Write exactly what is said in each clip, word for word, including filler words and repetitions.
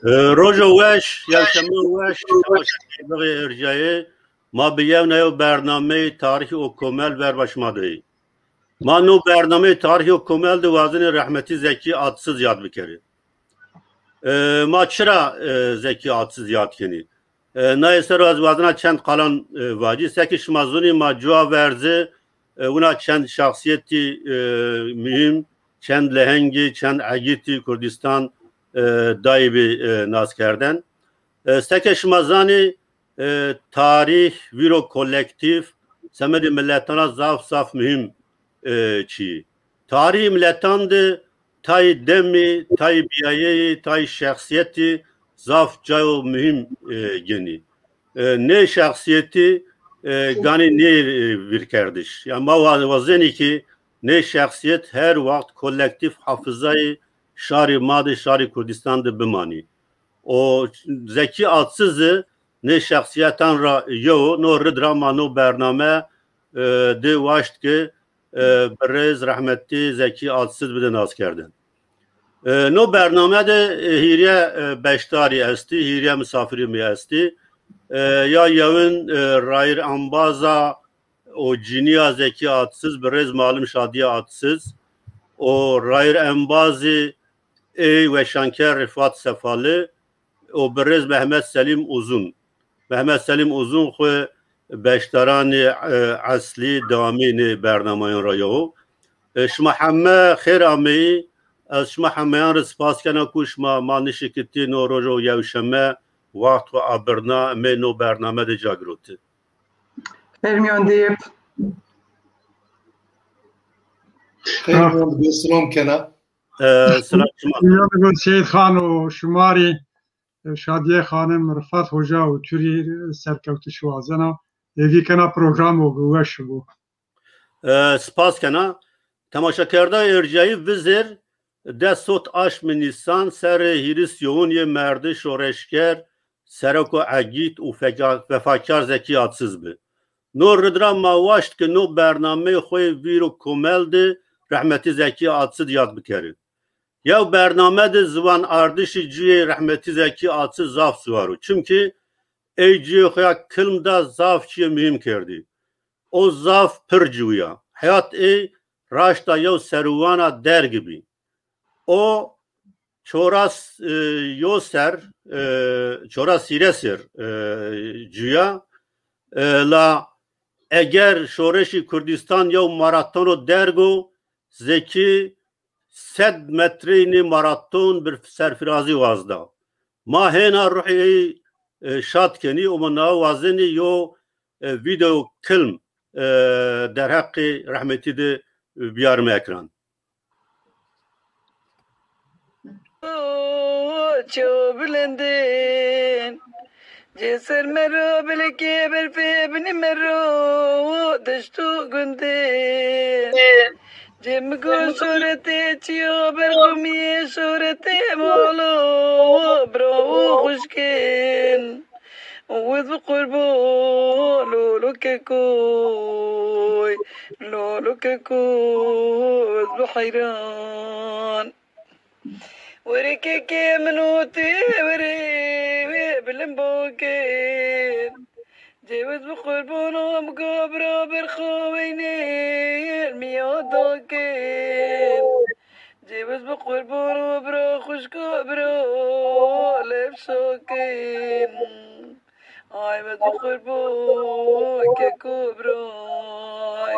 E, rojo weş, yewşeme weş, temaşekerdoxê ercayê. Ma bi yewna yew bernameyê Tarîh û Komel verba şima de yî. Ma no bernameyê Tarîh û Komel de wazenê rehmetî Zekî Atsiz yad bikerê. E, ma çira, e, Zekî Atsiz yad kenî? E, naye ser o ez wazena çend qalan, e, vacî. Seke şima zonî ma cuwa verze, e, wina çend şexsîyetî, e, muhîm, çend lehengî, çend egîtî Kurdîstan, e, dayî bi, e, naskerden. E, seke şima zanî, e, tarîh, vîro kolektîf, semedê miletana zaf, zaf muhîm, e, çî. Tarîhê miletan de tayê demî, tayê bîyayeyî, tayê şexsîyetî zaf cayo muhîm, e, genî. E, nê şexsîyetî, e, ganî nê, e, vîrkerdiş. Ya ma wa-, wazenî ki nê şexsîyet her wext kolektîf hafizayê şarê ma de, şarê Kurdîstan de bimanî. O Zekî Atsiz nê şexsîyetan ra yew o. No rid ra ma no bername, e, de waşt ke, e, birêz rehmetî Zekî Atsiz bide naskerdin. E, no bername de, e, hîrye, e, beşdarî estî, hîrye misafirî mi estî. E, ya yewin, e, rayîr embaza o cinîya Zekî Atsiz, birêz malim Şadîye Atsiz, o rayîr embazî ey weşanker Rifat Sefali, o birêz Mehmet Selîm Uzun. Mehmet Selîm Uzun xwu beşdaranê, e, eslî, dewamî nê bernamayan ra yew o. E, şima heme xêr ameyî. Ez şima hemeyan rê spas kena ku şima ma nişikitî no rojo yewşeme waxt xwu abirna, emê no bername de ca girotî. Xêr mîyan de yê. Xêr mîyan de, silam kena. E, silam şima. Mîyan de Seyîd Xan û şima rî, e, Şadîye Xanim, Rifat Hoca û tu rî serkewtiş wazena. Hêvî kena programo bi weş bo. E, spas kena. Temaşekerda ercayî vizêr, des sot aşmî Nîsan serê hîris yewin yê merdê şoreşger, sereko egît û feka-, vefakar Zekî Atsiz bi. No rid ra ma waşt ke no bernameyê xo yê vîr û komel de rehmetî Zekî Atsiz yad bikerî. Yew bername de ziwan ardişî cuyê rehmetî Zekî Atsiz zaf siwar o. Çimkî ey cuyê xo ya kilm da zaf çiyê muhîm kerdî. O zaf pir ciwîya. Heyat ey raşta yew serûwana derg bî. O çoras, e, yo ser, e, çoras hîrê ser, e, cuya, e, la eger şoreşî Kurdîstan yew maratono derg o, Zekî sed metreyî nê maraton bir serfirazî wazda. Ma hêna ruhê ey, e, şad kenî û ma na wazenî yo, e, vîdeo kilm, e, derheqê rehmetî de, e, biyarime ekran. Ço bilindin, cê ser mero bilekê berfê binî mero deşt û gundin. Cê mi go şoretê çiyo berxumîyê şoretê molo bro û xuşkin. Wez bi qurbo lolo kekoy, lolo keko wez bi heyran. Were kekê min û tu were wê bilimbo kên. Cêwiz bi qurbono mi go bira berxo weynê miya dakên. Cêwiz bi qurbono bira xuşko bira lev şakên. Ay, wez bi qurbo keko bray.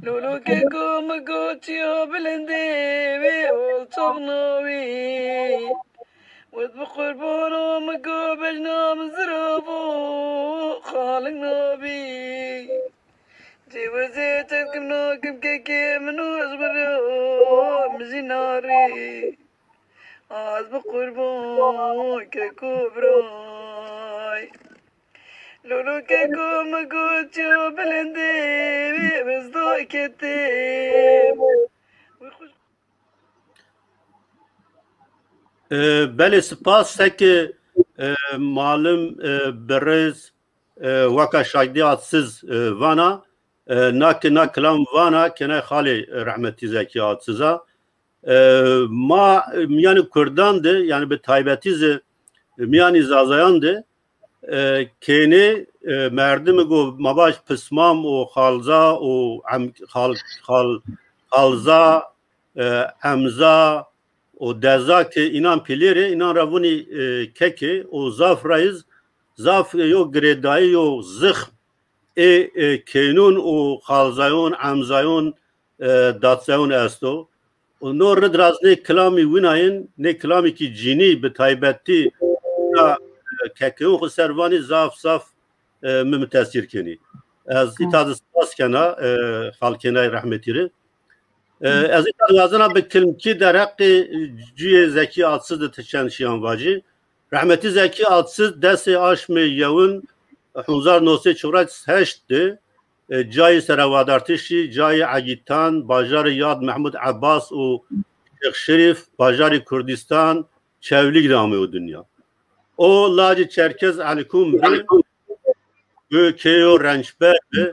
Lolo keko mi go çiya bilindê wê olçax nawî. Wez bi qurbono mi go bejna mi ziravo xaling nabî. Cêwizê çelkim nakim kekê min û ez wira mi jî narî. Ez bi qurban keko biray. Lolo keko mi got çiyo bilindê wê bizda ketê. E, belê, spas. Seke, e, malim, e, birêz, e, weka Şagdî Atsiz, e, vana, e, na ki na kilam vana kenay xalê, e, rehmetî Zekî Atsiz a. E, ma, e, mîyanê Kurdan de, yanî bi taybetî zî, e, mîyanê Zazayan de, e, kênê, e, merdimê go ma vaj pismam û xalza û em-, xal-, xal-, xalza, e, emza û deza ke înan pîlêrê, înan ra vûnî, e, kekê û zaf ra iz, zaf yo girêdayî yo zixm ê, e, kênûn û xalzayon, emzayon, e, datzayon esto. Û no rid ra ez nê kilamî wînayên, nê kilamî kî cînî bi taybetî ra, e, kekeyon xwu ser vanî zaf zaf, e, mi mitesîr kenî. Ez îta de spas kena, e, xalkênay rehmetî rê. E, ez îta wazena bi kilmkî derheqê cuyê Zekî Atsiz de ti çend şîyan vacî. Rehmetî Zekî Atsiz desê aşmê yewin hezar no sey çewres heşt de, e, cayê serewadartişî, cayê Egîtan, bajarê Yad Mehmud Ebbas û Şêx Şerîf, bajarê Kurdistan, Çewlîg de ameyo dinya. O lacê Çerkez Elkûn bi, bi kêyo rençber bi.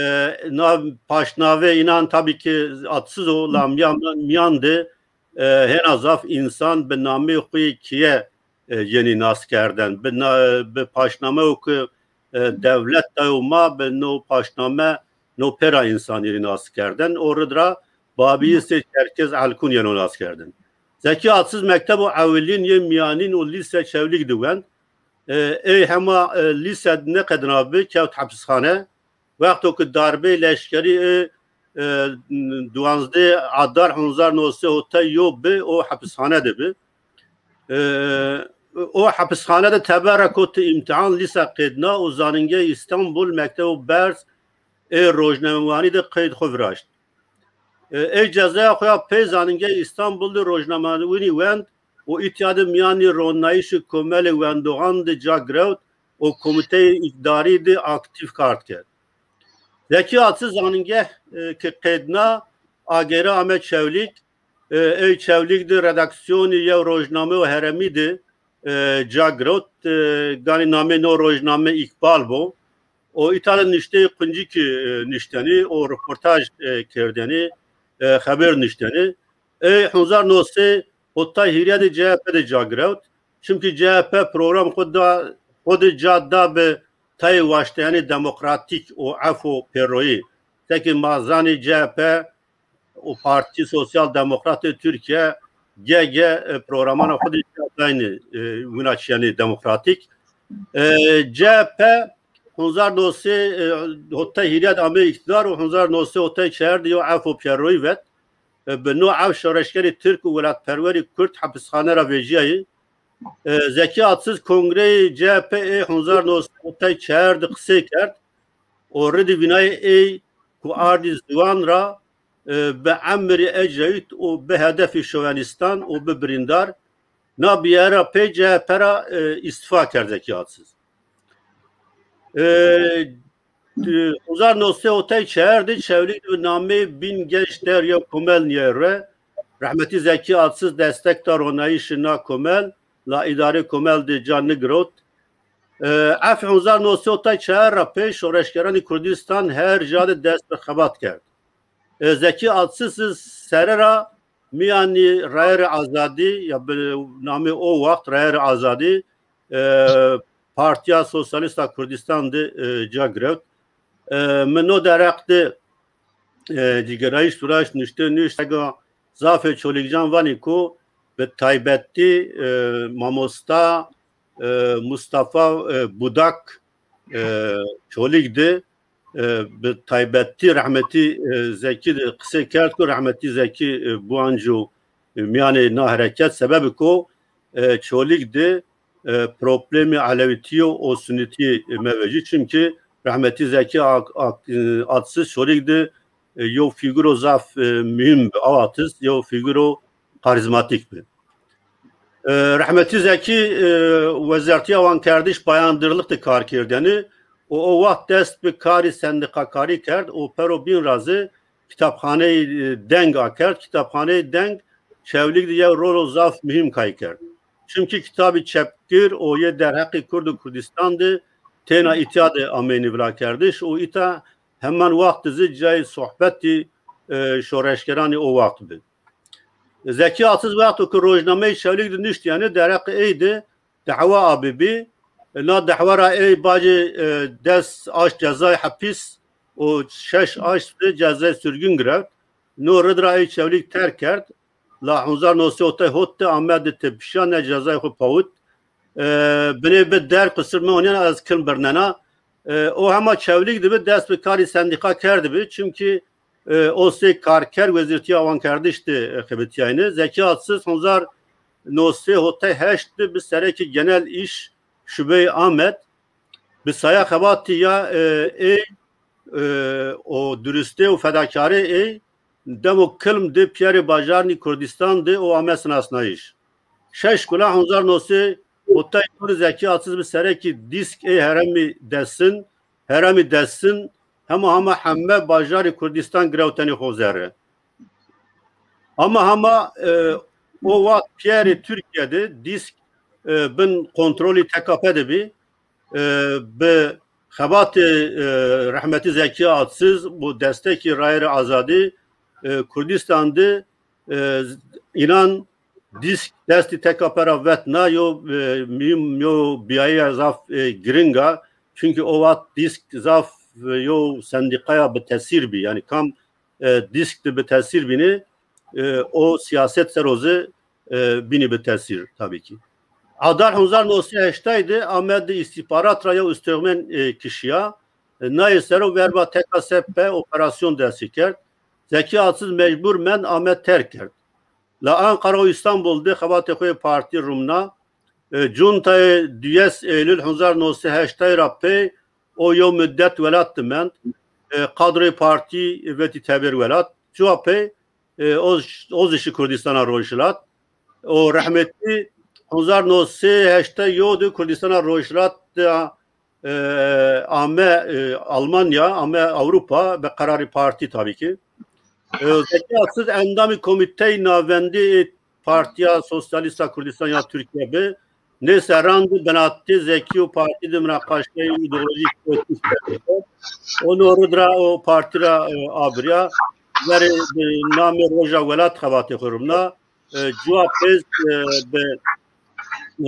E, na paşnavê înan tabî ki Atsiz o, la mîyan, mîyan de, e, hêna zaf însan bi nameyê xwu yê keye, e, yenî nas kerden. Bi na-, bi paşnameyo ki, e, dewlet dayo ma, bi no paşname no pêra însan yenî nas kerden. O rid ra Babîyisê Çerkez Elkûn yeno nas kerden. Zekî Atsiz mektebo ewilîn yê mîyanîn û lîse Çewlîg de wend. E, ey hema, e, lîse nêqedina bi, kewt hepisxane. Wexto ki darbeyê leşkerî, e, e, duwazdeh Adar hezar no sey hotay yo bi, o hepisxane de bi. E, o hepisxane de teber ra koti îmtîhan, lîse qedna û Zanîngehê Îstanbul, mektebo berz ê rojnamewanî de qeyd xwu viraşt. E, ey cezaya xo ya pey Zanîngehê Îstanbul de rojnamewanî wend û îtya de mîyanê ronayîşê komelê wendoxan de ca girewt û komîteyê îdarî de aktîf kar kerd. Zekî Atsiz zanîngeh, e, ke qedna, agêre ame Çewlîg, e, ey Çewlîg de redaksîyonê yew rojnameyo herêmî de, e, ca girewt, e, ganî namê no rojname Îkbal bo. O îta de nişteyê quncikî, e, niştenî û roportaj, e, kerdênî, e, xeber niştenî. Ey hezar no sey hotay hîrê de C H P de ca girewt. Çimkî C H P program xwu da, xwu de ca da bi tayê waşteyanê demokratîk û ef û pêroyî. Seke ma zanî C H P û Partî Sosyal Demokratê Tirkîye, G G, e, programana xwu de ca daynî, e, wina çîyanê demokratîk. E, C H P hezar no sey, e, hotay hîrê de ame îktîdar û hezar no sey hotay çar de yo ef û pêroyî vet. E, bi no ef şoreşgerê tirk û welatperwerê kurd hepisxane ra vecîyayî. E, Zekî Atsiz kongreyê C H P ê hezar no sey hotay çar de qisey kerd û ridî vînayê ey ku ardî ziwan ra, e, bi emirê Ecevît û bi hedefê şovenîstan û bi birîndar, na bîyayî ra pey C H P ra, e, îstîfa kerd Zekî Atsiz. E, hezar no sey hotay çar de Çewlîg de bi nameyê Bîn Genç Der yew komel nîyayî re. Rehmetî Zekî Atsiz destek da ronayîşê na komel, la îdarê komel de ca nigirot. E, ef hezar no sey hotay çar ra pey şoreşgeranê Kurdistan her ca de dest bi xebat kerd. E, Zekî Atsiz sere ra mîyanî Rayerê Azadî, ya bi namê o waxt Rayerê Azadî, e, Partîya Sosyalîst a Kurdistan de, e, ca girewt. E, mi no derheq de, e, cigêrayîş viraşt, nuşte nuşt, ega zafê Çolîgcan vanî ku bi taybetî, e, mamosta, e, Mustafa, e, Budak, e, Çolîg de, e, bi taybetî rehmetî, e, Zekî de qisey kerd ku rehmetî Zekî, e, biwanco, e, mîyanê na hereket, sebebê ku, e, Çolîg de, e, problemê elewîtî û sunîtî, e, mevecî. Çimkî rehmetî Zekî Ak-, Ak-, e, Atsiz Çolîg de, e, yew fîguro zaf, e, muhîm bi. Aw Atsiz yew fîguro karîzmatîk bi. E, rehmetî Zekî, e, Wezartîya Wankerdiş Bayandırlık de kar kerdêne û o waxt dest bi karê sendîkakarî kerd û pero bîn ra zî kitapxaneyê, e, Deng akerd. Kitapxaneyê Deng Çewlîg de yew rolo zaf muhîm kay kerd. Çimkî kitabê çepgir û yê derheqê Kurd û Kurdistan de têna îtya de ameynî vilakerdiş û îta heman waxt de zî cayê sohbetî, e, şoreşgeranê o waxt bi. Zekî Atsiz wexto ke rojnameyê Çewlîg de nuştîyane, dereqê ey de dehwa abîbî. Na dehwa ra ey bacê, e, des aşt cezayê hepîs û şeş aşt de cezayê surgin girewt. No rid ra ey Çewlîg terk kerd. La hezar no sey hotay hot de ame de tepişîya, ne cezayê xo pawit. E, binê bi der qisir mi onîyan ez kilm birnena. E, o hema Çewlîg de bi dest bi karî sendîqa kerdibî. Çimkî e, o sey karker Wezîrtîya Awankerdiş de, e, xebitîyayne. Zekî Atsiz hezar no sey hotay heşt de bi serekî genel îş şubeyê Amed, bi saya xebatî ya, e, ey, e, o durustê û fedakarê ey, demo kilm de pîyerê bajarnî Kurdîstan de o ame sinasnayîş. Şeş Gula hezar no sey hotay dur Zekî Atsiz bi serekî dîsk ey heremî desin, heremî desin, hema hema heme bajarê Kurdîstan girewtenê xo zerre. Ama hema, e, o wext pîyerê Tirkîye de dîsk, e, bin kontrolî T K P de bî. E, bi xebatê, e, rehmetî Zekî Atsiz û destekî Rayerê Azadî, e, Kurdîstan de, e, înan dîsk destî T K P ra vetna, yo, e, muhîm, yo bîyayîya zaf, e, giring a. Çunkî o wext dîsk zaf, e, yo sendîqaya bi tesîr bî. Yanî kam, e, dîsk de bi tesîr bînê, e, o sîyaset ser o zî, e, bînî bi tesîr tabî kî. Adar hezar no sey heştay de Amed de îstîxbarat ra yew ustexmen, e, kişîya. E, nayê ser o verba T K S P operasyon destî kerd. Zekî Atsiz mecbur mend Amed terk kerd. La Anqara û Îstanbul de xebatê xo yê partî rumna. E, cuntayê duyes Eylül hezar no sey heştay ra pey o yew mudet welat de mend. E, kadroyê partî vetî teber welat. Cuwa pey, e, o, o zî şi Kurdîstana Rojhilat. O rehmetî hezar no sey heştay yo de Kurdîstana Rojhilat de e, ame, e, Almanya, ame Ewropa, bi qerarê partî tabî kî. E, Zekî Atsiz endamê Komîteyê Navendî ê Partîya Sosyalîst a Kurdîstan ya Tirkîye bi. Nê serran de binatê Zekî û partî de munaqaşeyê îdeolojîk kerdî. O no rid ra o partî ra, e, abirîya. Verê bi namê Roja Welat xebatê xo rumna. E, cuwa pêz, e, bi,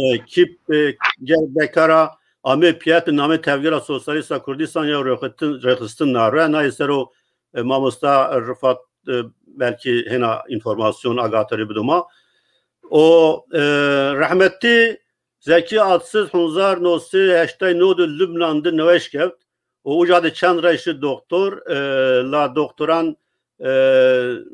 e, kîp, e, gel bekara amê pîyet namê Tevgera Sosyalîst a Kurdîstan ya rêxistin, rêxistin nare. Nayê ser o, e, mamosta Rifat, e, belkî hêna înformasyon agatarî bido ma. O, e, rehmetî Zekî Atsiz hezar no sey heştay no de Lubnan de newêş kewt. O uca de çend rey şi doktor, e, la doktoran, e,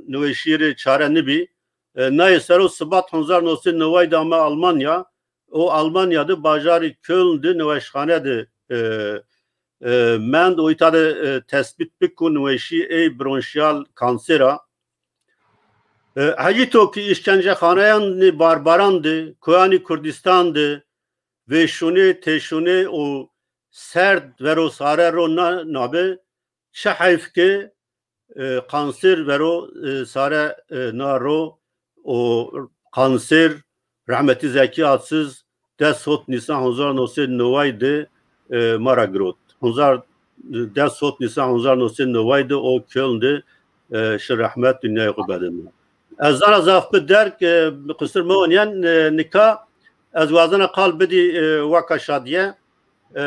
newêşî rê çare nibî. E, nayê ser o Sibat hezar no sey neway de ame Almanya. O Almanya de bajarê Köln de newêşxane de, e, e, mend û îta de, e, tesbît biko newêşî ey bronşîyal kanser a. E, hecî to ki îşkencexaneyanê barbaran de, koyanê Kurdîstan de, vêşûnê, têşûnê û serd vero sare ro na, nabe, çi heyf ke, e, kanser vero, e, sare, e, na ro û kanser rehmetî Zekî Atsiz des hot Nîsan hezar no sey neway de, e, ma ra girot. Hezar, des hot Nîsan hezar no sey neway de o Köln de, e, şi rehmet, dinyayê xo bedime. Ez zana zaf bi derg, e, qisir meonîyen, e, nika ez wazena qal bidî, e, Waka Şadîye. E,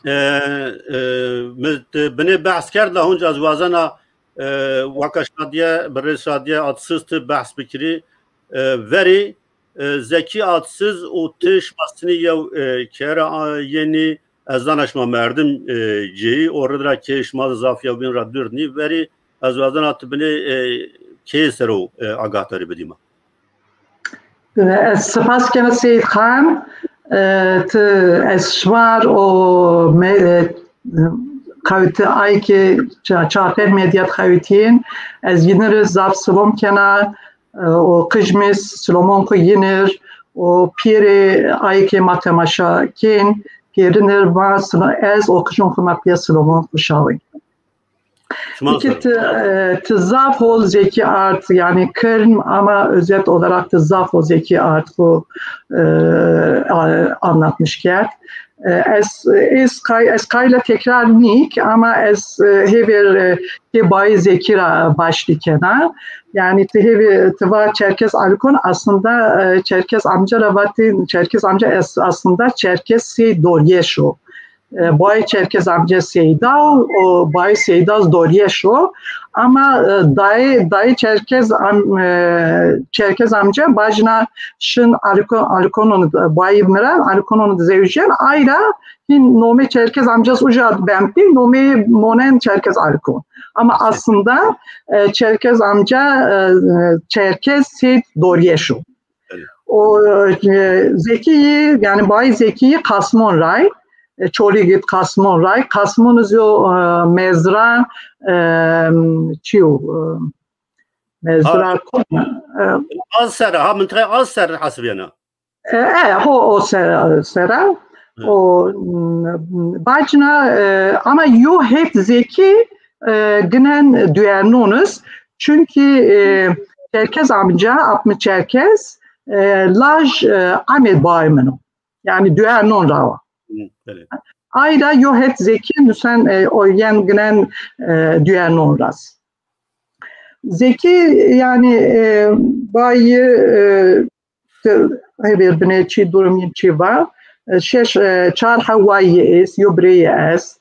e, e, mi, e, binê behs kerd la hunc ez wazena, e, Waka Şadîye, birêz Şadîye Atsiz ti behs bikirî. E, verî, e, Zekî Atsiz û ti şima sinî yew, e, kera, a, yenî ez zana şima merdim, e, cêyî, o rid ra kê şima zaf yewbîn ra dûr nî. Verî ez wazena ti binê, e, kê ser o, e, agatarî bidî ma. Ez spas kena Seyîd Xan. E, ti ez şima r' o me-, e, qewti ay ke ça-, çarpênc medya di qewtîn, ez yînî rê zaf silom kena. E, o qij mi silomon xwu yînî r' o pîrê ay ke ma temaşa kên, pîrînî r' ma silo-, ez o qijon xwu ma pîya silomon xwu şawên. Şima Peki sağ olun. Ti, e, ti zaf hol zekî ard, yani kırm ama özet olarak ti zaf hol zekî ard bu, e, a-, anlatmış kerd. E, ez, ez kay, ez kayla tekrar nîk, ama ez, e, hêvêr, e, kê Bayê Zekî ra başlî kena. Yanî ti hêvî, ti va Çerkez Alikon, aslında, e, Çerkez amca ra vatî, Çerkez amca es-, aslında Çerkez Seyd Doryeş o. E, Bayê Çerkez amca Seyda o, o Bayê Seyda Doryeş o. Ama, e, dayê, dayê Çerkez am-, e, Çerkez amca bacna şin Aliko-, Alikonon, bayê mi ra Alikonon zewjen, ay ra hin nomê Çerkez amcas uca bentî, nomê monen Çerkez Alikon. Ama aslında, e, Çerkez amca, e, e, Çerkez Seyd Doryeş o. Evet. O, e, Zekî yî, yanî Bayê Zekî yî Qasmon ray, e, Çolîg id Qasmon ray. Qasmon iz yo, e, mezra, e, çi yo, e, mezra Ha, ko-, e, Az ser, ha, mıntıqayê Az ser hesibiyena. E, e, ho o ser, sera. Hı. O, m, bacna, e, ama yo het Zekî, e, ginen Duernon iz. Çünkü, e, Çerkez amca, apmi Çerkez, e, laj, e, Amed Bayê min o. Yanî Duernon ra wa. Hı, belê. Ay ra yo het Zekî nusen, e, o yen ginen, e, Duernon raz. Zekî, yanî, e, Bayê, e, hêvêr binê çi durum yin çi va. E, şeş, e, çar hewayî est, yo bireyî est.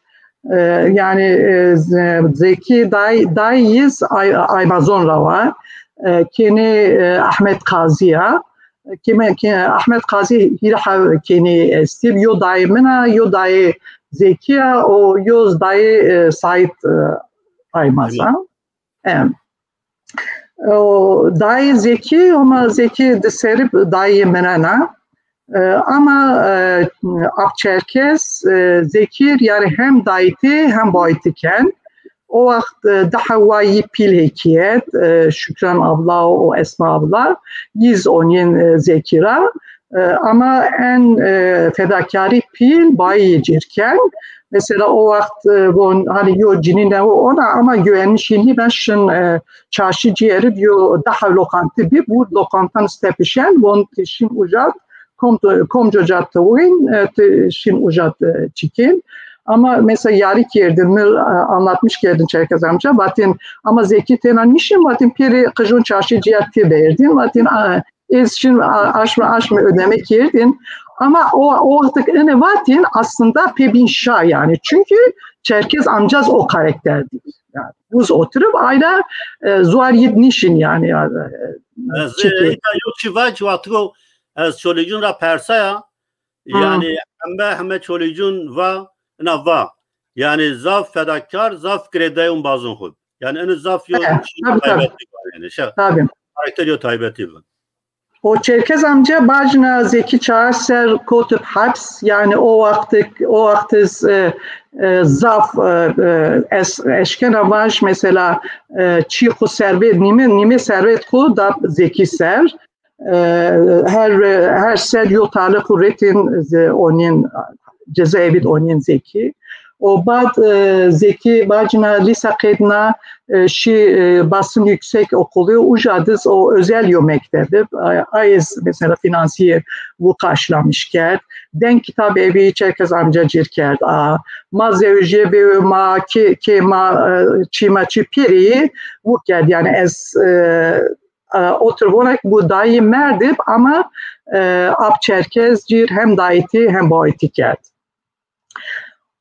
E, yanî, e, Z-, Zekî day-, dayî yiz Ay-, Aymazon ra wa. E, kênê, e, Ahmet Qazî ya. Kême-, ke-, Ahmet Qazî hîrê hew kênê estî. Yo dayê min a, yo dayê Zekî ya, o yo dayê, e, Saîd, e, Aymaz a. Em. O dayê Zekî, Homa Zekî di serî dayê min a. E, ama, e, Ap Çerkez, e, Zekî r yanî hem dayîtî hem bayîtî ken. O waxt, e, di hewayî pîl hêkîyet, e, Şükran abla û Esma abla, yiz onîn, e, Zekî ra. E, ama en, e, fedakarî pîl bayî cîr ken. Mesela o waxt, e, von, hani yo cinî newo ona ama güvenmiş nîben şin, e, çarşî cîyerî yo daha lokantî bî, bu lokantan stepişen, von ti şin ucat, kom, komco ca ti win, e, ti şin ucat, e, çikin. Ama mesela yarî kerdin, mi, e, anlatmış kerdin Çerkez amca, vatin, ama Zekî tena nişin, vatin pêrê qijun çarşî cîyer tê berdin, vatin, a, ez şin, a, aşmî, aşmî ödeme kerdin. Ama o, o wextik ene vatin aslında pê bîn şa yanî. Çünkü Çerkez amcaz o karakter değil. Yanî, buz oturup ayda, e, zuar yid nişin yanî. E, e, ez, e, çekil. Eka yok çi vac, wextiko ez Çolîgcun ra persaya, Hı. Yanî heme, heme Çolîgcun va, ina va. Yanî zaf fedakar, zaf girêdayê û embazon xwu. Yanî ene zaf yo, e, çî, tabii, tabii, taybetî va yanî. Şe-, tabii. Karakter yo taybetî va. O Çerkez amca bacna Zekî Çağaş ser kotib heps, yanî o wextik, o wextiz, e, e, zaf, e, e, es-, eşkena vaj mesela, e, çî xwu servet, nîme, nîme servet xwu da Zekî ser. E, her, her ser yo taliq û retin, e, onîn cezaevî d onîn Zekî. O bad, e, Zekî bacna lîsa qedna, e, şî, e, Basın Yüksek Okulu, uca diz o özel yo mektebi. A-, ayız mesela finansiyê wu karşılamış kerd. Denk kitab evi Çerkez amca cir kerd. A, ma zewjîye bêwe ma kê, kê ma, e, çî ma çî pêrî wu kerd. Yanî ez, e, e, otir vonek bu dayî merdib ama, e, ap Çerkez cir hem dayîtî hem bayîtî kerd.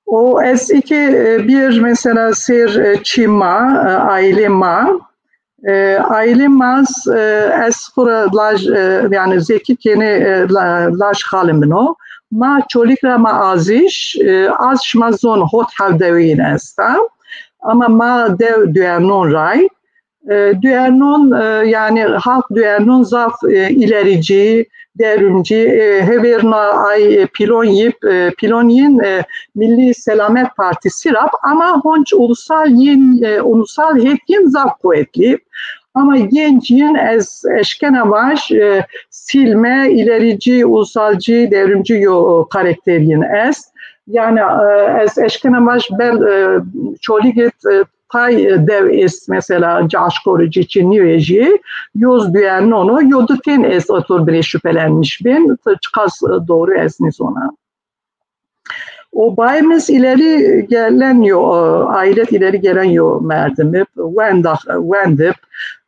O ez iki, e, bir mesela ser, e, çî ma, e, aîlê ma. E, aîlê ma z, e, ez xwu ra laj, e, yanî Zekî kênê, e, la-, laj xalê min o. Ma Çolîg ra ma Aziş, e, az şima zon hot hew dewîn esta. Ama ma dew Duernon ray. E, Duernon, e, yanî halk Duernon zaf, e, ilericî, devrimci, e, hêvêrna ay, e, pîlon yip, e, pîlon yin, e, Milli Selamet Partisi rap, ama honc ulusal yin, e, ulusal het yin zaf quwetlî. Ama genc yin ez eşkena vaj, e, silme, ilericî, ulusalcî, devrimci yo, e, karakter yin est. Yanî, e, ez eşkena vaj bel, e, Çolîg id, e, tay, e, dew est mesela caşkoricî çi nîvejî, yoz Duernon o, yo di tên est otur bire şüphelenmiş bin, çiqas, e, doğru est nîzona. O bayimiz ileri gelen yo, e, ailet ileri gelen yo merdimi, wenda, wendip,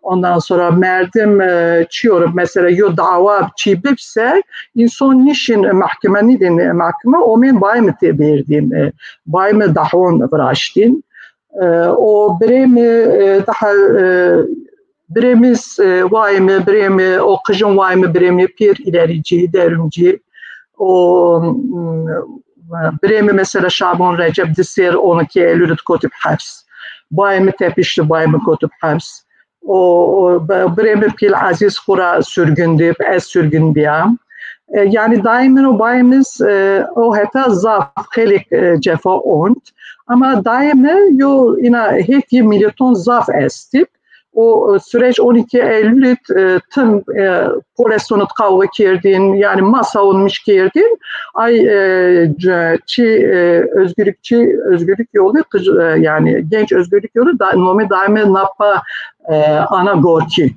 ondan sonra merdim, e, çiyor, mesela yo dawa çi bipse, inson nişin mahkeme nidin mahkeme, omen bayimi te berdin, e, bayimi dahon viraştin. E, o biremi, e, daha, e, biremiz, e, wayimi, biremi, o qijin wayimi, biremi pir ilerici, derimci. O, m, biremi mesela Şaban Recep di ser on iki Eylül kotip heps. Bayimi tepişti, bayimi kotip heps. O, o, b-, biremi pil Aziz xura sürgün dip, ez sürgün biyam. E, yani daimino bayimiz, e, o heta zaf xelik, e, cefa ont. Ama daimi yo ina heki militon zaf estip. O, e, süreç on iki Eylül'it, e, tım, e, polesonut kavga kerdin, yani masa olmuş kerdin. Ay, e, c-, çi, e, özgürlükçü, özgürlük yolu, kız, e, yani genç özgürlük yolu da, nomi daimi nappa, e, Ana Gorki.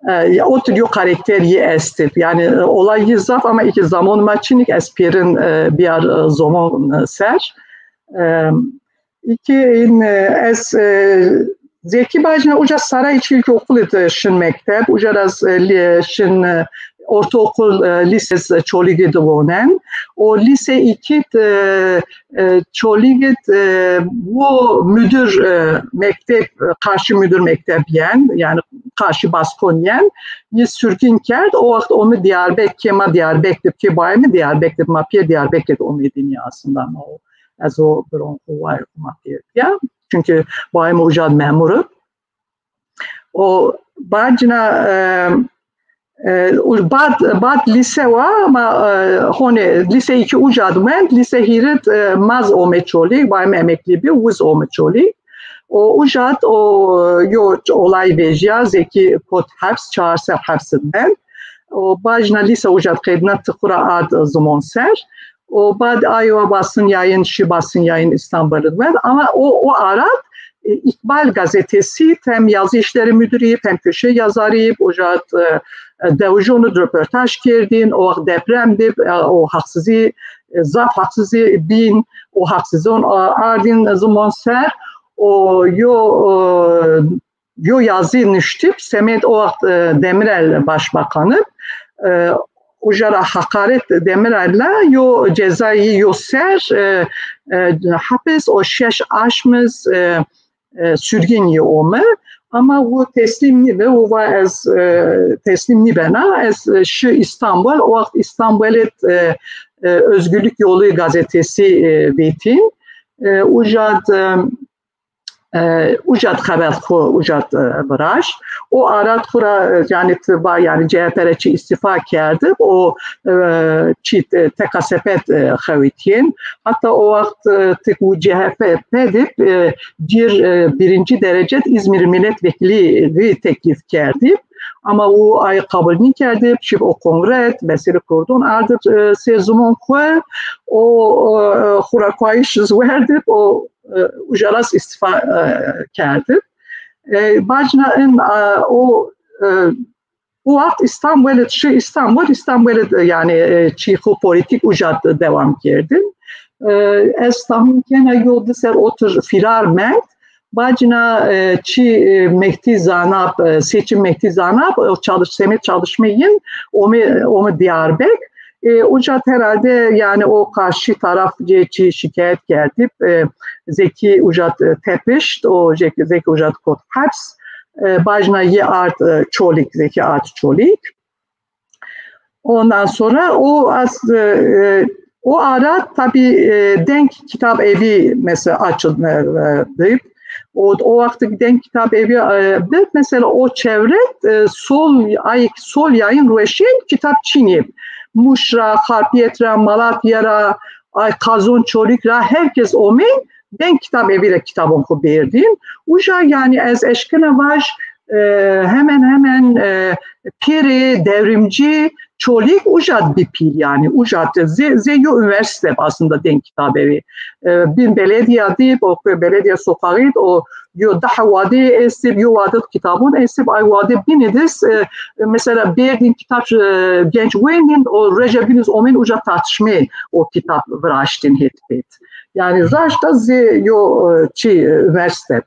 E, ya, o tür yo karakter yi estip. Yani, e, olay yi zaf ama iki zaman ma çinik ez pêrin, e, biyar, e, zaman, e, ser. E, iki, in, e, ez, e, Zeki bacina uca Saray Çilki okul de şin mektep, uca raz, e, li-, şin, e, ortaokul, e, lise, e, Çoligi de vonen. O lise iki de, e, Çoligi de, e, bu müdür, e, mektep, e, karşı müdür mektep yen, yani karşı baskon yen, yi sürgün kerd. O vaxt omi Diyarbek, kema Diyarbek de, ke baymi Diyarbek de, ma pê Diyarbek de omedin ya aslında ama o, ez o bron o vay ma pê ya. Çünkü baymi uca memuru. O bacina, e, e, u-, bad, bad lise wa, ma, e, hone lise iki uca d wend, lise hîrit, e, maz ome Çolîg, bayim emekli bi, wiz ome Çolîg. O uca d o, yo olay vejya, Zeki kot heps, çar ser heps d wend. O bacina lise uca d qedna ti xura ard zimon ser. O bad ayo basın yayın, şi basın yayın İstanbul d wend. Ama o, o ara e, İkbal gazetesi hem yazı işleri müdürü, hem köşe yazarı, uca d, e, e, dewijonu röportaj kerdin, o vaxt deprem dib, e, o haksızı, e, zaf haksızı bin, o haksızon, a, ardin zimon ser, o yo, e, yo yazı nuştib, semed o vaxt, e, Demirel başbakanı, e, uca ra hakaret Demirel'le yo cezayı yo ser, e, e, hapis o şeş aşmiz, e, e, sürgün yi ome. Ama bu teslim nibe, bu va ez, e, teslim nibena, ez, e, şi İstanbul, o vaxt İstanbul et, e, e, Özgürlük Yolu gazetesi, e, vetin. E, uca d, e, uca d xebet xu, uca d, e, viraşt. O ara d xu ra, e, yani tiba, yani C H P re çi istifa kerdi, o, e, çi, e, T K S P d, e, xewitiyên. Hatta o vaxt, e, tik u C H P dip, e, bir, e, birinci derece İzmir milletvekili teklif kerdi. Ama o ay kabul nîkerdi, şib o kongre, mesela kurdun ardı, e, serzumon xu, o, e, xura kuayış verdi, o, e, ucaras istifa, e, kerdi. E, bacna in, e, o, e, O vaxt İstanbul, şi İstanbul, İstanbul, yani, e, çî xu politik uca d devam kerdin. E, ez tahmin kena yo di ser otir firar mend. Bacina, e, çi, e, Mehdi Zanap, e, seçim Mehdi Zanap, o çalış-, semed çalışmeyên, omi, omi Diyarbek. E, uca d herhalde yani o karşı taraf ce çi şikayet kerdip, e, Zeki uca d tepişt, o Zeki, Zeki uca d kot heps. E, bacna yi ard, e, Çolîg, Zeki ard Çolîg. Ondan sonra o az, e, e, o ara tabii, e, Denk Kitap Evi mesela açıldı, e, e, deyip o, o vakti Denk Kitap Evi, e, de mesela o çevre, e, sol, ay, sol yayın rueşin kitap çinip. Muş ra, Xarpiyet ra, Malatya ra, ay, Kazon Çolîg ra herkes omê Denk Kitap Evi ra kitabon xu berdin. Uca yani ez eşkena vaj, e, hemen hemen, e, pêrê devrimci Çolîg uca di bî pîl, yanî uca di zê, zê yo unîversîte aslında denk kitabevî. E, bin belediya di, o belediya sokaxî o yo daha wadi estib, yo wadi kitabon estib, ay wadi bînî di, e, mesela berdîn kitab, e, genç wendîn, o reje bînî omên uca tartışmê o kitab viraştîn hêt pêt. Yanî raşta zê yo, e, çi, e, unîversîte.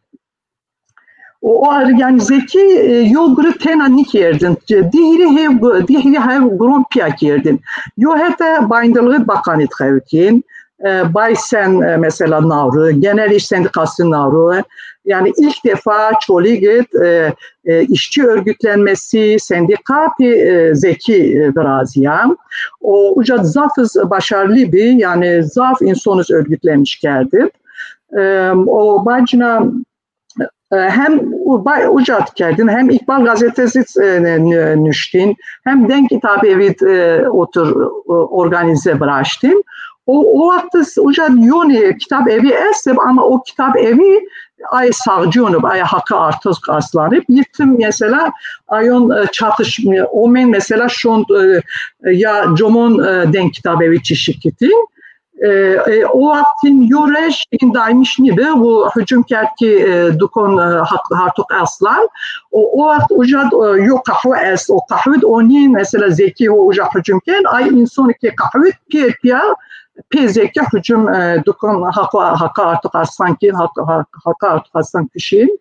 O, o ar-, yanî Zekî, e, yo guri tena nîkerdin. Dî hîrê hev, dî hîrê hev guron pîya kerdin. Yo hete bayîndırlığı bakanî xewtîn. E, Baysen, e, mesela Navru, Genel İş Sendikası Navru. Yani ilk defa Çolîg id, e, e, işçi örgütlenmesi, sendika pê, e, Zekî, e, virazîya. O uca zaf iz başarılı bî, yani zaf însonuz örgütlenmiş kerdî. E, o bacina e, hem u-, ba-, uca di kerdin, hem İkbal gazetesi, e, ne-, ne-, nuştîn, hem Denk Kitabevî, e, otur, e, organize viraştîn. O, o wext uca yonê kitab evî estib, ama o kitab evî ay sağcîyon ib, ay Hakkı Artuk Aslan ib. Yitim mesela ayon, e, çatış-, omên mesela şond, e, ya comon, e, Denk Kitabevî çi şikitîn. E, e, o wext hîn yo rej hîn daymiş nîbi, û hucum kerd ki, e, dukon, e, Hak-, Hartuk Aslan. O, o wext uca, e, yo qehwe est, o qehwe di onî, mesela Zekî ho uca hucum ken, ay însonî ki qehwe pêr pîya, pê Zekî hucum, e, dukon Hako-, Haka Artuk Aslan kîn, Hak-, Hak-, Haka Artuk Aslan kişîn.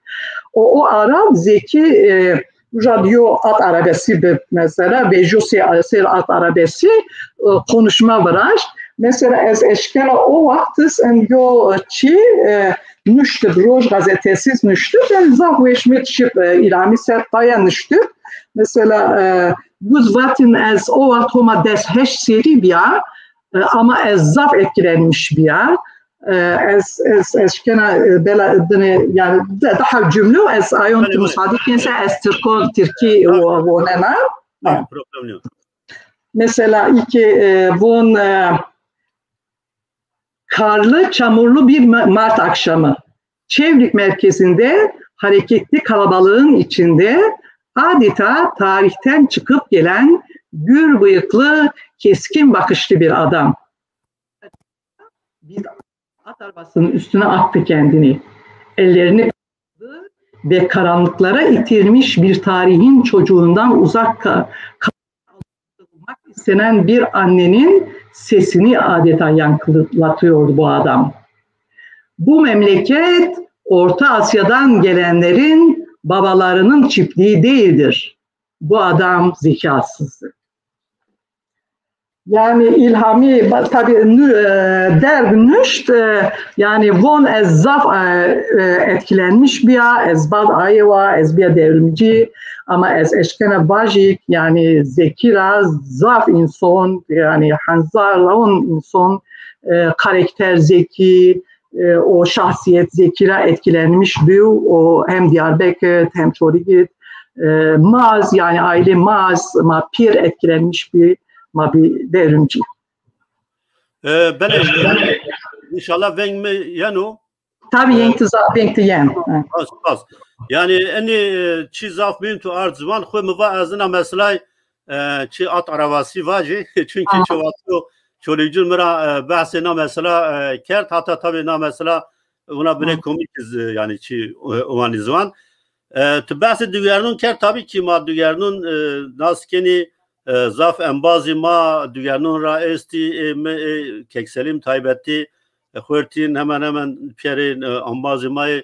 O, o ara Zekî, e, Uca di yo at arabesi bi, mesela, vejîyo sê, sê at arabesi, e, konuşma viraşt. Mesela, ez eşkena o wext iz en yo çi, e, nuştib, Roj gazetesi iz nuştib, en zaf weş mi şib, e, îlamî ser paya nuştib. Mesela, e, guz vatin ez o wext Homa des heşt serî bîya, e, ama ez zaf etkilenmiş bîya. E, ez, ez, ez şikena, e, bela, bine, yani, de, daha cümle, ez ayon ti musade kense, ez Tirko, Tirkî wo-, wonena. Problem yok. Mesela, iki, e, von, e, karlı, çamurlu bir ma-, Mart akşamı. Çevrik merkezinde hareketli kalabalığın içinde adeta tarihten çıkıp gelen gür bıyıklı, keskin bakışlı bir adam. Bir at arabasının üstüne attı kendini. Ellerini kaldırdı ve karanlıklara itilmiş bir tarihin çocuğundan uzak ka-, kalmak istenen bir annenin sesini adeta yankılatıyordu bu adam. Bu memleket Orta Asya'dan gelenlerin babalarının çiftliği değildir. Bu adam zekasızdı. Yani İlhami, ba-, tabii nü-, e, derg nuşt, e, yani von ez zaf, e, e, etkilenmiş bîya, ez bad aye wa, ez bîya devrimcî, ama ez eşkena vajîk, yani Zekî ra zaf înson, yani hezarlan înson, e, karakter Zekî, e, o şahsiyet Zekî ra etkilenmiş bî, o hem Diyarbekir, hem Çolîg id, e, ma z, yani aile ma z, ma pîr etkilenmiş bî, ma bî devrimcî. E, belê, inşallah veng mi yeno. Tabii, e, yeng ti za-, veng ti yen. Spas, spas. Yani enî, e, çî zaf muhîm tu ard ziwan, xwu mi va ez ina mesela, e, çi at arabasî vajî. Çünkü aha, çi wexto Çolîgcûn mi ra, e, behsê na mesela, e, kerd. Hatta tabii na mesela wina bine komîk iz, e, yani çi, e, wanî ziwan. E, tu behsê dugernûn kerd, tabii ki ma dugernûn, e, nas kenî, e, zaf embazî ma dugernûn ra estî, ê mi, ê Kek Selîm taybetî, e, xwertîn hemen hemen pîyerên, e, embazî ma yê.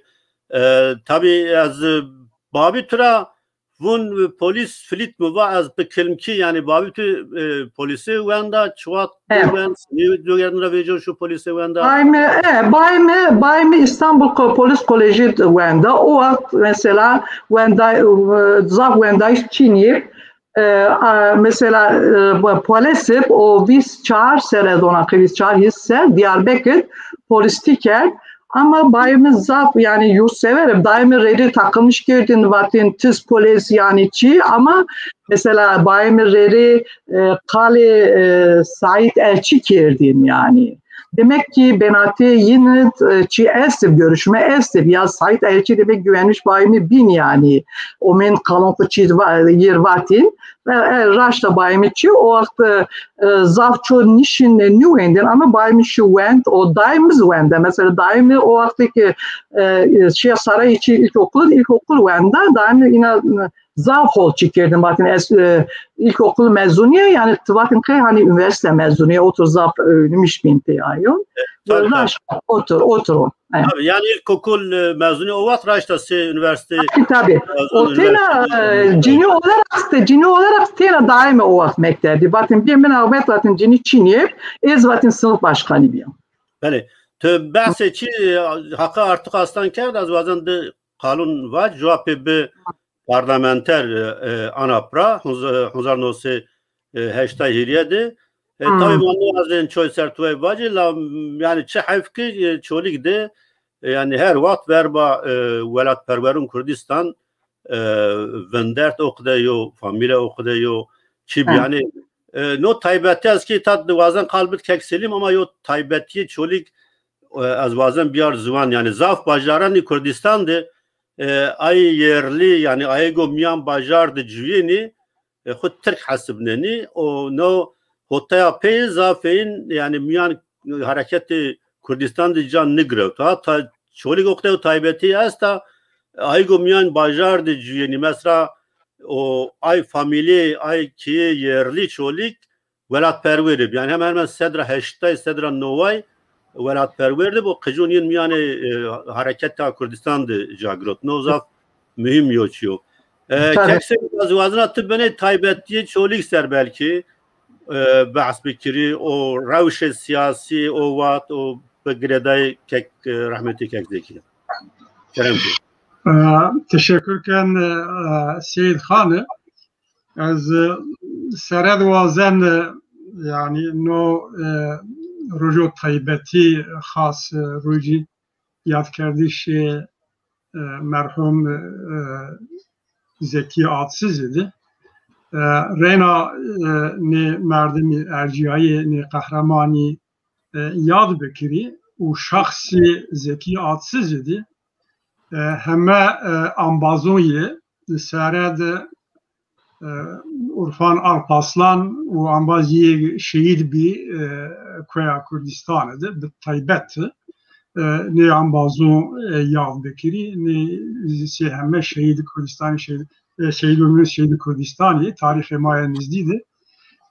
E, tabii ez, e, babî tu ra vûn, e, polîs filît mi va ez bi kilmkî, yani babî tu, e, polîsê wenda, çiwat wend, nê dugernûn ra vêco şu polîsê wenda? Bay mi, e, bay mi, bay mi İstanbul Ko-, Polis Kolejî wenda. O wext mesela wenda, e, zaf wendayîş çin yê. E, a, mesela, e, bu Polesip o vîst çar serre, dona ki vîst çar hîs ser Diyarbekir polîstî kerd. Ama bay mi zaf, yani yurtsever ib, daîmî rêrî takılmış kerdin, vatin tiz polîs yani çi, ama mesela bay mi rêrî, e, qalê, e, Saîd Elçî kerdin yani. Demek ki benatê yin, e, çi estib, görüşme estib. Ya Said Elçi demek güvenmiş baymi bin yani. Omên qalon xu çî va-, yir vatin. E, e, raşta baymi çi, o waxt, e, e, zaf ço nişin, e, nî wendin, ama baymi şi wend, o daim iz wende. Mesela daimi o wextê ki, e, e, şiya sarayî çi ilkokul, ilkokul wenda, daimi ina, e, zaf hol çi kerdin, vatin ez, e, ilkokul mezunîye, yani ti vatin qey hani üniversite mezunîye, otur zaf öğrenmiş bin te ayo. E, tabii, tabii. Raşta, otur, otur o. Evet. Tabii, yani ilkokul, e, mezunîye o vaxt raşta sey üniversite. Tabii, tabii. O tena, üniversite e, cini olarak, cini olarak tena daimi o vaxt mektebdi. Vatin bir min avet vatin cini çinîye, ez vatin sınıf başkanı biyam. Belê. Tu behsê çi, e, Hakkı Artuk Aslan kerd, ez wazen di qalun vac, cewapê bi parlamenter, e, e, ana pra, hunz-, hunzar no sey, e, heştay hîrye de. E, hmm, tabii ma nêwazên çoy ser tuwey vacî, la, m, yani çi heyf ki, e, Çolîg de, e, yani her waxt verba, e, welatperwerun Kurdistan, e, vindert o qide yo, famîle o qide yo, çi bi, hmm, yani, e, no taybetî ez ki tat wazen qal bid kek Selîm, ama yo taybetî Çolîg, e, ez wazen biyar ziwan, yani zaf bajaranî Kurdistan de, e, ay yerli, yani ayê go miyan bajar de cuyênî, e, xwu Tirk hesibnenî. O no hotaya pey zafên, yani miyan hareketê Kurdistan de can nigirewt. Ha, ta Çolîg o qede taybetî esta, ayê go miyan bajar de cuyênî. Mesela o ay famîlî, ay keyê yerli Çolîg welatperwer ib. Yani hemen hemen sedra heştay, sedra neway welatperwer ib. O qicûn yin miyanê, e, hareketa Kurdistan de ca girot. No zaf muhîm yo çi yo. E, tabii. Kek Selîm, ez wazena ti binê taybetîyê Çolîg ser belkî, e, behs bikirî, o rewşê siyasî, o wext, o bi girêdayî kek, e, rehmetî kek Zekî. Kerem ki. E, teşekkür ken, e, Seyîd Xanî. Ez, e, sere de wazen, e, yani no, e, rojo taybetî xas, e, rojî yadkerdişê, e, merhum, e, Zekî Atsizî de, e, reyna, e, nê merdimî ercîyayî, nê qehremanî, e, yad bikirî û şexsî Zekî Atsizî de, e, heme, e, ambazon yê sere de, e, Urfan Alpaslan û ambazî yê şehîd bî, e, Koya Kurdistanî de bi taybet, e, nê ambazon, e, yad bikirî, nê zî heme şehîd Kurdistanî, şehîd, e, şehîd olmuş şehîd Kurdistanî tarîxê ma yê nizdî de.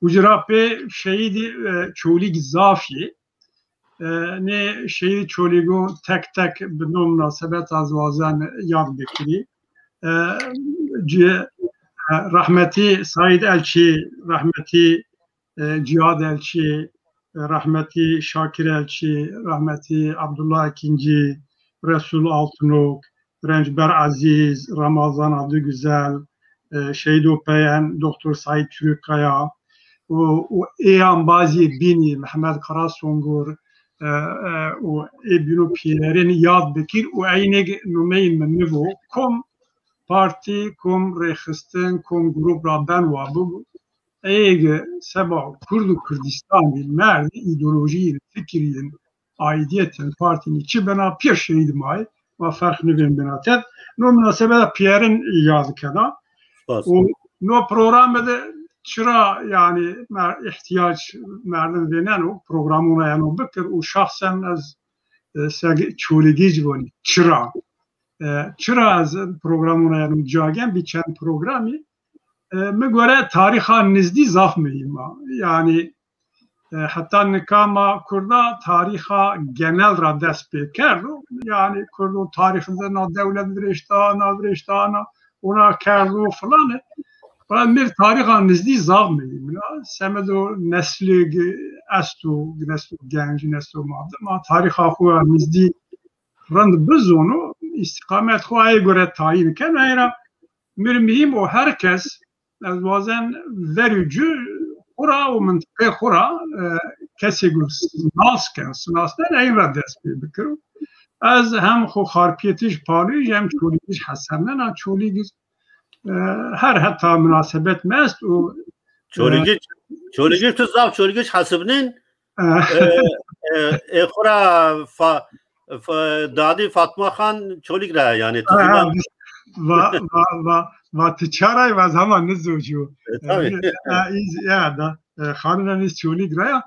Û ci ra pê şehîdî, e, Çolîg zaf yê. E, nê şehîd Çolîgo tek tek bi no munasebet ez wazen yad bikirî. E, ci, e, rehmetî Saîd Elçî, rehmetî, e, Cîhad Elçî, e, rehmetî Şakir Elçî, rehmetî Abdullah Ekîncî, Resul Altınok, Rençber Ezîz, Ramazan Adıgüzel, e, Şehîdo Peyen, Doktor Saîd Çürükkaya û, û ê ambazî bînî Mehmet Karasongur, e, e, û ê bîno pîyerin yad bikir û eynêk numeyî mi nivo, kom partî, kom rêxistin, kom grup ra ben wa bibo. Ege seba Kurd û Kurdistanî merdî, îdeolojîyî, fikirî, aîdîyetên partînî çi bena, pîya şehîd ma yê, ma ferq nibên bena tev. No munasebet de pîyerin yad kena. Spas. Û no programe de çira, yani, mer-, îhtîyac merdim vêneno, programona yeno bikir û şexsen ez, e, seg Çolîgij vonî, çira. E, çira ez programona yeno ca gen, bî çend programî, e, mi gore tarîxa nizdî zaf muhîm a. Yani, e, heta nika ma Kurda tarîxa genel ra dest pê kerdo. Yani Kurdo tarîxinde na dewlet virêşta, na virêşta, na ona kerdo filan. Ama mir tarîxa nizdî zaf muhîm a. Semedo neslig esto, nesto genc, nesto made. Ma tarîxa xo ya nizdî rind bizono, îstîqamet xo ayê gore tayîn keno. Ey ra mir muhîm o her kes, ez wazen ver û cû xwu ra û mintiqê xwu ra, e, kesê ku nas ken, sinasnen, eyn ra dest pê bikiro. Ez hem xwu Xarpêtij, Palij, hem Çolîgij hesebnena. Çolîgij, e, her heta munasebet mi est û, e, Çolîgij, Çolîgij tu zaf Çolîgij hesibnên. E, e, e, e, xura fa, fa, dadî Fatma Xan Çolîg ra, yanî tu Ha, ha, va, va, va, va ti çaray va zaman nizocu. E, tabii. E, e, iz, ya da, e, xanime niz Çolîg ra ya.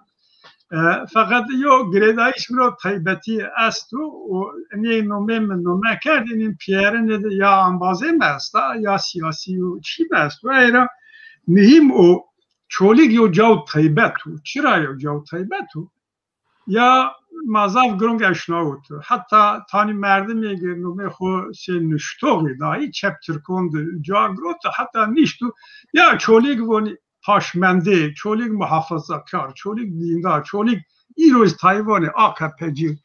E, feqet yo girêdayîş mi ro taybetî esto û nê nomê mi nome kerdî, nîn piyerine de ya ambazê mi esta, ya siyasî yo çî mi esto. Ey ra muhîm o Çolîg yo caw taybet o. Çira yo caw taybet o? Ya ma zaf girong eşnawit. Heta tanî merdimê ke nomê xo sê nuştoxî dayî, çep tirkon de ca girot, heta nişto ya Çolîg vonî paşmendê, Çolîg muhafazakar, Çolîg dîndar, Çolîg îro zî tayê vanê A K P'cî.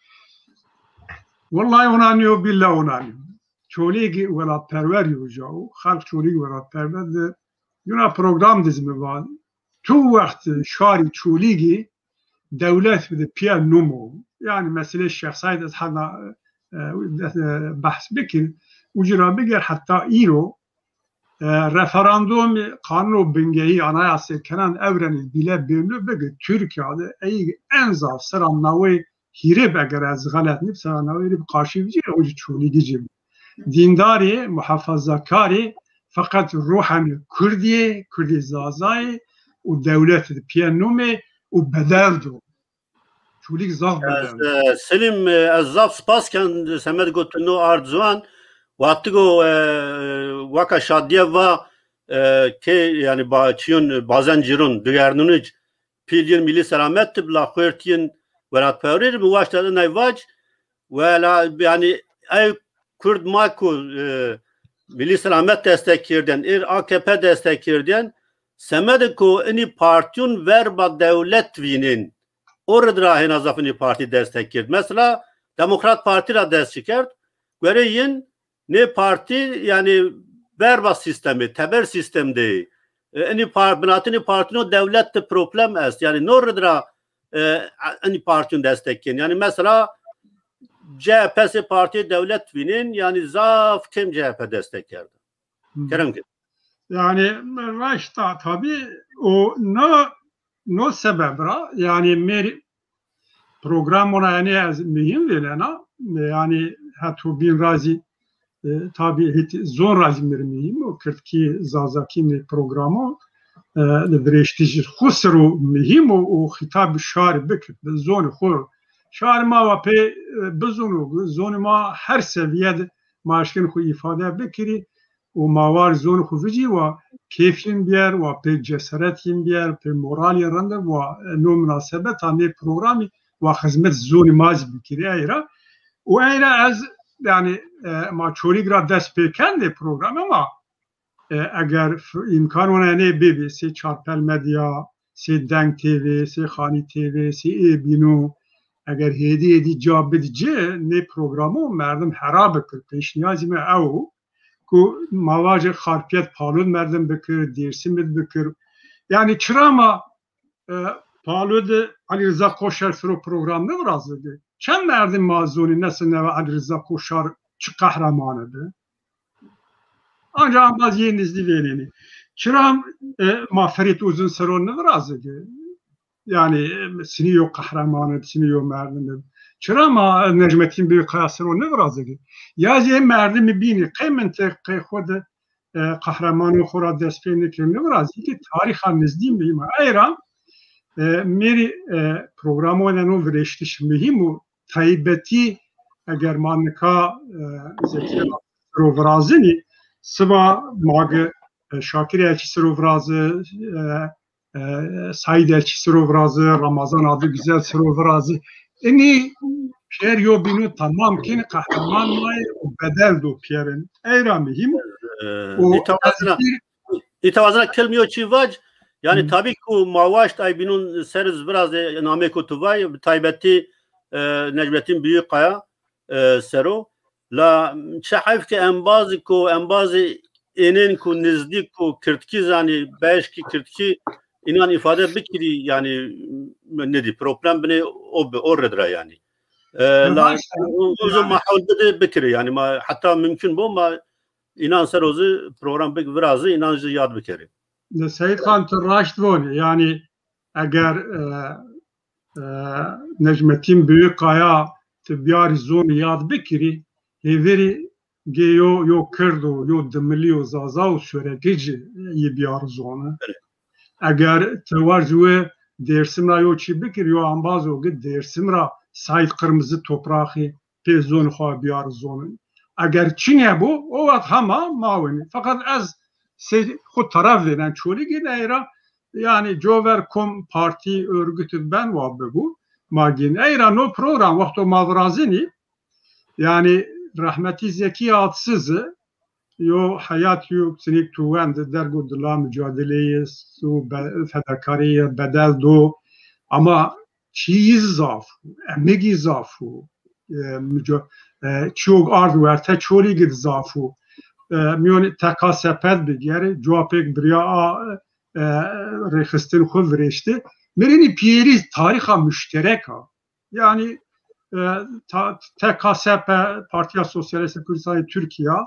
Wellahî ona nîyo, bîlla ona nîyo. Çolîg welatperwer yo ca o. Xelq Çolîg welatperwer de. Yuna program de zî mi va. Tu wext şarî Çolîgî dewlet bide piya num o. Yanî meselê Şêx Seîd ez hela, e, e, behs bikir. Ucu ra biger heta îro, e, referandumî qanûno bingehî anayasê kenan ewrenî bîle bênû bigi Tirkîya de ey en zaf sera nawey hîrê bi eger ez xelet nîb, sera nawey hîrê bi qarşî vîcî, o jî Çolîgî ci. Dîndarî, muhafazakarî, feqet ruhenî Kurdî yê, Kurdî Zazayî û dewlet de piya num ê û bedel do. Çolîg zaf bedel do. E, Selîm, e, ez zaf spas ken semed go tu no ard ziwan. Wextî go, e, waka şadîye va, e, ke, yanî ba, çîyon, bazen cîron, digernûnic, pîl yin milî selamet tib, la xuêrt yin welatperwerî, mi waşt ez inay vac, wela, yanî, ey Kurd ma ku, e, milî selamet destek kerdên, êr A K P destek kerdên, semedê ku inî partîyon verba dewlet vînên, o rid ra hêna zaf inî partî destek kerd. Mesela Demokrat Partî ra dest şikerd, guerê yin nê partî, yanî, verba sîstemê, teber sîstem de yê. E, inî par-, binatînê partîno dewlet de problem est. Yanî, no rid ra, e, inî partîyon destek kên. Yanî, mesela, C H P sê partîyê dewlet vînên, yanî, zaf kêm C H P destek kerde. Kerem ke. Yanî, raşt a tabî, o no, no sebeb ra, yanî, mêr programona, yanî, ez muhîm vênena, yanî, heto bîn ra zî, e, tabî hit zon ra zî mi rê muhîm o, kirdkî, zazakî nê programo, e, li virêştî jî xwu ser o muhîm o û xîtab bi şarî bikir, bi zonê xwu. Şarê ma wa pê, e, bizono, zonê ma her sevîye de ma eşkên xwu îfade bikirî û ma war zonê xwu vijî wa kêf yin bîyer, wa pê cesaret yin bîyer, pê moral yin rind, wa, e, no minasebeta nê programî wa xizmet zonê ma zî bikirî ey ra. Û ey ra ez, yanî, e, ma Çolîg ra dest pê ken nê program, ama, e, eger f-, îmkan wena nê bibî, sê Çarpel Medya, sê Deng T V, sê Xanî T V, sê ê bîno, eger hêdî hêdî ca bidî ci, nê programo merdim hera bikir. Pêşniyazî mi ew o ku ma vajê Xarpiyet Palûd merdim bikir, Dêrsimid bikir. Yanî çira ma e, Palû de Elî Riza Koçer sero program nêvirazê de. Çend merdim ma zonî nesin neva Elî Riza Koçer çi qehreman bi? Anca embaz yê nizdî vênenî. Çira, e, ma Ferît Uzun sero nêvirazê de. Yanî, e, sinî yo qehreman bi, sinî yo merdim bi. Çira ma Necmettin Büyükkaya sero nêvirazê de. Ya zî merdimî bînî qey mintiqê xwu de e, qehremanê xo ra dest pê nêkir, nêvirazî ki tarîxa nizdî muhîm a. Ey ra, e, mêrî, e, programonê no virêştiş muhîm û taybetî eger ma nika, e, Zekî sero virazinî, siba ma gi, e, Şakir Elçî sero virazi, e, e, Saîd Elçî sero virazi, Ramazan Adı Güzel sero virazi. Inî pîyer yo bîno temam kên qehreman ma yê û bedel do pîyerin. Ey ra muhîm. E, û îta wazena, îta wazena kilmî yo çî vac. Yanî tabî ku ma waşt ay bînon ser iz virazê namê ku tu vay, bi taybetî, e, Necmettin Büyükkaya, e, sero. La çi heyf ke embazî ku, embazî ênên ku nizdî ku kirdkî zanî, beşkî kirdkî înan îfade bikirî, yanî nedî problem binê o bi, o rid ra yanî. E, la o, o zû ma hewl bidî bikirî, yanî ma heta mumkin bo ma înan ser o zî program bik virazî, înan zî yad bikerî. Seyîd Xan, tu raşt vonî, yanî eger, e, e, Necmettin Büyükkaya ti biyarî zonî yad bikirî, hêverî gê yo, yo Kird o, yo Dimilî yo, Zaza û Sorekî ci yê biyar zonî. Eger ti war zî wê Dêrsim ra yo çî bikir, yo embaz o ki Dêrsim ra Saîd Qirmizî Topraxî pê zonî xo biyar zonî. Eger çinê bo, o wext hema ma wenî. Feqet ez sey xo taraf vênen Çolîgî de ra, yanî cover kom partî, örgütî ben wa bibo, ma gîn. Ey ra no program wexto ma virazinî, yanî rehmetî Zekî Atsizî yo heyat yo sinîk tu wend derg û dila mucadeleyê û be-, fedakarîye bedel do. Ama çîyî zaf o, emegî zaf o. E, müca-, e, çîyog ard werte Çolîgî di zaf o. E, mîyonê T K S P di bigere, cuwa pêk birya a, e, rêxistin xwu virêşti. Mirînî pîyerî tarîxa muşterek a. Yanî, e, ta-, T K S P, Partiya Sosyalîst Kurdistanê Tirkîya,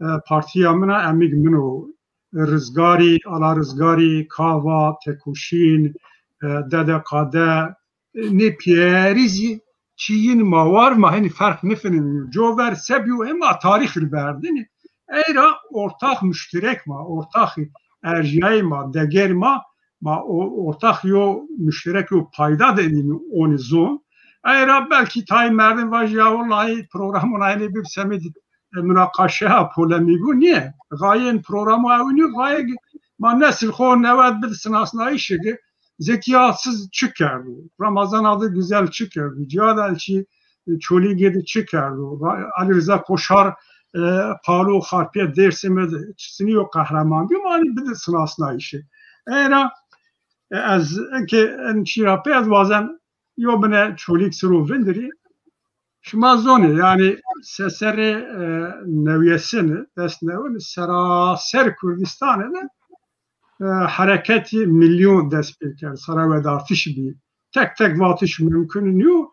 e, partîya min a, emîg min o. Rizgarî, Ala Rizgarî, Kava, Tekoşîn, e, Dede Kade, e, nê pîyerî zî çîyîn ma war, ma henî ferq nifinin. Cover sebî û hema tarîx ir berdinî. Ey ra ortax muşterek ma, ortaxî erjîyayê ma, degerî ma, ma o, ortax yo muşterek yo payda de enî onî zon. Ey ra belkî tayê merdim vajî ya wellahî programon eynî bib semedî, e, munaqaşeya, polemîk o nîye. Gayên programo ew nîyo, gayê ma nesil xo newet bid sinasnayîşê ki Zekî Atsizî çi kerdo, Ramazan Adıgüzel çi kerdo, Cîhad Elçî, e, Çolîgê de çi kerdo, Ra-, Alî Riza Koşar, e, Palo Xarpîye Dêrsimî de çi sinî yo qehreman bîyo, ma enî bid sinasnayîşê. Ey ra, e, ez ke en çî ra pê ez wazen yo bine Çolîg siro vindirî. Şima zonê, yanî seserê, e, newyesin, des newin, seraser Kurdistanê de, e, hereketî milyon dest pê kerd, sera wedartiş bî. Tek tek vatiş mumkin nîyo.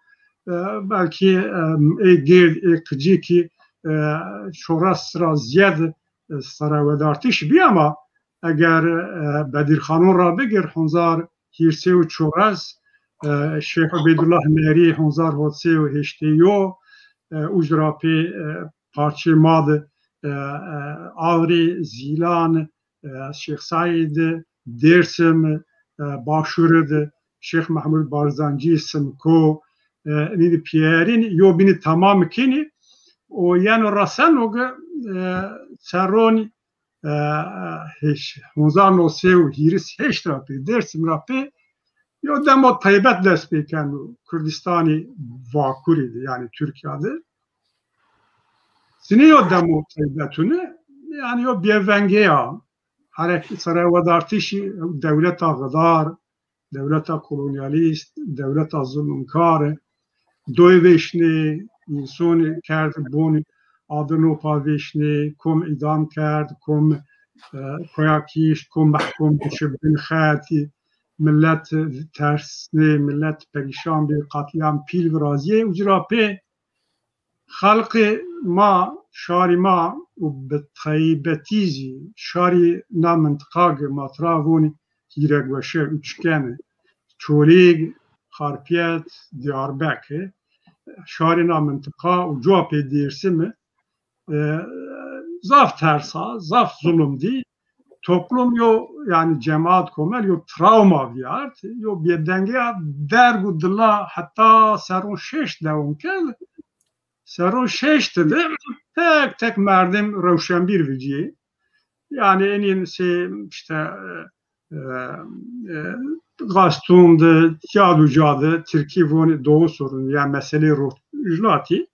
E, belkî, e, ê gêrd, ê qicî kî, e, çoras ra zîyed, e, sera wedartiş bî ama eger, e, Bedirxanon ra bigir, honzar hîrsê û çoras, e, Şeyh Ubeydullah Nerî honzar hotsê û heştê yo, e, uc ra pê, e, parçê ma de, e, e, Ağrı, Zîlan, e, Şeyh Said, Dêrsim, e, Başûrî de Şeyh Mehmûd Barzanci, Simko, e, nî de pîyerîn yo bînî tamam kenî û yeno reseno ki, e, serronî e, heş-, honzar no sey û hîris heşt ra pê, Dêrsim ra pê, yo demo taybet dest pê keno Kurdistanî Vakurî de, yanî Tirkîya de. Sinî yo demo taybetune, yanî yo bêvengeya, herek-, serewedartişî dewleta xidar, dewleta kolonyalîst, dewleta zulumkar, doy vêşnê, însonî kerd bonî, adı nopa vêşnê, kom îdam kerd, kom, e, koya kişt, kom mehkum şi bin xetî, millet tersnê, millet perîşan bî, qatlîam pîl virazîyê, ucî ra pê xelqê ma, şarî ma û bi taybetî zî şarî na mintiqa ki ma tira vonî Hîregweşe, Üçgen, Çolîg, Xarpiyet, Diyarbekir, şarê na mintiqa û cuwa pê Dêrsimî, e, zaf tersa, zaf zulum dî. Toplum yo, yanî cemaat, komel yo travma vîyart, yo bêdengeya derg û dila heta serron şeşt dewam kerd. Serron şeşt de tek tek merdim rewşenbîr vicîyê. Yanî enîn sey îşte, e, e, e, Gastûn de, ya uca de, tirkî vonî Doğu sorunu, ya meselê rojhilatî.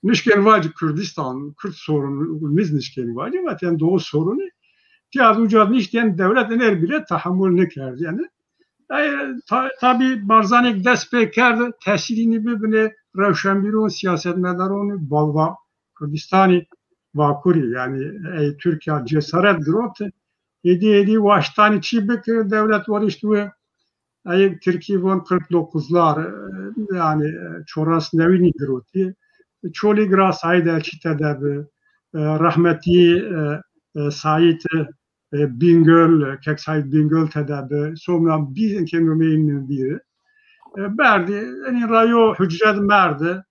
Nişkên vacî Kurdistan, Kurd sorunu, niz nişkên vacî, vatên Doğu sorunu. Ya uca niştên dewlet ener bile tehemmul nêkerd yanî. E, ta-, tabî Barzanî dest pê kerd, tesîrînî bibinê rewşenbîron, siyasetmedaron, balva Kurdistanî Vakurî, yanî ey Tirkîya cesaret girot, êdî êdî waştanî çî bikir, dewlet werişt wi, ey tirkî von kırk dokuzlar, e, yanî, e, çoras newînî girotî. Çolîg ra Saîd Elçî tede bi, e, rehmetî, e, e, Saîd, e, Bingöl, e, Kek Saîd Bingöl tede bi, sonra bî ke nomeyî bîri. E, berdî. Enî ra yo hucre de merdi.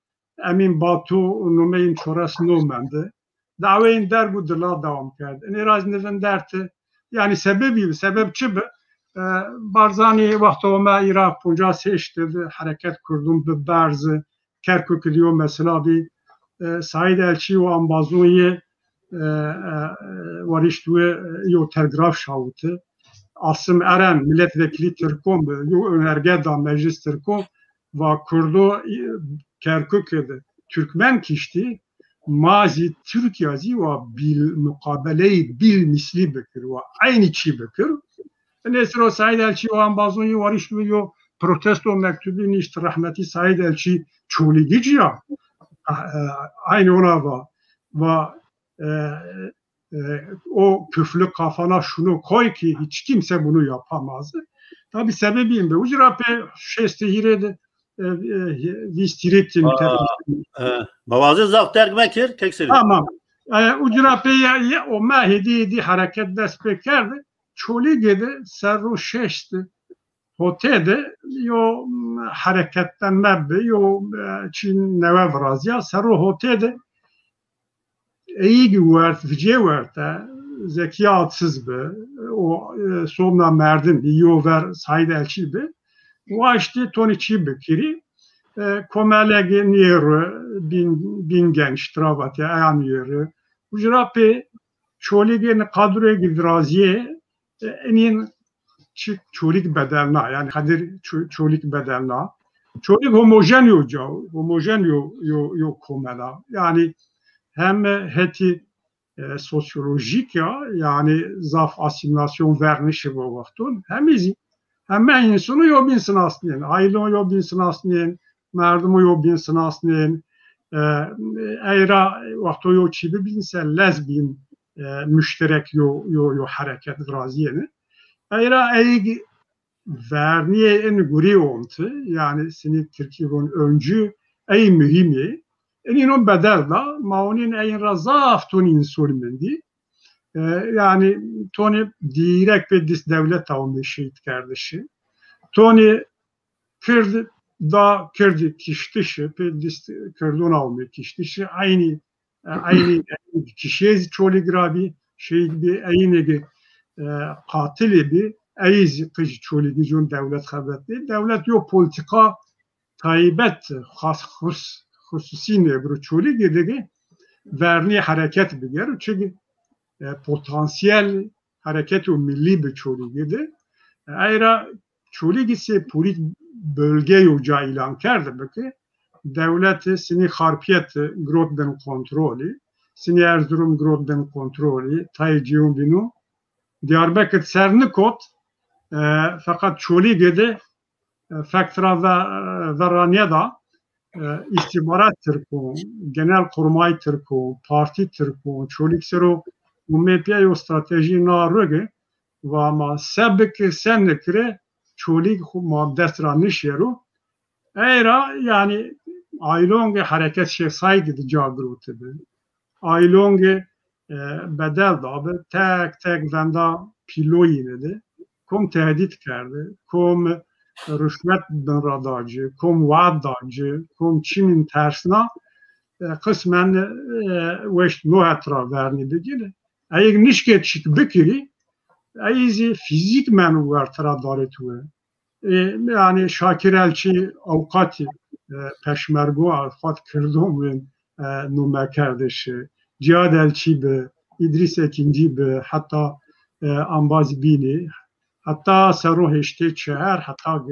Emîn Batu numeyîn çores no mendi. Daweyên derg û dila dewam kerd. Enê ra zî nivinderte. Yanî sebebî bi, sebeb çi bi? E, Barzanî wexto ome Îraq poncas heşt de hereket Kurdun bi berzi, Kerkûkî de yo mesela bî. E, Saîd Elçî û ambazon yê, e, e, warişt we, e, yo telgraf şawiti. Asim Eren, milletvekili Tirkon bi, yo önerge da Meclis Tirkon, va Kurdo, e, Kerkûkî de Türkmen kiştî, ma zî Tirkîya zî wa bil muqabeleyî bil mislî bikir, wa eynî çî bikir. Enê siro Saîd Elçî û ambazon yê warişt yo protesto mektubî nişt rehmetî Saîd Elçî Çolîgicî ya. E, e, eynî ona va. Va, e, e, o küflü kafana şunu koy ki hiç kimse bunu yapamaz. Tabi sebebîn bi. Ucra pê şêstî hîrê de, e, e, vîst hîrê kilometre. E, ma wazê zaf derg mekir, kek Selîm. Tamam. E, ucra pê ya, ya, o me hêdî hêdî hereket dest pê kerdi. Çolîgê de serro şeşt hotê de yo, m, hereketlenme bi, yo, e, çî newe virazîya. Serro hotê de Eyîgî werd, vicê werte, Zekî Atsiz bi, o, e, somna merdim bi, yo ver Saîd Elçî bi. Waştî tonî çî bikirî, e, komelegi nêru, bin, bin genç, travate, eya nêru. Ucra pê Çolîgê ni kadroyê virazîyê, e, enîn çi Çolîg bedelna, yanî Xedir Ço-, Çolîg bedelna. Çolîg homojen yo ca, homojen yo, yo, yo komela. Yanî hem hetî, e, sosyolojîk ya, yanî zaf asîmîlasyon vernişi bo wexton, hem zî heme însonu yo bîn sinasnên, aîlon yo bîn sinasnên, merdimu yo bîn sinasnên, e, ey ra wexto yo çî bibîn se lez bîn, e, muşterek yo, yo, yo hereket virazîyêne. Ey ra ey vernîyê in gurî ont, yanî sinî Tirkî von öncü, ey muhîm ê. Enî non bedel da, ma onîn eyin ra zaf tonî înson mendî. E, yanî tonî dîrek pê dîst dewleta omê şehîd kerdişi. Tonî Kird da Kirdî kiştişi, pê dîst Kirdona omê kiştişi. Eynî, e, eynî, eynî kişîyê zî Çolîg ra bî, şehîd bî, eynî ki, e, qatilî bî, ey zî qij Çolîgicon dewlet xebetnê. Dewlet yo polîtîka taybet, xas, xus-, xususî nêbiro Çolîgî de ki vernî hereket bigero. Çunkî, e, potansiyel hereketo millî bi Çolîgî de. Ey ra Çolîgî sey purî bölge yo ca îlan kerde bi ki dewleti sinî Xarpiyet girot bin kontrolî, sinî Erzurum girot bin kontrolî, tayê cêyon bîno. Diyarbekir ser nikot, e, feqet Çolîgî de, e, fek tira ve, e, vera nêda, e, îstîxbarat Tirkon, genelkurmay Tirkon, partî Tirkon, Çolîg sero û mepya yo stratejî na ruge, va ma se bikir, se nikire, Çolîg xu ma dest ra nişêro. Ey ra, yanî, aylongê hereket Şêx Saîdî de ca girotî bi. Aylongê, e, bedel da bi. Tek tek venda pîloyîne de. Kom tehdît kerdi, kom ruşwet bin ra da ci, kom wad da ci, kom çimîn tersna, e, qismen, e, weşt no het ra vernî bigîri. Eyg nişkê çik bikirî, ey zî fîzîkmen werte ra darit we. E, yanî Şakir Elçî awqatî, e, peşmergo, awqat Kirdon wên, e, nome kerdişi. Cîhad Elçî bi, Îdrîs Ekîncî bi, heta, e, embaz bînî, heta serro heştê çehar, heta,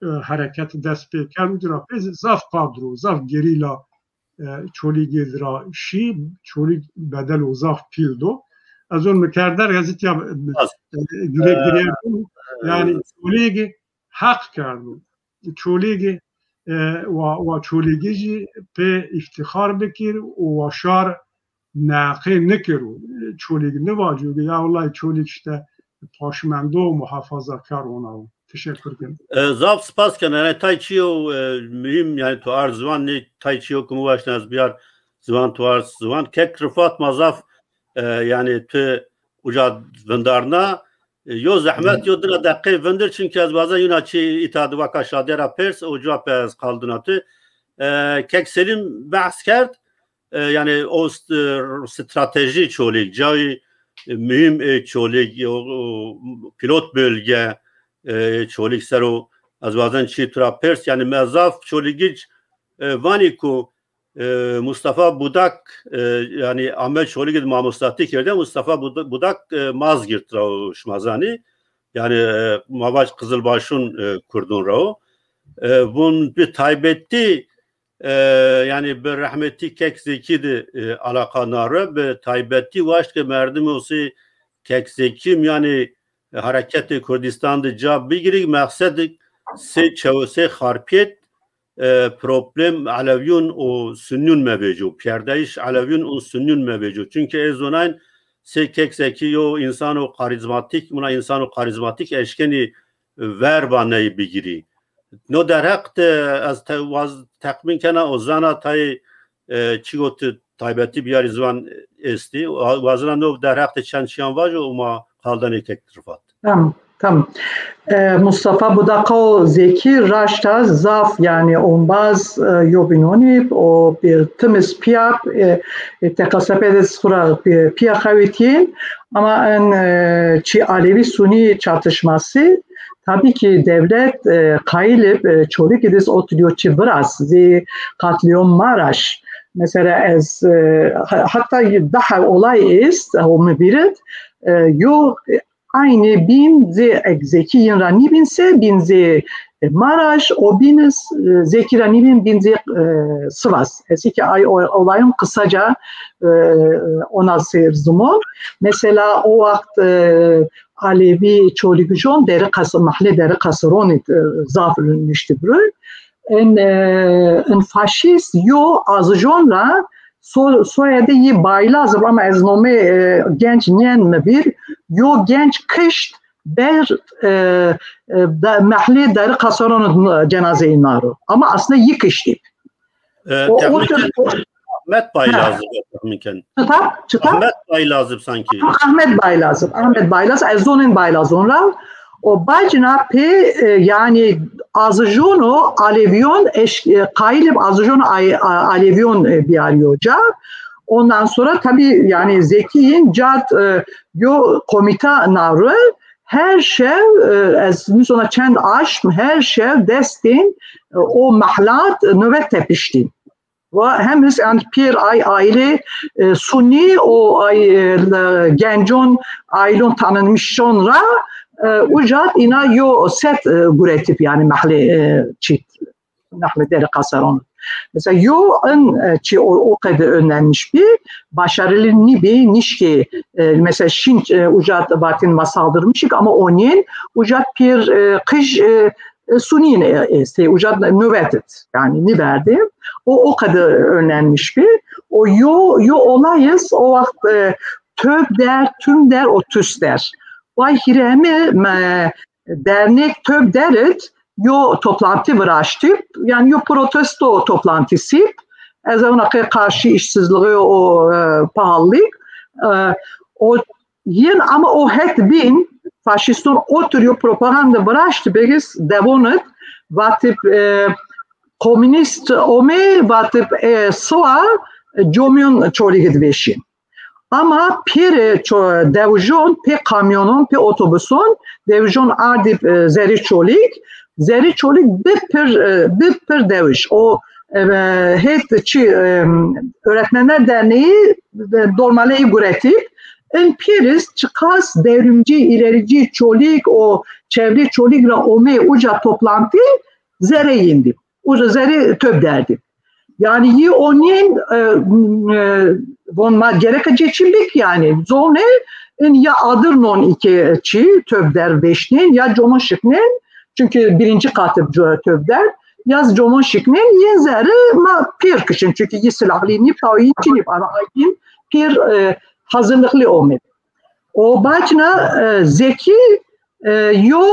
e, hereket dest pê kerd, uci ra pê zî zaf kadro, zaf gerîla, e, Çolîgî ra şî, Çolîg bedelo zaf pîl do. Ez on mi kerder, ez îtya, e, gire-, girêrdim. Yanî Çolîgî heq kerdo. Çolîgî, e, wa, wa Çolîgijî pê îftîxar bikir û wa şar neqê nikir û Çolîg nivaco ki ya wellahî Çolîg işte paşmendo, muhafazakar ona. Teşekkür ederim. E, zaf spas kena. Yanî tay çîyo, e, muhîm, yanî tu ard ziwan nê tay çîyo ki mi waştî ez biyar ziwan, tu ard ziwan. Kek Rifat, ma zaf, e, yanî tu uca vindarna, E, yo zehmet, yo dina deqey vindir, çunke ez wazen yuna çi îta di waka şadîye ra pers, o cewab ez qal dina tu. E, Kek Selîm behs kerd, e, yanî o st-, e, stratejî Çolîg, cayî, e, muhîm ê Çolîg, o, o pilot bölge, e, Çolîg ser o, ez wazen çi tu ra pers, yanî mi zaf Çolîgic, e, vanî ku, e, Mustafa Budak, e, yanî ame Çolîg id mamostatî kerde, Mustafa Bud-, Budak, e, Mazgirt ra o, şima zanî. Yanî, e, ma vac Qizilbaşun, e, Kurdun ra o. E, vun bi taybetî, e, yanî bi rehmetî Kek Zekî di, e, alaqa nare, bi taybetî waşt ke merdim o sey Kek Zekî, yanî, e, Hareketê Kurdîstan di ca bigirî, meqsed sey çew-, sey Xarpêt, e, problem Elewîyun û Sunnîyun mevêco, pîyerdayîş Elewîyun û Sunnîyun mevêco. Çunke ê zonayn sey Kek Zekî yo însano karîzmatîk, muna însano karîzmatîk eşkenî verba ney bigirî. No derheq de ez te-, waz-, texmîn kena o zana tayê, e, çî go tu taybetî biyarî ziwan estî. Wa-, wazena no derheq de çend çîyan vajo û ma qaldanê kek Rifat. Tamam, tamam. E, Mustafa Budakao Zekî raşta zaf, yanî, ombaz, e, yo bînonî, o, e, timiz pîya, e, e, T K S P de xura, e, pîya xewitîn, ama en, e, çi Alevî Sunî çatışması, tabii ki devlet, e, qayîl ib, e, Çolîg id iz otirîyo çi viraz, zî katlîom Maraş. Mesela ez, e, ha-, hatta daha olay est, o mi vîr id, e, yo, e, aynî bîn zî eg Zekî yin ra nîbîn se, bîn zî, e, Maraş, o bîn iz, e, Zekî ra nîbîn, bîn zî, e, Sivas. Ez ki ay o-, olayun kısaca, e, ona seyr zumon. Mesela o waxt, e, Alevî Çolîgijon Derî Qas-, mehlê Derî Qasaronî, e, zaf niştî biro. En, e, en faşîst yo azijon ra so-, soyadê yî Baylaz ib, ama ez nomê, e, genc nîyen mi vîr. Yo genc kişt ber, e, e, da-, mehlê Derî Qasaron id cenazeyî naro. Ama aslında yî kiştî. E, o, o Ahmet Baylaz ib, tahmin ken. Çita? Çita? Ahmet Baylaz ib sanki. Ahmet Baylaz ib. Ahmet Baylaz, ez zonên Baylazon ra. O bacina pê, e, yanî azijono Alevîyon eş-, e, qayîl ib azijono ay-, a-, Alevîyon, e, biyarîyo ca. Ondan sonra tabii yanî Zekî yin cad, e, yo komîta naro. Her şev, e, ez nizona çend aşm, her şev destên, e, o mehlat, e, nöbet tepiştîn. Ve hem iz, yanî, pêr ay aîle, e, Sunî o ay, e, le-, gencon, aîlon tanınmışon ra, e, uca d îna yo set, e, guretip, yanî mehlê, e, çît, mehlê Derî Qasaron. Mesela yo in, e, çi o, o qede önemmiş bi, başarılı nîbi, nişkê, e, mesela şin, e, uca d vatên ma saldırmışik ama onîn uca d pêr, e, qij, e, e, Sunîn, e, estê, uca nöbet id, yanî nîverdê. O, o qede önemmiş bi. O yo, yo olay iz, o waxt, e, töb der, tüm der, o tüs der. Vay hîremi, me, dernek töb der id yo toplantı viraştîb, yanî yo protesto toplantısı ib. Ez ona qe karşı işsizliği o, e, pahalılık, e, o Yin ama o het bîn, faşîston otir yo propaganda viraştî, begis devon id, vatib, e, komunîst omê, vatib, e, siwa, e, comîyon Çolîg id vêşîn. Ama pêrê ço-, dewijon, pê kamyonon, pê otobuson, dewijon ardîb, e, zerrî Çolîg, zerrî Çolîg bi pir, e, bi pir dewij. O, e, hêt çi, e, Öğretmenler Derneği, e, dormaleyî guretî. In pêriz çiqas devrimci, ilerici Çolîg, o çevrê Çolîg ra omê uca toplantî zerrê yin dî. Uca zerrê töb derdî. Yanî yî onîn, e, e, von ma gereke cê çî bik yanî. Zonê in ya adir non îke çî, töb der vêşnên, ya comon şiknên, çünkü birinci katib co-, töb der, ya comon şiknên, yên zerrî ma pêr kişin, çünkü yî silahlı nîb, taw yîn çinîb, ana ayîn pêr, e, hazırlıklı omê. O bacna, e, Zekî, e, yo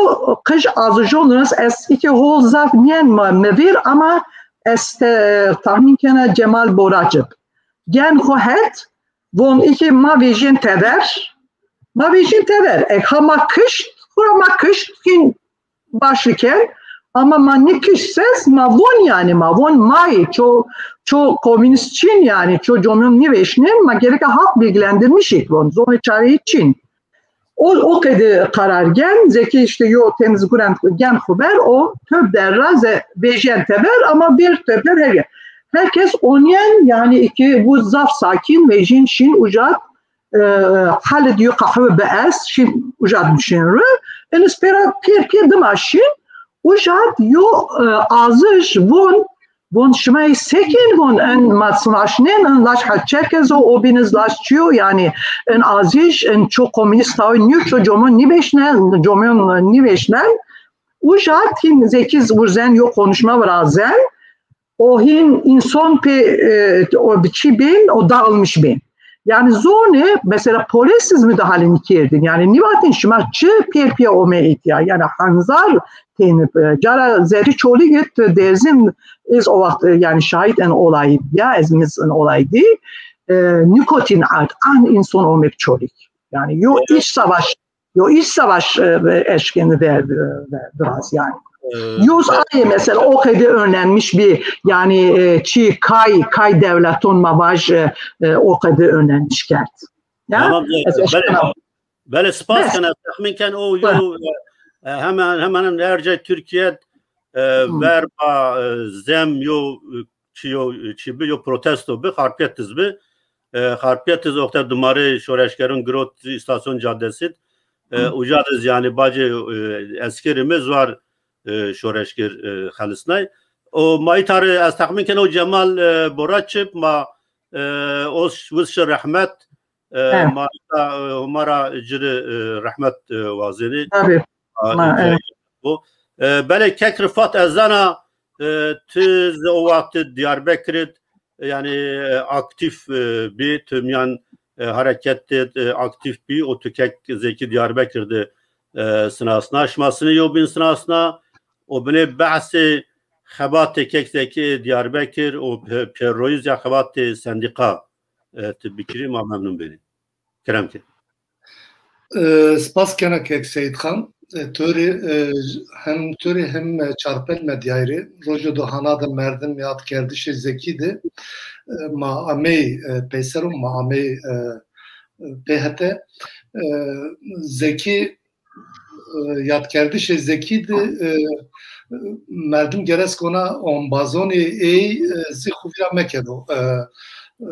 qij azijon iz, ez îke hol zaf nîyen ma mi vîr ama ez te-, tahmin kena Cemal Borac ib. Gen xo het, von îke ma vejîyen tever, Ma vejîn tever. Ek ha ma kişt, xura ma kişt, hîn başî ken. Ama ma nîkişt ses, ma von yanî, ma von mayî, ço, ço komünist çin yanî, ço comyon nîveşnen, ma gereka halk bilgilendirmiş îk von, zonê çareyî çin. O, o qede karar gen, Zekî işte yo temiz guren gen xu ber, o töb der ra ze vejyen teber, ama bir töber her, herkes onyen yanî iki bu zaf sakin vejîn şin ucat, e, hali diyor kahve be ez, şin ucat düşün rü. En ispera pir pir dima şin, ucat yo, e, azış von, von şima ey sekin von en matsınaşnen, en laç ha çerkez o, o biniz laç çiyo, yani en azış, en çok komünist tawi nyu, çok comon nibeşnen, comon nibeşnen. Ucat hin zekiz urzen yo konuşma virazen, o hin inson pê, e, o biçî bin, o dağılmış bin. Yani zone, mesela polis siz müdahale kerdin. Yani nivatin şima çi pêr pê ome îtya. Yani hanzar tenip, e, cara zerri çoli git derzim iz o vaxt, e, yani şahit en olayı ya, ez miz en olayı di. E, nikotin ard, an inson omek çolik. Yani yo iç savaş Yo, iç savaş, e, eşkeni ver, e, ver biraz yani. E, yüz ayı mesela o kadar önlenmiş bir yani, e, çi kay, kay devleton mavaj, e, e, o kadar önlenmiş kert. Ya? Tamam, ez eşkena. Bele spas kena, ez texmin ken o yo, e, hemen, hemen her cay Türkiye, e, verba, e, zem yo, e, çi yo, çi bi yo protesto bi, Xarpêt iz bi. E, Xarpêt iz oxter dumarê şoreşgerun girot istasyon caddesi. E, uca diz yani bacê, e, eskeri mi zwar, e, şoreşger, e, xelisnay. O ma îta rê ez texmin ken o Cemal, e, Boraçip ma, e, o ş-, wiz şi rehmet, e, ma îta, e, Homa ra ci rê, e, rehmet, e, wazênê. Tabii. A, ma, evet. O, e, belê kek Rifat ez zana, e, ti zi o wextî Diyarbekir id, yani, e, aktîf, e, bî, ti miyan, e, hereket id, e, aktîf bî, o tu kek Zekî Diyarbekir di, e, sinasna. Şima sinî yewbîn sinasna, o binê behsê xebatê kek Zekî Diyarbekir, o pe-, pêroyîz ya xebatê sendîqa, e, ti bikirî ma memnun benî. Kerem ke. E, spas kena kek Seyîd Xan. E, to rê, e, hem to rê hem, e, çarpel medyayî rê. Rojo do hana de merdim yadkerdişê Zekî de, e, ma amey, e, peyser û ma amey, e, e, pê hete. E, Zekî, e, yadkerdişê Zekî de, e, merdim geres kona ombazonê ey, e, zî xu vîra mekeno. E,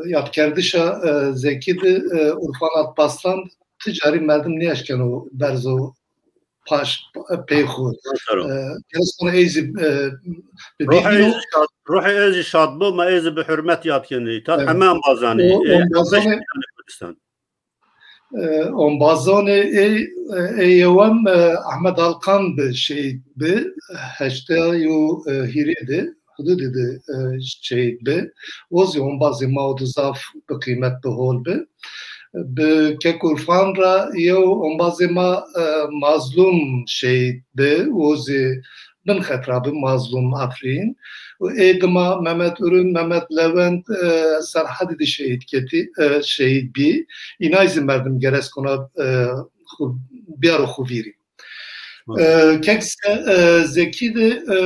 yadkerdişa, e, Zekî de, e, Urfan Alparslan ti carî merdim nêeşkeno berzo paş, e, pey xu. E, geres kona ey zî, e, bi Ruhê ey zî şad, ruhê ey zî şad bo, ma ey zî bi hurmet yad kenî. Ta heme embazanê, e, ombazonê Kurdistan. E, ombazonê ey, e, ey yewem, e, Ahmet Alkan bi şehîd bi, heştay û, e, hîrê de, hududê de, e, şehîd bi. O zî ombazê ma o di zaf bi qîmet, bi hol bi. Bi kek Urfan ra yew ombazê ma, e, Mazlum şehîd bi. O zî bin xetra bi, Mazlum Afrîn. Û ê dima Mehmet Urun, Mehmet Lewent, e, Serhedî de şehîd ketî, e, şehîd bî. Înay zî merdim geres kona, e, xu-, biyaro xu vîrî. E, kek Se-, e, Zekî de, e,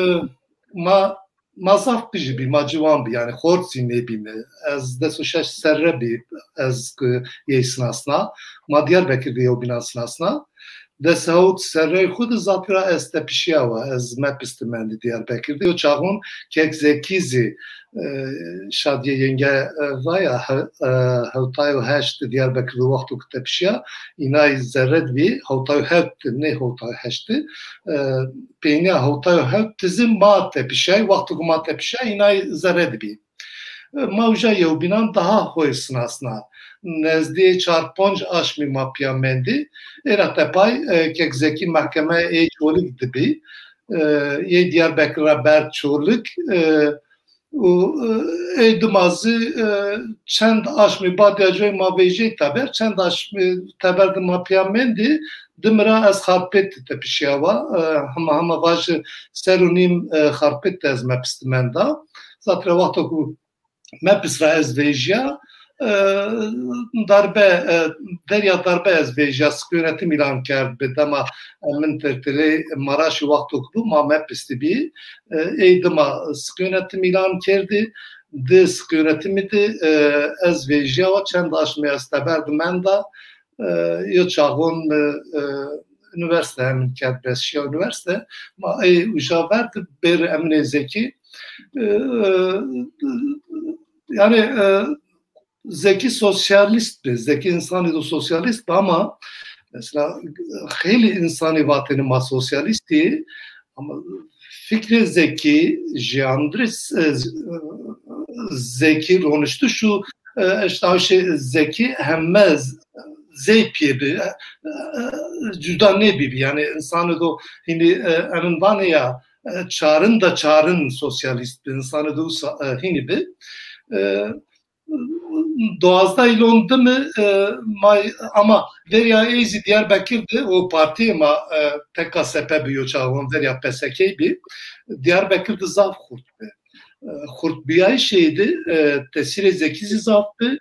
ma, ma zaf qijî bî, ma ciwan bî, yani xort zî nêbîme. Ez des û şeş serre bî, ez ki yey sinasna. Ma Diyarbekir de yewbînan sinasna. Des hewt serrey xwu de zatî ra ez tepişîya wa, ez mepis de mendî Diyarbekir de. Yo çaxûn kek Zekî zî, e, Şadîye yenge, e, vaya, he-, e, hewtay û heşt de Diyarbekir de wexto ke tepişîya, înay zerre de bî, hewtay û hewt de, nê hewtay û heşt de, e, peynîya hewtay û hewt de zî ma tepişîyay, wexto ke ma tepişîyay, înay zerre de bî. Ma uca yewbînan daha hoy sinasna. Nezdî çar ponc aşmî ma pîya mendî. Ê ra tepay, e, kek Zekî mehkemeyê ê Çolîg de bî. E, yê Diyarbekir ra berd Çolîg, e, û, e, ê dima zî, e, çend aşmî bad ya coy ma vejîyê teber, çend aşmî teber de ma pîya mendî, dimi ra ez Xarpêt de tepişîya wa. E, hema hema vajî ser û nîm, e, Xarpêt de ez mepis de menda. Zatî ra wexto ku mepis ra ez vejîya, e, darbe, e, derya darbe ez vejîya, sıkı yönetim îlan kerd bi. Dema, e, min tertelê Maraşî wexto ki bû, ma mepistî bî. E, ey dima sıkı yönetim îlan kerdî. Di sıkı yönetimî de, e, ez vejîyawa, çend aşmê ez teber di menda. E, yo çaxon, e, e, üniversite emin kerd, bes şiya üniversite. Ma ey uja ver di bêr Emînê Zekî. E, e, yani, e, Zekî sosyalîst bi, Zekî însanî do sosyalîst bi ama mesela xeylî însanî vatêne ma sosyalîstî ama fikrê Zekî, jiyandirê, e, Zekî, roniştiş û, e, işte şey Zekî heme z-, zey piyê bi, e, e, cuda nêbî bi. Yani însanî do hînî, e, emin vanê ya, e, çarin da çarin sosyalîst bi, însanî do sa-, e, hînî bi. E, duwazdeh îlon dimi, e, may, ama verya ey zî Diyarbekir de o partiyê ma, e, T K S P bi yo çaxon, verya P S K bî. Diyarbekir de zaf xurt bi. E, xurtbîyayîşê de, e, tesîrê Zekî zî zaf bi.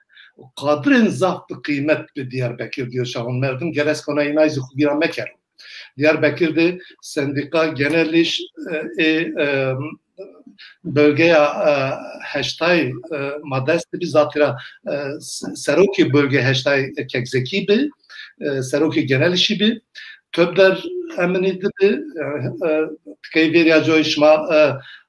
Qadrên zaf bi qîmet bi Diyarbekir de yo çaxon. Merdim gerek ona înay zî xu vîra mekero. Diyarbekir de sendîka, genel îş, e, ê, e, bölgeya, e, heştay, e, ma dest de bî, zatî ra, e, s-, serokê bölge heştay Kek Zekî bi, e, serokê genel îşî bi. Töbder eminî de bi, e, e, tikey verîya coy şima, e,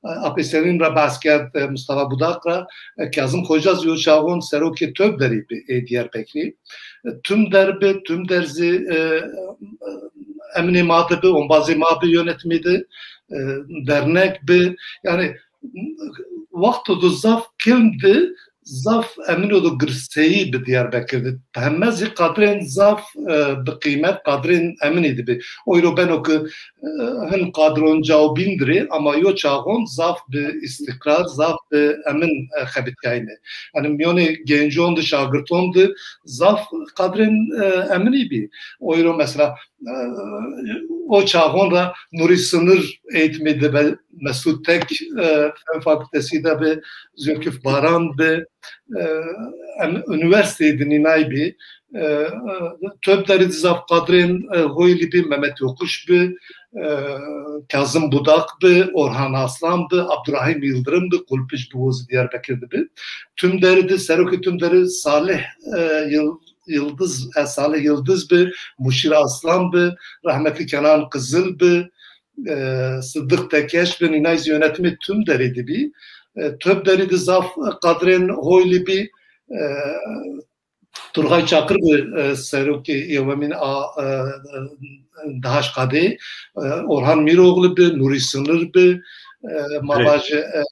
e, Apê Serîn ra behs kerd, e, Mustafa Budak ra, e, Kazım Koca zî yo çaxon serokê Töbderî bi ê Diyarbekirî. Tümder bi, Tümder zî, e, eminê ma de bi, ombazê ma bi yönetimî de, e, dernek bi. Yani wexto do zaf kilm di, zaf emino do girseyî bi Diyarbekir de. Heme zî qadrên zaf, e, bi qîmet, qadrên eminî di bi. Oyro beno ki, e, hin qadron cao bîn dirê, ama yo çaxon zaf bi îstîqrar, zaf bi emin, e, xebitîyayne. Yani mîyonê gencon di, şagirton di zaf qadrên, e, eminî bî. Oyro mesela, e, o çaxon ra Nurî Sinir eğitimî de bi, Mesut Tek, e, Fen Fakültesi de bi, Zülküf Baran bi, e, em, üniversiteyî de nînay bî. E, e, Töbderî de zaf qadrên, e, Hoylî bî, Mehmet Yokuş bi, e, Kazım Budak bi, Orhan Aslan bi, Abdurrahim Yıldırım bi, Kulpij bi, o zî Diyarbekir de bi. Tümderî de, serokê Tümderî Salih, e, Yıl-, Yıldız, e, Salih Yıldız bi, Muşir Aslan bi, rahmetli Kenan Kızıl bi, e, Sıddık Tekeş bi, nînay zî yönetimê Tümderî de bî. E, Töbderî de zaf qadrên Hoylî bî, e, Turgay Çakır bi, e, serokê yewemîn a, e, e, DAHŞK'dê, e, Orhan Mîroğlu bi, Nurî Sinir bi, e, ma vajî, e, e,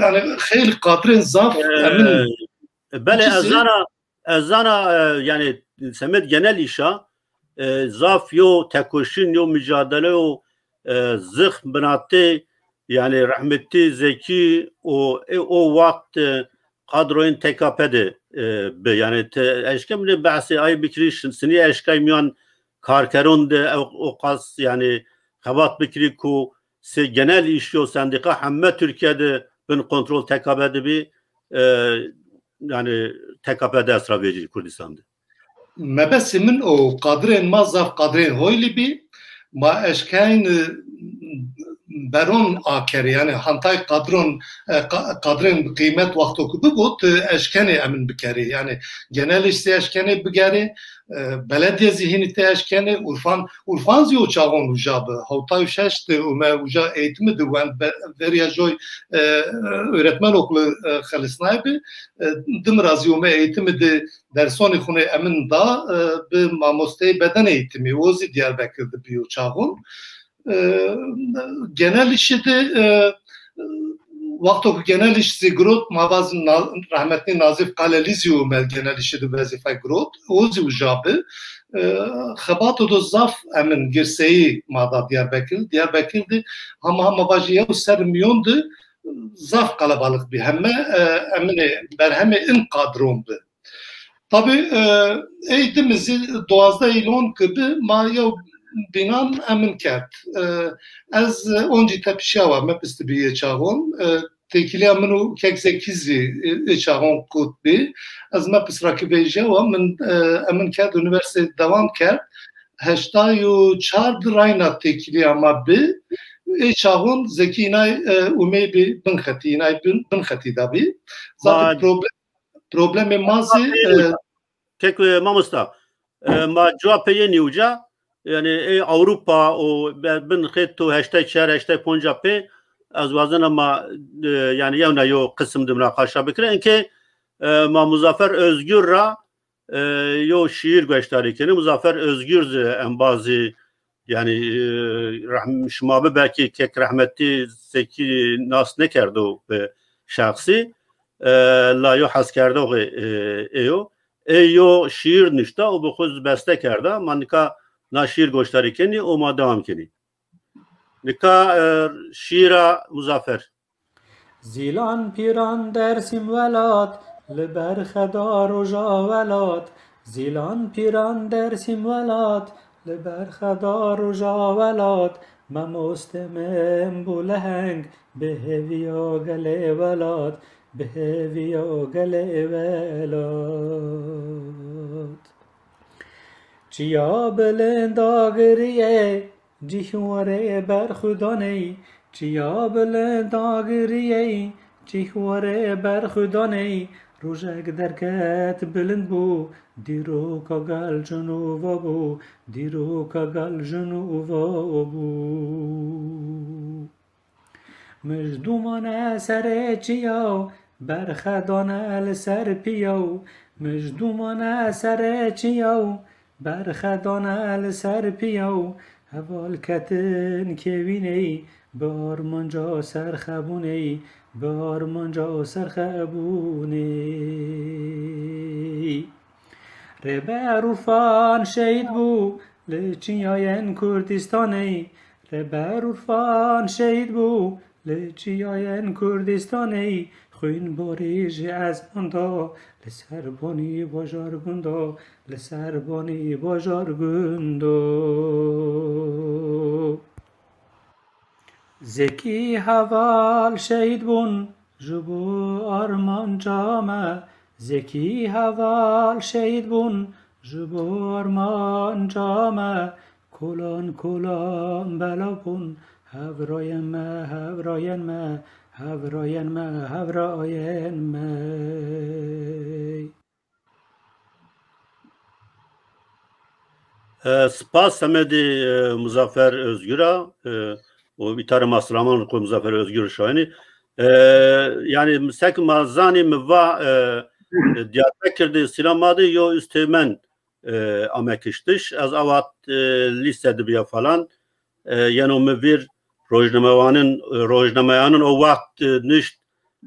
yani xeylî qadrên zaf emin. E, belê, ez zana, ez zana, e, yani semed genel îşa, e, zaf yo tekoşîn, yo micadele, yo, e, zixm binatê, yani rehmetî Zekî û, e, o wext, e, kadroyên T K P de, e, bi. Yani te, eşke mi behsê ay bikirî, şin-, sinî eşkay mîyan karkeron de ew, o qas yani xebat bikirî ku se genel îşî yo sendîka heme Tirkîye de bin kontrol T K P de bî, e, yani T K P dest ra vecî Kurdistan de. Mebesê min o, qadrên ma zaf qadrên Hoylî bî. Ma eşkeyn, e, beron akerê, yani hantay qadron, e, qa-, qadrên bi qîmet wexto ku bibo, ti eşkenê emin bikerê. Yani genel îş zî eşkenê bigerê, e, belediye zî hînî ti eşkenê, Urfan, Urfan zî o çaxon uca bi. Hewtay û şeş de ûme uca eğitimi de wend be-, verîya joy, e, öğretmen okulu, e, xelisnay bi. E, dim ra zî ûme eğitimi de dersonî xunê emin da, e, bi mamosteyê beden eğitimi, o zî Diyarbekir de bîyo çaxon. E, genel îşî de, e, wexto ku genel îş zî girot, ma vazin Na-, rahmetli Nazif Kalelî zî ûme genel îşî de wezîfe girot, o zî uca bi. E, xebato do zaf emin girseyî ma da Diyarbekir. Diyarbekir de hama hama vajî yew ser mîyon de zaf qelebalix bî. Heme, e, eminê berhemê in qadron bi. Tabî, e, ey dimi zî duwazdeh îlon ki bi, ma yew bînan emin kerd. E, ez, e, oncî tepişîyawa, mepistî bî yê çaxon. E, têkilîya min û kek Zekî zî, e, ê çaxon qut bî. Ez me pisrakî vejîyawa, min, e, emin kerd, unîversîte dewam kerd. Heştay û çar di rayna têkilîya ma bi. Ê çaxon Zekî înay, e, umey bî bin xetî, înay bin, bin xetî de bî. Zaten Ma problem, problemê ma zî, e, Kek, e, mamosta, e, ma cuwa pê yenî uca, yanî, ê Ewropa û be-, bin xêt û heştay çar, heştay ponca pê, ez wazena ma, e, yanî, yewna yo qisim de munaqaşa bikirê. Inkê, e, ma Muzaffer Özgür ra, e, yo şîîr goşdarî kenî. Muzaffer Özgür zî embazî, yanî, e, rehm-, şima bi belkî kek rehmetî Zekî nas nêkerdo bi şexsî, e, la yo heskerdoxê, e, ê yo. Ê yo şîîr nuşta û bi xwu zî beste kerda. Ma nika na şîîr goşdarî kenî û ma dewam kenî. Nika, e, şîîra Muzaffer. Zîlan pîran Dêrsim welat, li berxe da roja welat. Zîlan pîran Dêrsim welat, li berxe da roja welat. Memoste min bû leheng, bi hêviya gelê welat, bi hêviya gelê welat. Çiya bilind agirîyê, cîhwarê berxudaney, çiya bilind agirîyey, cîhwarê berxudaney, rojek derket bilind bû, dîroka gel jin û va bû, dîroka gel jin û va bû. Mij dûmane serê çiyaw, berxe dane li ser piyaw. Mij dûmane serê çiyaw, berxe dane li ser piyaw. Heval ketin kêwîney, bi armanca serxebûney, bi armanca serxebûney. Rêber Urfan şehîd bû, li çiyayên Kurdistanê. Rêber Urfan şehîd bû, li çiyayên Kurdistanê. Xwîn borî ji ezman da, li ser bonî bajar gunda, li ser bonî bajar gunda. Zekî heval şehîd bûn, ji bo armanca me. Zekî heval şehîd bûn, ji bo armanca me. Kolan kolan belav bûn, hevrayên me, hevrayên me, hevrayên me, hevrayên me. E, spas semedê, e, Muzaffer Özgür a, e, û îtarê ma silaman xwu Muzaffer Özgür şayenî. E, yanî sek ma zanî mi va, e, Diyarbekir de sîla ma de yo üsteğmen, e, ame kiştiş. Ez avat, e, lîse de bîya falan. E, yeno mi vîr rojnamewanin, e, rojnameyanin o waxt, e, nişt,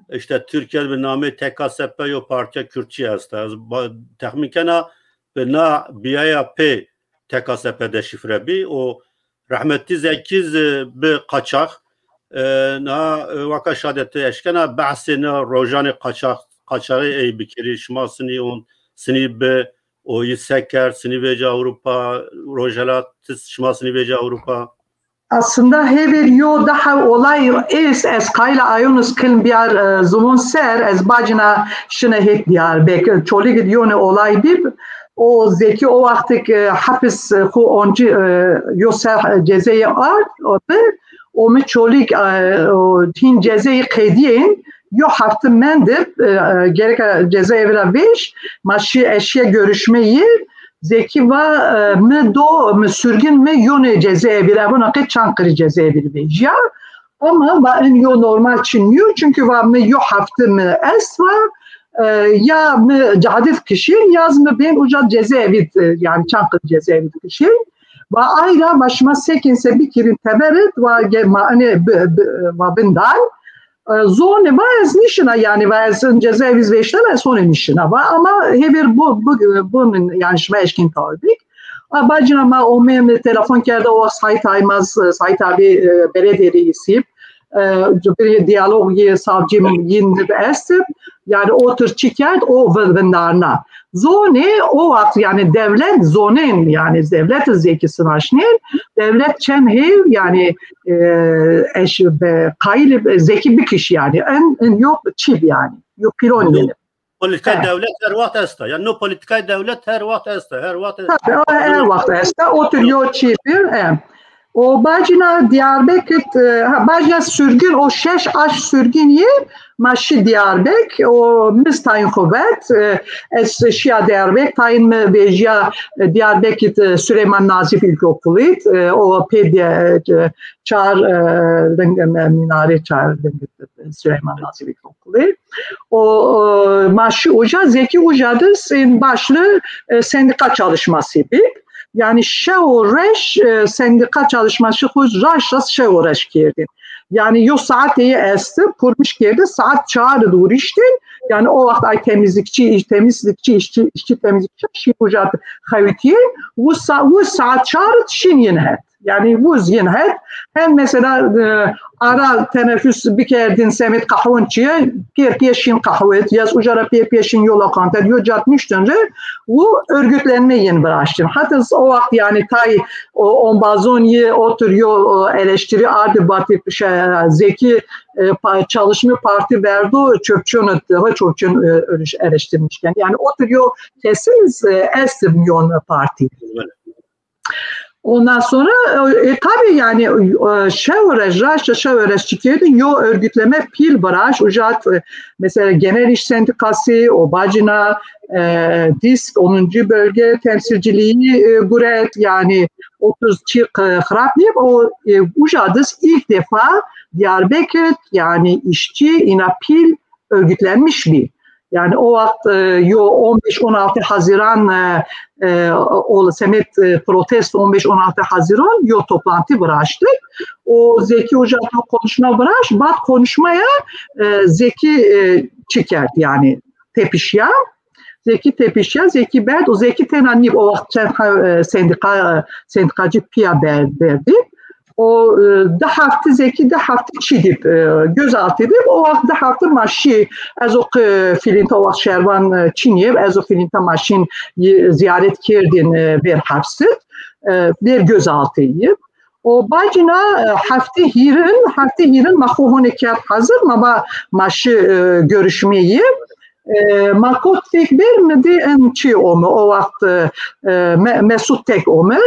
îşte Tirkîye bi namê T K S P yo partîya Kürtçî esta. Ez ba-, texmîn kena bi na bîyaya pê T K S P deşîfre bî. O rehmetî Zekî zî bi qaçax, e, na, e, waka şadeti eşkena behsê na rojanê qaçax, qaçaxî ey bikirî. Şima sinî on, sinî bi o yi se kerd, sinî vêca Ewropa, Rojhelat, ti şima sinî vêca Ewropa. Aslında hêvêr yo daha olay êst, ez qayîl a ayon iz kilm biyar, e, ziwan ser, ez bacina şine hêt diyar. Bek Çolîg id yone olay bib. O Zekî o wextik, e, hepis, e, xu oncî, e, yo ser, e, cezeyê ard, o bi, o mi Çolîg, e, o hîn cezeyê qedîyên, yo hefte mendib, e, e, gereka cezaevi ra vêş, ma şî, ez şîya görüşmeyî, Zekî va, e, mi do, mi surgin mi yonê cezaevi ra, vona qey Çankırı cezaevi ra vejîya. Ama va in yo normal çin nîyo, çünkü va mi yo hefte mi est va, e, ya mi cadid kişîn, ya zî mi bên uca cezaevi, e, yanî Çankırı cezaevi kişîn. Va ay ra va şima sekên se bikirîn teber id, va ge-, ma inê bi, bi, va bin dan. E, zonê va ez nîşina, yanî va ez in cezaevi iz vêştena, ez honê nîşina va. Ama hêvêr bu, bu, bu min, yanî şima eşkên tawil bik. A bacina ma omê mi telefon kerda, o Sait Aymaz, Sait abi, e, belediye reîsî. e, bir diyalog yê savcî yin de est. Yani o tür çi kerd, o vi-, vindarna. Zonê o waxt yani devlet zonên, yani devlet zekî sinaşnên, devlet çend hêv yani, e, eş be qayil zekî bikiş yani. En, en yok çi yani. Yok pilon yani. Politikayê dewlet her waxt esta. Yani no politikayê dewlet her waxt esta. Her waxt esta. Tabii, o her waxt esta. O tür yo çî bir, e. O bacina Diyarbekir, e, ha, bacina sürgün, o şeş aş sürgün yê, ma şî Diyarbek, o mi tayin xo vet, e, ez şiya Diyarbek, tayin mi vejîya, e, Diyarbekir, e, Süleyman Nazif İlkokulu, e, o pê de, e, çar, e, deng, e, minare çar, deng, e, Süleyman Nazif İlkokulu. O, e, ma şî uca, Zekî uca de sen başlı, e, sendika çalışması bi. Yani şew reş, e, sendika çalışması xo raş rast şew reş kerdin. Yani yo saat eye esti, kurmuş kerdi, saat çar de vuriştin. Yani o waxt ay temizlikçi, iş-, temizlikçi, işçi, işçi temizlikçi şî uca xewitiyên, bu sa-, bu saat çar şin yin het. Yani vuz yin het. Hem mesela, e, ara teneffüs bikerdin semed qahwon çiye, pêr pêşin qahwet, yaz uca ra pêr pêşin yo lokanta, yo cad niştin re, bu örgütlenme yin viraştin. Hatta o waxt yani tay o ombazon yi otur yo, o eleştiri ardi batı şey, Zeki, e, pa-, Çalışma Parti verdo çöpçün, daha çöpçün, e, eleştirmişken. Yani otur yo kesin, e, estim yon parti. Ondan sonra, e, e, tabii yani, e, şew reş, raşta şew reş çi kerdin, yo örgütleme pil baraj, ucat, e, mesela Genel İş Sendikası, o bacina, e, disk, onuncu bölge temsilciliği, e, guret, yani otuz çi, e, xirab nîb, o, e, uca de ilk defa Diyarbekir, yani işçi, ina pil örgütlenmiş bir. Yani o waxt, e, yo on beş on altı Haziran, e, e, o semed, e, protesto on beş on altı Haziran yo toplantı viraştı. O Zeki Hoca da konuşma viraşt, bad konuşmaya, e, Zeki, e, çi kerd yani tepişya. Zeki tepişya, Zeki berd, o Zeki tena nîb, o waxt çend ha-, e, sendika, e, sendikacı piya ber-, berdi. O, e, di hefte Zeki, di hefte çi dib, e, gözaltı dib. O waxt di hefte ma şî, ez o qi-, filinta o waxt şervan, e, çinî, ez o filinta ma şîn yi-, ziyaret kerdin, e, ver hepsi, e, ver gözaltı yi. O bacina, e, hefte hîrin, hefte hîrin ma xo hone kerd hazir, ma va ma şi, e, görüşmeyi. E, ma kot tek bir mi di en çi ome, o waxt, e, Me-, Mesut tek ome.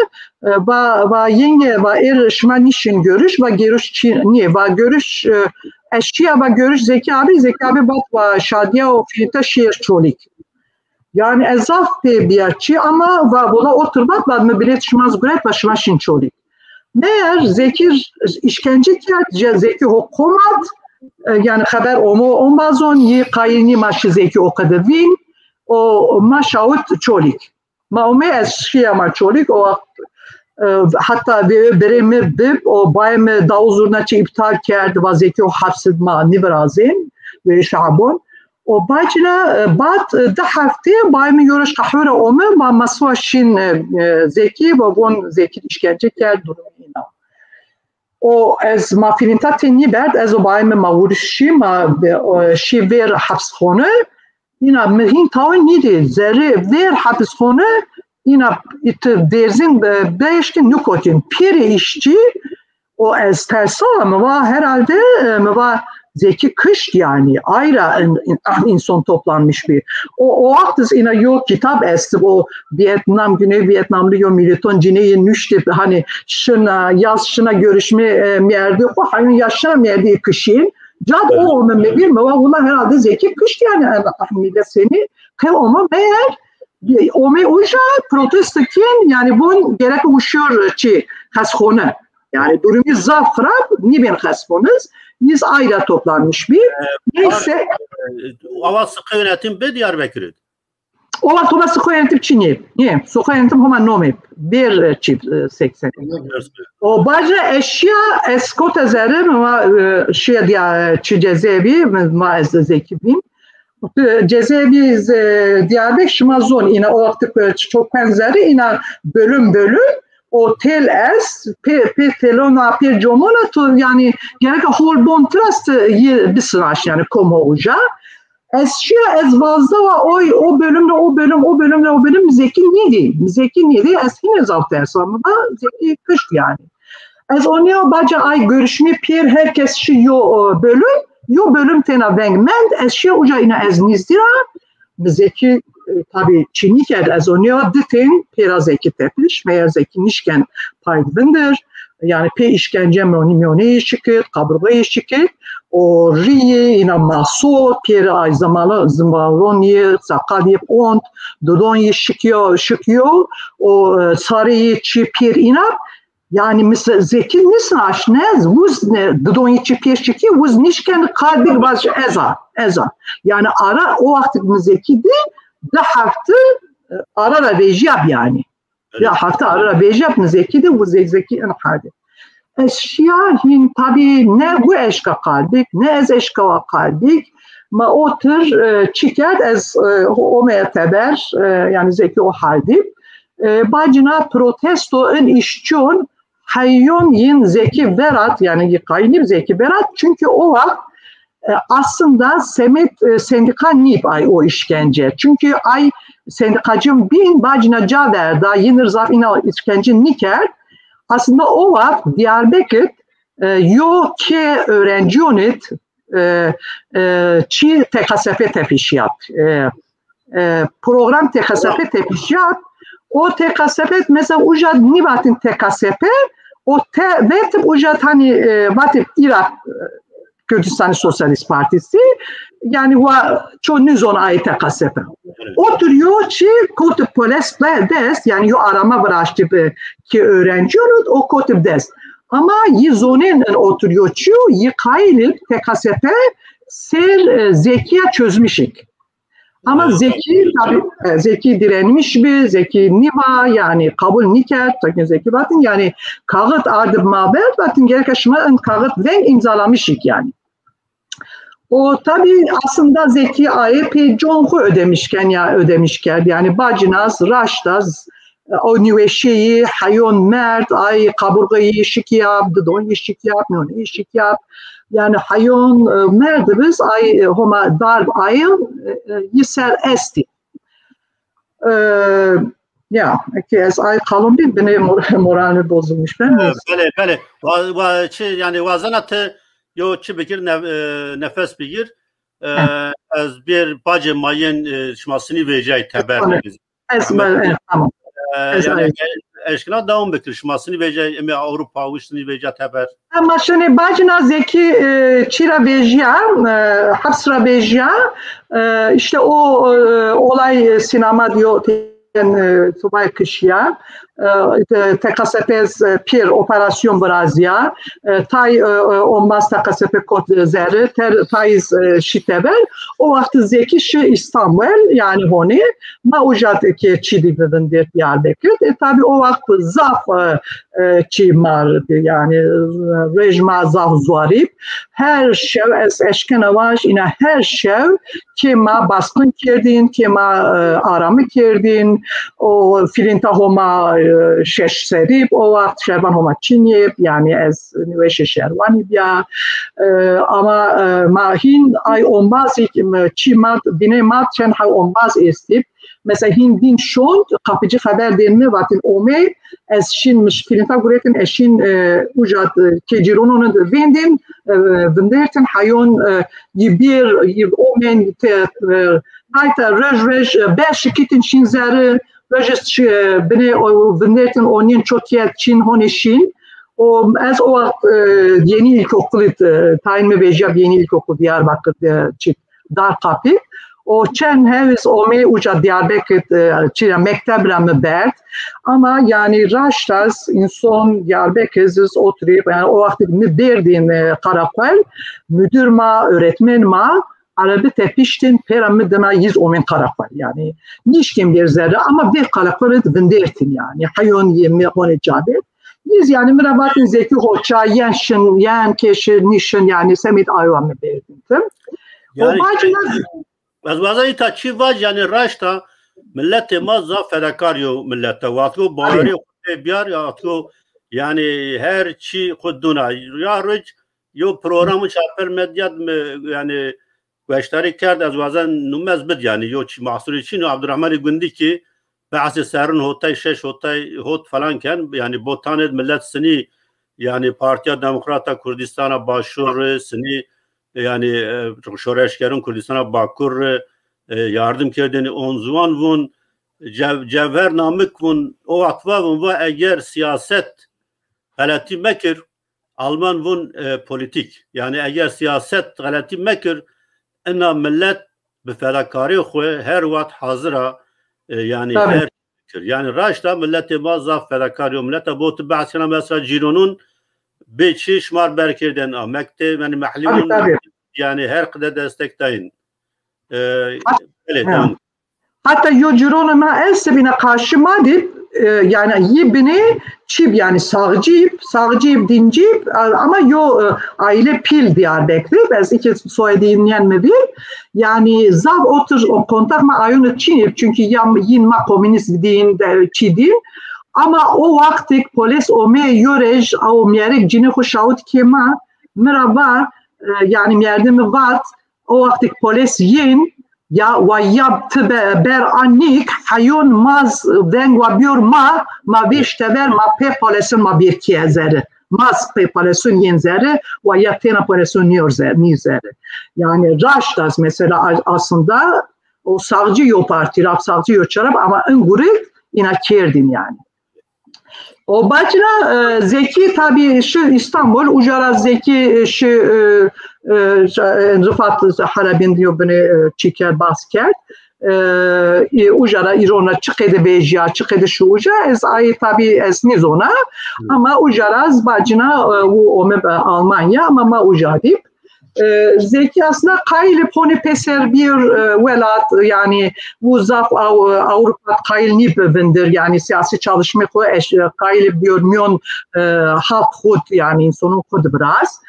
E, va, va yenge, va er şima nişin görüş, va görüş çi, niye, va görüş, e, eşya va görüş Zeki abi, Zeki abi bat va şadiya o filmte şiir çolik. Yani ez zaf pê biya çi ama va, vola otur vat, vat mi bilet şima zguret, va şima şin çolî. Meğer Zeki işkence kerd, ce-, Zeki ho komat, e, yani xeber omo ombazon, yi qayil nî ma şi Zeki o qede vîn, o ma şawit Çolîg. Ma ome ez şiya ma Çolîg, o waxt, e, hatta ve birê mi bib, o bayê mi daw zurna çi iptal kerd, va Zeki o hepsid ma nîvirazên, ve şabon. O bacina, e, bad, e, di hefte bayê mi yo roj qehwe ra ome, va ma siwa şin, e, e, Zeki, va von Zeki işkence kerd, durum ina. O ez ma filinta tê nîberd, ez o bayê mi ma wurişî, ma, e, o, şî vêr hepsxone. Ina mi hîn tawe nîdî, zerrê vêr hepsxone, ina îti dêrzin, e, beştî nikotin. Pêrê îşçî, o ez tersa, mi va herhalde, e, mi va Zeki kışt yani. Ayra in-, in-, ah, insan toplanmış bir. O, o waxt iz ina yo kitab estib, o Vietnam, Güney Vietnamlı yo militon cineyê nuştib, hani şina, yaz şina görüşme, e, merdî xo, hani ya şina merdî kışin. Cad o ome mi bir, mi va wula herhalde Zeki kışt yani, e, ah, millet seni, qe ome meğer, e, ome uca protesto kin, yani bun gerek uşur çi, xesxone. Yani durumu zaf xirab, nîbên xesxoniz, yiz ayra toplanmış bir. Neyse. Awa Sıkı Yönetim be Diyarbekir'e. Ola Toba Sıkı Yönetim çinî. Niye? Sıkı Yönetim homa nome. Bir, e, çift, e, seksen. O baca eşya eskota zerre mi va, e, şiya diya, e, çi cezaevi, mi va ez Zeki bîn. E, cezaevi, e, Diyarbek şima zon, ina o vakti, e, çok benzeri, ina bölüm bölüm, otel est, pê, pê telona, pê comona tu, yanî gereka hol bon trast yi bisinaş, yanî kom ho uca. Ez şiya, ez vazda wa oy, o bölüm ra o bölüm, o bölüm ra o bölüm, mi Zekî nîdî. Mi Zekî nîdî, ez hînê zaf tersa. Mi va Zekî kişt yanî. Ez onîya baca ay görüşmî pêr, her kes şi yo, e, bölüm, yo bölüm tena veng mend, ez şiya uca îna ez nîzdî ra, mi Zekî, e, tabî çî nîkerd, ez onîya di tên pêra Zekî tepiş, meyer Zekî nîşken pay vindir, yanî pê îşkence miyonî, miyonê yî şikit, kaburgayê yî şikit, o rîyê îna maso, pêra ay zimalo-, zimalonî, saqalî ont, dudon yî şikîyo, şikîyo, o, e, sarê yî çî pêr îna, yanî mi Zekî nîsinaş, ne, wuz ne, dudon yî çî pêr şikî, wuz nîşken qal bik vaj ez a, ez a. Yanî ara o waxt mi Zekî dî, di hefte, e, ara ra vejîyab yanî. Ya hefte ara ra vejîyab, mi Zekî dî, wuz Zekî in herdî. Ez şiya hîn tabî ne wi eşka qal bik, ne ez eşka wa qal bik. Ma otir, e, çi kerd, ez, e, omeya teber, e, yanî Zekî o herdî. E, bacina protesto in îşçon heyon yin Zekî verat, yanî yi qayîl nîb Zekî verat, çünkü o waxt, e, aslında semêd, e, sendîka nîb ay o îşkence. Çünkü ay sendîkacîyon bîn bacina ca verda, yinir zaf îna îşkence nîkerd. Aslında o waxt Diyarbekir, e, yo kê öğrencîyon id, e, e, çî T K S P tepişîyab. E, e, program T K S P tepişîyab. O T K S P mesela uca nîvatîn T K S P, o te vetib uca tanî, e, vatib Îraq, e, Kürdistanî Sosyalist Partisi, yanî wa ço nizon ay T K S P. Otir yo çî kotib polis de-, dest, yanî yo arama viraştib ki öğrencîyon id, o kotib dest. Ama yi zonên in otir yo çî yo, yi qayîl ib T K S P ser, e, Zekîya çözmüşik. Ama Zekî, tabî, e, Zekî direnmiş bi, Zekî nîva, yanî kabul nîkerd, çakîn Zekî vatin, yanî kaxit ardib ma ver, vatin gereka şima in kaxit veng îmzalamişik yanî. O tabî aslında Zekî ayê pê con xwu ödemiş ken ya ödemiş kerd. Yanî bacina z raşta z, e, o nîweşîyî heyon merd, ay kaburgayî şikîyab, didon yî şikîyab, miyonî yî şikîyab. Yanî heyon, e, merd biz ay, e, Homa darb ayîn, e, e, yi ser estî. E, ya, ki ez ay qalon bî, binê mor-, moral mi bozulmuş ben. E, belê, belê. Wa, wa, çi, yanî wazena ti yo çi bigir, nef-, e, nefes bigir. E, ez bir bacê ma yin, e, şima sinî vejîyay teber. Tamam. Ez, e, tamam. E, ez yanî, ay- eşkina devam bikir. Şima sinî vejîyay, eme Avrupa, wişt sinî vejîya teber. Ama şimdi bacina Zekî, e, çira vejîya, e, haps ra vejîya, e, işte o, e, olay, e, sinema diyor, e, subay kişiya, e, T K S P, e, pir operasyon virazîya, e, tay, e, e, ombaz T K S P kot zerre, ter, tay, e, şî teber. O waxt Zekî şi İstanbul, yanî honî, ma uca ke çî dî vindêr Diyarbekir. E, tabî o waxt zaf, e, e, çî mar, yanî, e, rejma zaf zuarîb. Her şew ez eşkena vaj, îna her şew kê ma baskın kerdîn, kê ma, e, aramî kerdîn, o filînta Homa, e, şeş serîb, o waxt şervan Homa çinîb, yanî ez nîweşê şervanî bîya. E, ama, e, ma hîn ay ombazî, e, çî ma, binê ma çend hay ombaz estîb. Mesela hîn bîn şond, kapıcı xeber dên mi, vatin omê, ez şîn miş filînta guretin, ez şîn, e, uca, e, kecîronon vêndên, e, vindertin, hayon, e, yi bir, yi omên, te, e, tayta rej rej, e, ber şikitin şîn zerre, rej şi-, e, binê, o, vindertin onîn çok yet çîn honê şîn. O, ez o waxt, e, yeni ilkokul id, e, tayin mi vejîya yeni ilkokul Diyarbakır, e, çi, Darkapî. O çend hewiz omê uca Diyarbekir, e, çira mekteb ra mi berd. Ama yanî raşta z înson Diyarbekir z oturî, yanî o waxt mi berdîn, e, karakol, müdür ma, öğretmen ma, erebî tepiştin, pêra mi dina yiz omên karakol. Yanî nîşkên bêr zerre ama vê karakol id vindertin yanî. Heyon yê mi honê cadê. Yiz yanî mi ra vatin Zekî hoça, yen şin, yen kê şi, nîşin, yanî semêd ayo mi berdin tim. O yanî bacina ez waza îta çî vac, yanî raşta miletê ma zaf fedakar yo milete. Wexto bawerî pê biyar ya, to, yanî her çî xwu duna. Ya roj yo programu çarper medyat mi, yanî gueştarî kerd, ez wazen numez bid, yanî yo çî mahsurî çin o. Abdurrahmanî Gundî kî behsê serrin hotay şeş hotay hot falan ken, yanî botanêd millet sinî, yanî Partiya Demokrata Kurdîstana Başûr, sinî, yanî, e, şoreşgerûn Kurdîstana Bakur, e, yardim kerdêne. On ziwan vûn, Cev-, Cevher Namik vûn, o wext va vûn, va eger siyaset xeletî mekir, Alman vûn, e, polîtîk. Yanî eger siyaset xeletî mekir, ina millet bi fedakarê xwu her wext hazir a, e, yanî Tabii. her kir. Yanî raşta milletê ma zaf fedakar yo. Millet a bo ti behs kena mesela cîronûn bê çi şima r berkêrdên a, mektê, yanî mehlî Tabii, vûn, tabii. Yanî her qide destek dayîn. E, Ha- belê, Ha. Tamam. Hatta yo cîronê ma estê bîna qarşî ma dî, e, yanî yî binê çîb, yanî sağcîb, sağcîb, dîncîb, a-, ama yo, e, aîle pîl Diyarbekir, ez îkî soyedî nîyen mi vîr. Yanî zaf otir o kontak ma ayûnî çînîb, çunkî ya yîn ma komûnîst dîn, de, çî dîn. Ama o wextêk polis omê yo roj, o mîyerik cinê xwu şawit kê ma, mi ra va, e, yanî mîyerdê mi vat, o wextêk polis yên, ya wa ya ti be-, ber a nîk, heyon ma z-, veng wa biyor ma, ma vêş tever ma pê polisin ma bir kîye zerre. Ma z-, pê polisin yên zerre, wa ya têna polisin nîyor zer-, nî zerre. Yanî raşt a z-, mesela a-, aslında o sağcı yo partî rab, sağcı yo çarab, ama in guri îna kerdîn yanî. O bacina, e, Zekî tabî şi Îstanbul, uca ra Zekî, e, şi, e, e, şa-, e, Rifat Halebîn yo binê, e, çî kerd, bahs kerd. E, e, uca ra îro na çi qede vejîya, çi qede şi uca, ez ayê tabî ez nîzona. Ama uca ra z-, bacina, e, û ome, e, Almanya, ama ma uca dî. E, Zekî aslında qayîl ib honê pêser bîr, e, welat, yanî û zaf Aw-, Ewropa qayîl nîb vindir, yanî siyasî çalışmê xwu eş-, qayîl ib bîyor mîyon, e, halk xwu d, yanî însonûn xwu d biraz.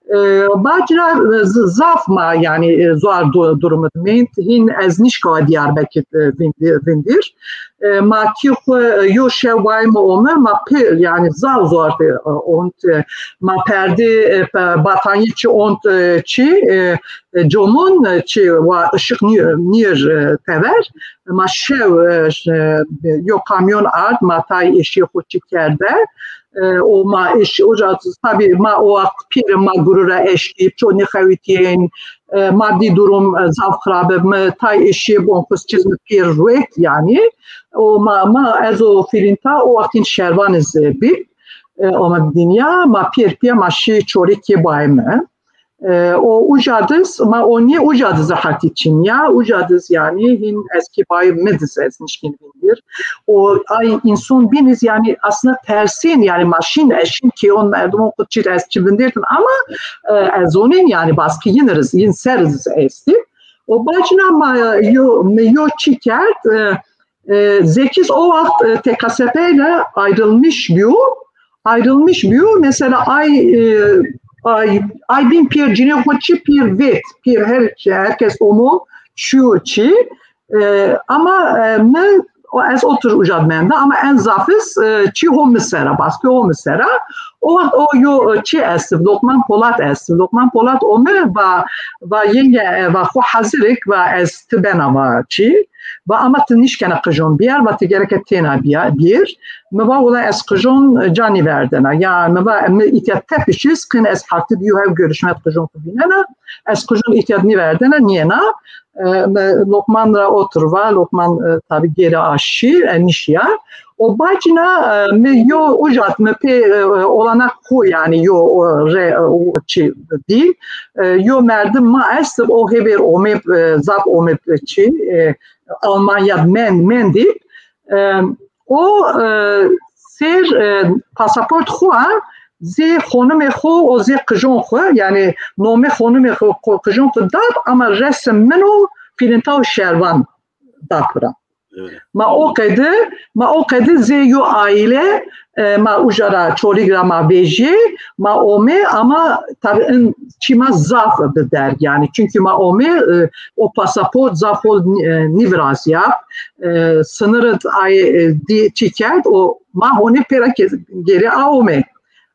E, bacira, e, z-, zaf ma, yanî, e, zor du-, durum id mend. Hîn ez nîşka Diyarbekir, e, vindi-, vindir. E, ma kî xwu, e, yo şew bayme ome, ma pê, yanî zaf zor de, e, ont, e, ma perdê, e, pe-, batanîye çi ont, e, çi, e, e, comon, e, çi wa ışık nî-, nîr, e, tever. Ma şew, e, ş-, e, yo kamyon ard, ma tay eşî xwu çi kerde. E, o ma eşî, o ca, tabî ma o wext pîr, ma guru ra eşkî, ço nîxewitîyên, e, madî durum, e, zaf xirab ib, mi tay eşî bon xwu çiz mi pîr ruet, yanî. O ma, ma ez o filînta o wextîn şervan iz bî, e, ome dinya, ma pîr pîya ma şî çorî kê bayme. E, o uca diz, ma o nî uca diz rehetî çin ya, uca diz yanî hîn ez kê bayme diz ez nişkîn vindir. O ay înson bîn iz yanî aslında tersîn, yanî ma şîn, ez şîn kêyon merdimon xwu çî ez çi vindirdim ama, e, ez zonîn yanî baskî yin riz, yin ser iz estî. O bacina ma yo, mi yo çi kerd, e, e, Zekiz o wext, e, T K S P ile ayrılmış biyo. Ayrılmış biyo. Mesela ay, e, ay, ay bîn pîr cinê xwu çi pîr vêt, pîr her, herkes omo şiyo çi. E, ama, e, mi, o, ez otir uca d menda, ama en zaf iz, e, çi ho mi sera, baskı ho mi sera. O wext o yo, e, çi estib, Lokman Polat estib. Lokman Polat ome va, va yenge, e, va xwu hazir ik, va ez ti bena va çi. Va ama ti nişkena qijon biyar, va ti gereke têna biya-, bîr. Mi va wela ez qijon, e, ca nîverdena. Ya mi va mi îtya tepiş iz, qin ez hefte di yo hev görüşme d qijon xwu vînena. Ez qijon îtya nîverdena, nîyena. E, mi Lokman ra otir va, Lokman, e, tabî gêre a şî, e, nişîya. O bacina, e, mi yo uca d mi pê, e, olanak xwu yanî yo, o, re, o, çi dî. E, yo merdim ma estib, o hêvêr omê, e, zaf omê çi, e, Almanya mend-, mendî. E, o, e, sêr, e, pasaport xwu a, zê xonimê xwu û zê qijon xwu, yanî nomê xonimê xwu, qi-, qijon xwu dad, ama resim min û filînta û şervan dad bira. Ma o qedi, ma o qedi zê yo aîle, e, ma uca ra Çolîg ra ma vejîyê, ma omê ama tabî in çî ma zaf bi derg yanî. Çunkî ma omê, e, o pasaport zaf hol, e, nîvirazîya. E, sinir id ay, e, dî çî kerd, o ma honê pêra ke-, geri a omê.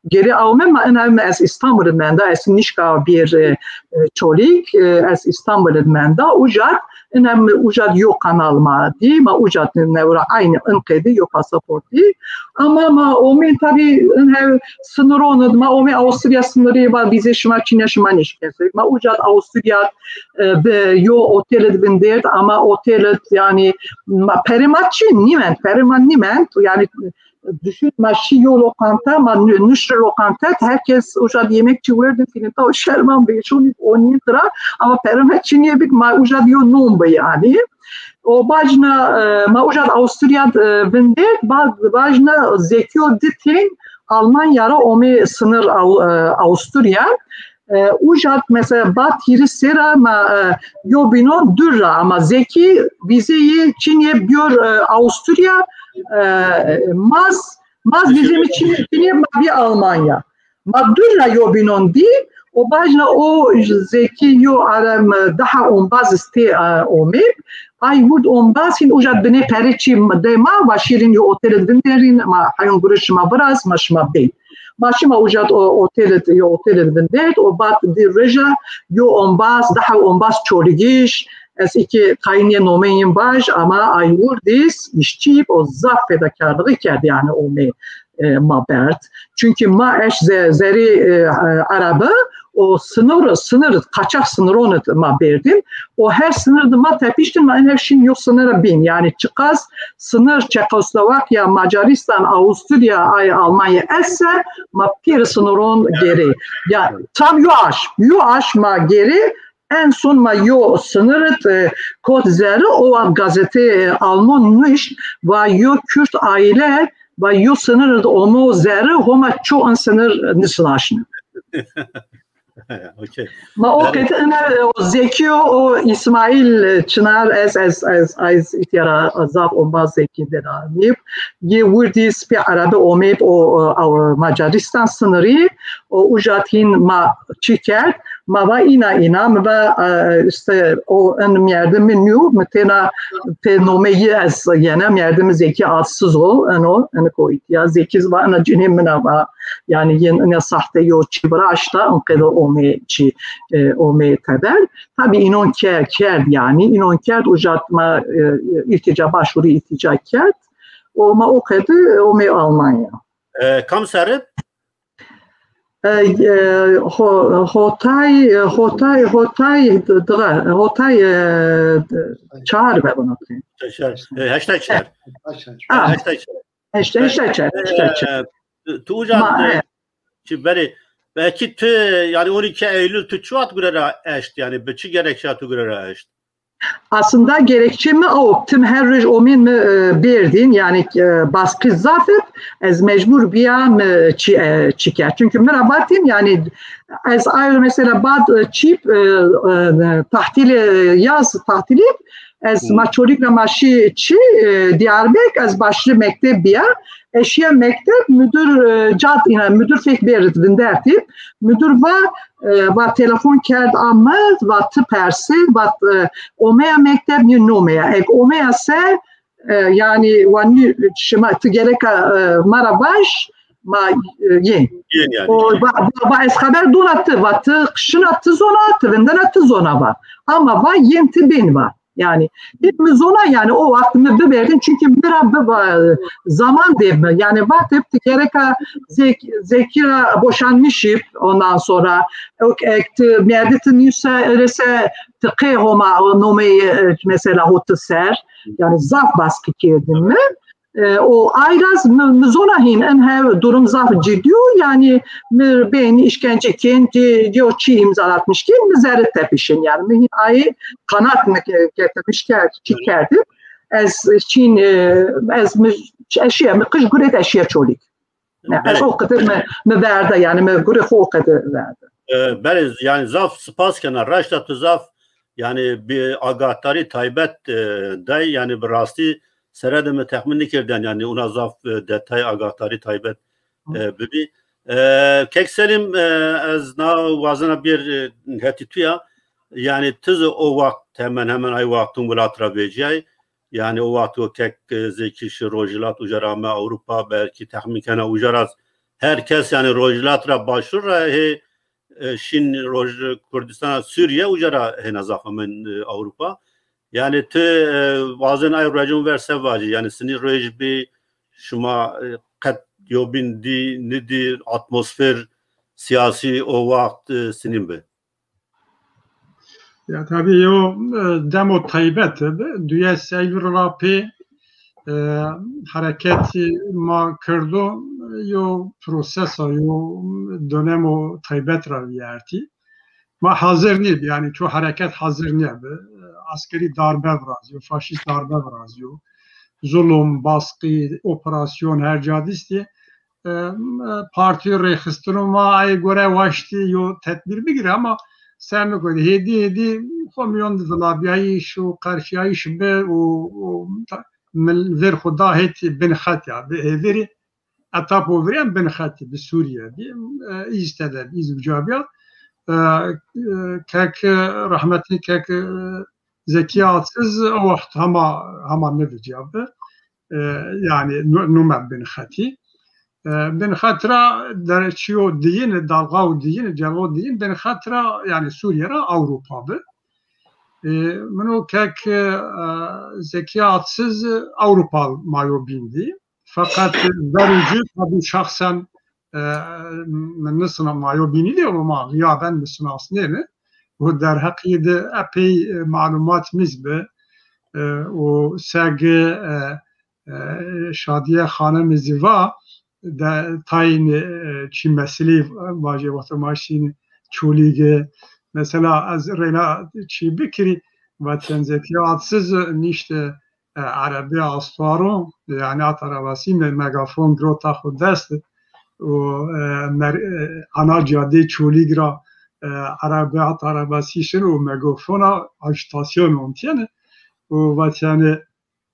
Geri awme ma ina mi ez Îstanbul id menda, ez nişka bir, e, e, Çolîg, e, ez Îstanbul id menda, uca d, ina mi uca d yo kanal ma dî, ma uca d newra aynî in qedi yo pasaport dî. Ama ma omên tabî in hev sınıron id, ma omê Avusturya sınırî va vîzê şima çin ya, şima nêşkên ser. Ma uca d Avusturya, e, bi yo otel id vindêrd, ama otel id yanî ma perê ma çin nîmend, perê ma nîmend, yanî düşün, ma şî yo lokanta, ma nü-, nuşri lokanta, herkes uca di yemek çi werdin, filinta o şerman bê, şonî onî tira, ama pere ma çinîye bik, ma uca di yo non bi yanî. O bacna, e, ma uca di Avusturya, e, vindêr, ba-, bacna Zekîyo di tên Almanya ra omê sınır Av-, e, Avusturya. E, uca d mesela bad hîris sera ma, e, yo bînon dûr ra ama Zekî vîzeyê çinê biyor, e, Avusturya, e, maz, maz vîzê mi çinê, çinê ma bî Almanya. Ma dûr ra yo bînon dî, o bacna o Zekî yo arem, e, daha ombaz istê, e, omê. Ay wurd ombaz hin uca d binê perê çî dê ma, va şîrin yo otel id vinderîn, ma heyon gurê şima viraz, ma şima bên. Ma şima uca d o otel id, yo otel id vinderd, o bad di reja yo ombaz, daha ombaz Çolîgij, ez iki qayînê nomeyên vaj, ama ay wurdis, işçî, o zaf fedakarlığı kerd, yanî omê, e, ma berd. Çunkî ma eş ze-, zerê, e, e, Arabi, o sınır, sınır, kaçak sınıron id ma berdin. O her sınır di ma tepiştin, ma en her şin yo sınıra bin. Yanî çiqas sınır Çekoslovakya, Macaristan, Avusturya, ay Almanya esse, ma pir sınıron geri. Ya tam yo aş, yo aş ma geri, en son ma yo sınır id, e, kot zerre, o wad gazete, e, Alman nuşt, va yo Kürt aile, va yo sınır id omo zerre, Homa ço in sınır nisnaşne. Okey. Ma o qedi ina, e, o Zekîyo, o Îsmaîl, e, Çinar, ez, ez, ez, ez îtîyara zaf ombaz Zekî dera nîb. Yê wurdî spî Erebî omêb o, o, o Macaristan sınırî, o uca d hîn ma çi kerd, ma va îna îna, mi va, e, işte o in merdimî nîyo, mi têna pê nomeyî ez yena, merdimî Zekî Adsizol, eno, eno ko îtîya, Zekî va ina cinê min a va, yanî yên ina sahte yo çî viraşta, in qedo omê çî, e, omê teber. Tabî înon ke-, kerd yanî, înon kerd, uca d ma, e, îltîca, başvuru îltîca kerd. O ma o qedi omê Almanya. E, kam serri? E, e, ho-, hotay, e, hotay, hotay, dığa, hotay, e, çar be bunu. Çar. E, heştay çar. Ha. Heştay çar. Heştay, heştay çar, heştay çar. E, tu uca Ma, de, e. Çi berê, belki tu, yanî on iki Eylül tu çi wext gure ra eşt, yanî bi çi gerekçe tu gure ra eşt? Aslında gerekçe mi o, tim her roj omên mi, e, berdîn, yanî, e, baskı zaf ib, ez mecbur bîya mi çi, e, çi kerd. Çünkü mi ra vatîn, yanî ez ayrı mesela bad, e, çîp, e, e, tahtîlê, e, yaz tahtîlî, ez ma Çolîg ra ma şî çi, e, Diyarbek, ez başlî mekteb bîya. Ez şîya mekteb, müdür, e, cad îna, müdür fek bêrd vindertîb. Müdür va, e, va telefon kerd a mi, va ti persê, va, e, omeya mekteb, nî nomeya. Eg omeya se, e, yanî, wa nî, şima, ti gereka, e, ma ra vaj, ma, e, yên. Yên yanî. O, va, va, va ez xeber dona ti, va ti şina ti zona, ti vindena ti zona va. Ama va yên ti bên va. Yanî, hît mi zona, yanî, o wext mi biverdin, çünkü mi ra biva, e, zaman dê mi. Yanî, vatib ti gereka Zek-, Zekî ra boşanmışib, ondan sonra, ok, ek, ti, merdî ti nîse, öyleyse, ti qê Homa, o nomeyi, e, mesela, ho ti ser. Yanî, zaf baskı kerdin mi. E, o ayraz mi, mi zona hîn, en hev durum zaf ciddi o, yanî mi bên işkence kên, ci, ci o çi imzalatmış kên, mi zerre tepişin, yanî mi hîn ayê qanat mi ke-, getirmiş kerd, çi kerdim. Ez çîn, e, ez mi eşiye, mi qij guret eşiye Çolîg. Ne, ez o qedir mi, mi verda, yanî mi gure xo o qedir verda. E, belê, yanî zaf spas kena, raşta tu zaf, yanî bi agahdari taybet, e, day, yanî bi rastî sere de mi texmîn nêkerdîyan, yanî ona zaf, e, detay, agadarî taybet, e, bibî. E, Kek Selîm, e, ez na wazena bêr, e, hetî tu ya. Yanî ti zî o waxt hemen hemen ay wextun welat ra vecîyay. Yanî o waxt o Kek, e, Zekî şi rojhilat, uca ra ame Ewropa, belkî texmîn kena uca ra her kes yanî rojhilat ra başûr ra hê, e, şîn roj Kurdîstana Sûrîye, uca ra hêna zaf amen, e, Ewropa. Yanî ti, e, wazên ay ruecûn ver se vacî? Yanî sinî ruej bî, şima, e, qet yobîn dî, nidî, atmosfer sîyasî o waxt, e, sinîn bi? Ya tabî yo, e, demo taybet bi. Duyes Eylûl ra pê, e, hereketî ma kirdo, yo prosesa, yo dönemo taybet ra vîyertî. Ma hazir nîb, yanî ço hereket hazir nîbi. Askerî darbe virazîyo, faşîst darbe virazîyo. Zulum, baskî, operasyon her ca dîstî. E, e, partî rêxistino ma ay gore waştî yo tedbîr bigîrî ama ser nikodî. Hêdî hêdî xo mîyon di vilabîyayîş û qerfîyayîş bi û, û ta-, mil-, vêr xo da hêtî bin xet ya, bi hêvîrî etap o virîyen bin xetî bi Sûrîye bî. E, îz tede bî, îz uca bîya. E, e, kek, rehmetî kek, e, Zekî Atsiz o waxt hema, hema nivicîya bi. E, yanî nu-, nume bin xetî. E, bin xet ra der çîyo diyîn, dalga û diyîn, celgo diyîn, bin xet ra yanî Sûrîye ra Ewropa bi. E, min o kek, e, Zekî Atsiz Ewropa ma yo bîn dî. Feqet ver û ci tabî şexsen, e, mi nisina ma yo bînî de ama xiyaben mi sinasnêne. Û derheqî de epey, e, malumat miz bi. E, û seg, e, e, Şadiye Xanim zî va de tayîn, e, çî meselî vajê wexto ma şîn Çolîge. Mesela ez reyna çî bikirî, vatên Zekî Atsiz nîşte e, erebê astwaro, yanî at arabasî me-, megafon girota xo dest û, e, mer-, e, ana cadê Çolîg ra, e, erebê at arabasî şin û megafona ajîtasyon ontîyene û vatîyene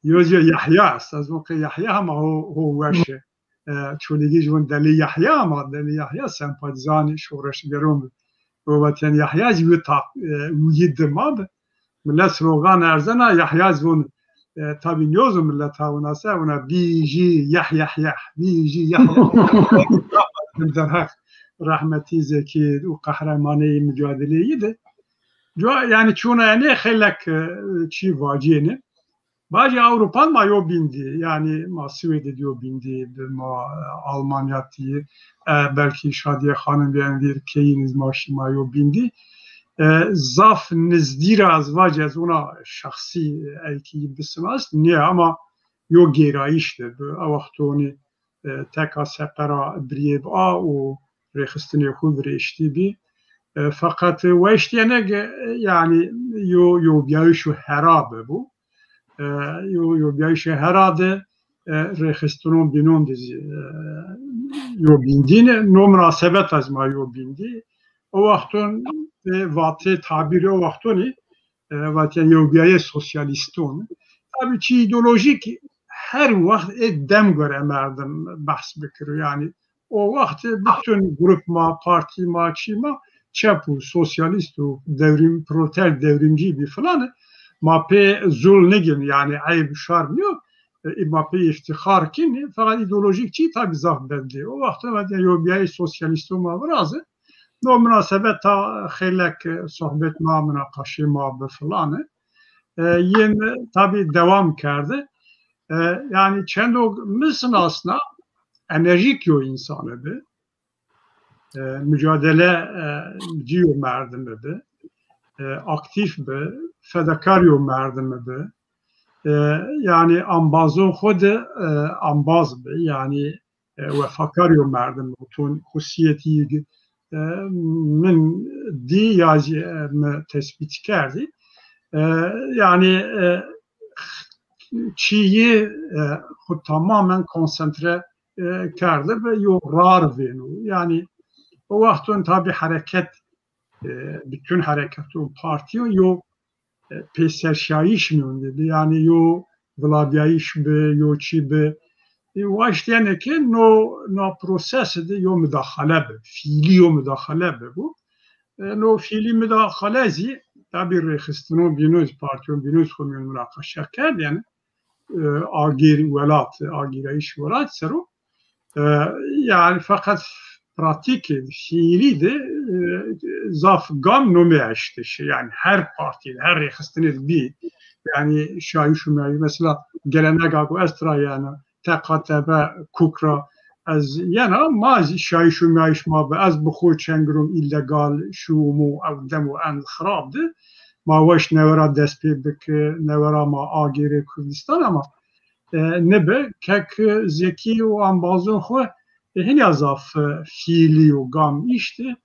yo zî Yahya est. Ez von ke Yahya hema ho, ho weş e. E, Çolîgî jî von Delî Yahya ama Delî Yahya sempatîzanê şoreşgeron bi. Û vatîyen Yahya zî wita, e, wîyî dima bi. Milet slogan erzena, Yahya zî von, e, tabî nîyozo milet ha wina se, wina bî jî yah yah yah, bî jî yah yah yah. Derheq rehmetî Zekî û qehremaneyî mucadeleyî de. Cuwa, yanî çûna enê xeylek, e, çî vacîyêne. Bacê Ewropan ma yo bîn dî, yanî ma Swêdê dî yo bîn dî, bi ma, e, Almanya dî, e, belkî Şadiye Xanim bî en vîr keyîn iz ma şî ma yo bîn dî. E, zaf nizdî ra ez vacî, ez ona şexsî, e, ey kî bisinast nîya ama yo gêrayîş de bi. A wextonî, e, teka seqera birîyê bi a û rêxistinê xwu virêştî bî. E, feqet weştîyene ge, e, yanî yo, yo bîyayîşo hera bibû. E, yo, yo bîyayîşê hera de, e, rêxistinon bînon de zî, e, yo bîn dîne. No minasebet ez ma yo bîn dî. O wexton, e, vatê tabîrê o wextonî, e, vatîyen yewbîyayê sosyalîston. Tabî çî îdeolojîk her wext ê dem gore merdim behs bikiro. Yanî o wext bütün grup ma, partî ma, çî ma çep û sosyalîst û dewrîm, proleter dewrîmcî bî filan. Ma pê zul nigin, yanî eyb şarm yo. E, ma pê îftîxar kîn, feqet îdeolojîk çî tabî zaf bedlî. O wext vatîyen yewbîyayê sosyalîston ma viraze. No minasebeta xeylek, e, sohbet ma, minaqaşê ma bi filan e. E, yên tabî dewam kerde. E, yanî çendo mi sinasna enerjîk yo însan bi. E, mucadele, e, cî yo merdim bi. E, aktîf bi, fedakar yo merdim bi. E, yanî ambazon xwu de, e, ambaz bi. Yanî e, wefakar yo merdim o ton xusîyetî, e, min dî ya zî, e, mi tespît kerdî. E, yanî, e, çîyî, e, xwu tamamen konsantre, e, kerde ve yo rar vêno. Yanî o wexton tabî hereket, e, bütün hereket û partîyon yo e, pêserşiyayîş mîyon de bi. Yanî yo, viladîyayîş bi, yo çî bi. E, waştîyene ke no, no prosesî de yo mudaxale bi, fiîlî yo mudaxale bi bu. E, no fiîlî mudaxale zî tabî rêxistinon bîno zî, partîyon bîno zî xo mîyon munaqeşe kerdêne. E, agîr welat, agîrayîş welat ser o. E, yanî feqet pratîkê fiîlî de, e, zaf gam nome eştişi. Yanî her partî de, her rêxistinî de bî. Yanî şayîş û meyîş, mesela gelenega ku ez tira yena, T K T B kuk ra ez yena, ma zî şayîş û meyîş ma bi. Ez bi xo çend giron îlegal şûmo ew dem û en xirab de. Ma weş newe ra dest pê biki, newe ra ma agêrê Kurdistan ama, e, nibi, kek Zekî û embazon xwu, e, hinî ya zaf, e, fiîlî û gam îştî,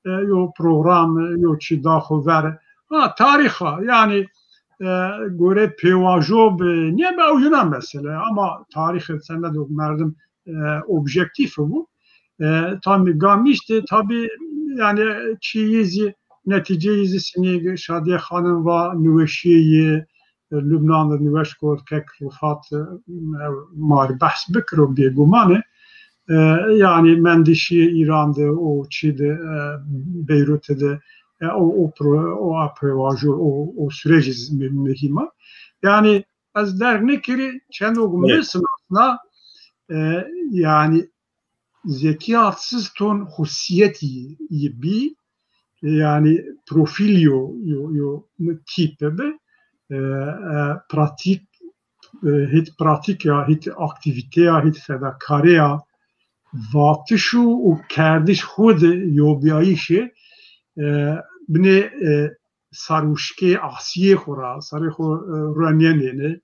e, yo program, e, yo çî da xwu ver. Ha, tarîx a, yanî, e, gore pêvajo bi, nîye bi ew yina mesele, ama tarîxê sened û merdim, e, objektîf bû. E, tamî gam îştî, tabî, yanî çîyî zî, netîceyî zî sinî Şadîye Xanim va niweşîyê yi, e, Lubnan de niweş kerd, kek Rifat, e, ma rê behs bikiro bêguman e. E, yanî mendişîyê Îran de, o çî de, e, Beyrûtî de, e, o, o pro-, o a pêvajo, o, o sürecî zî mi-, muhîm a. Yanî ez derg nêkerî, çendo ku mi sinasna, e, yanî Zekî Atsizton xusîyetî yi bî, yanî profîl yo, yo, yo tîp bi, e, e, pratîk, e, hît pratîk ya, hît aktîvîte ya, hît fedakarê ya, vatiş û, û kerdiş xwu de yobîyayîşê, e, binê, e, sarwişkê asîyê xwu ra, sarê xwu, e, ruenîyenêne.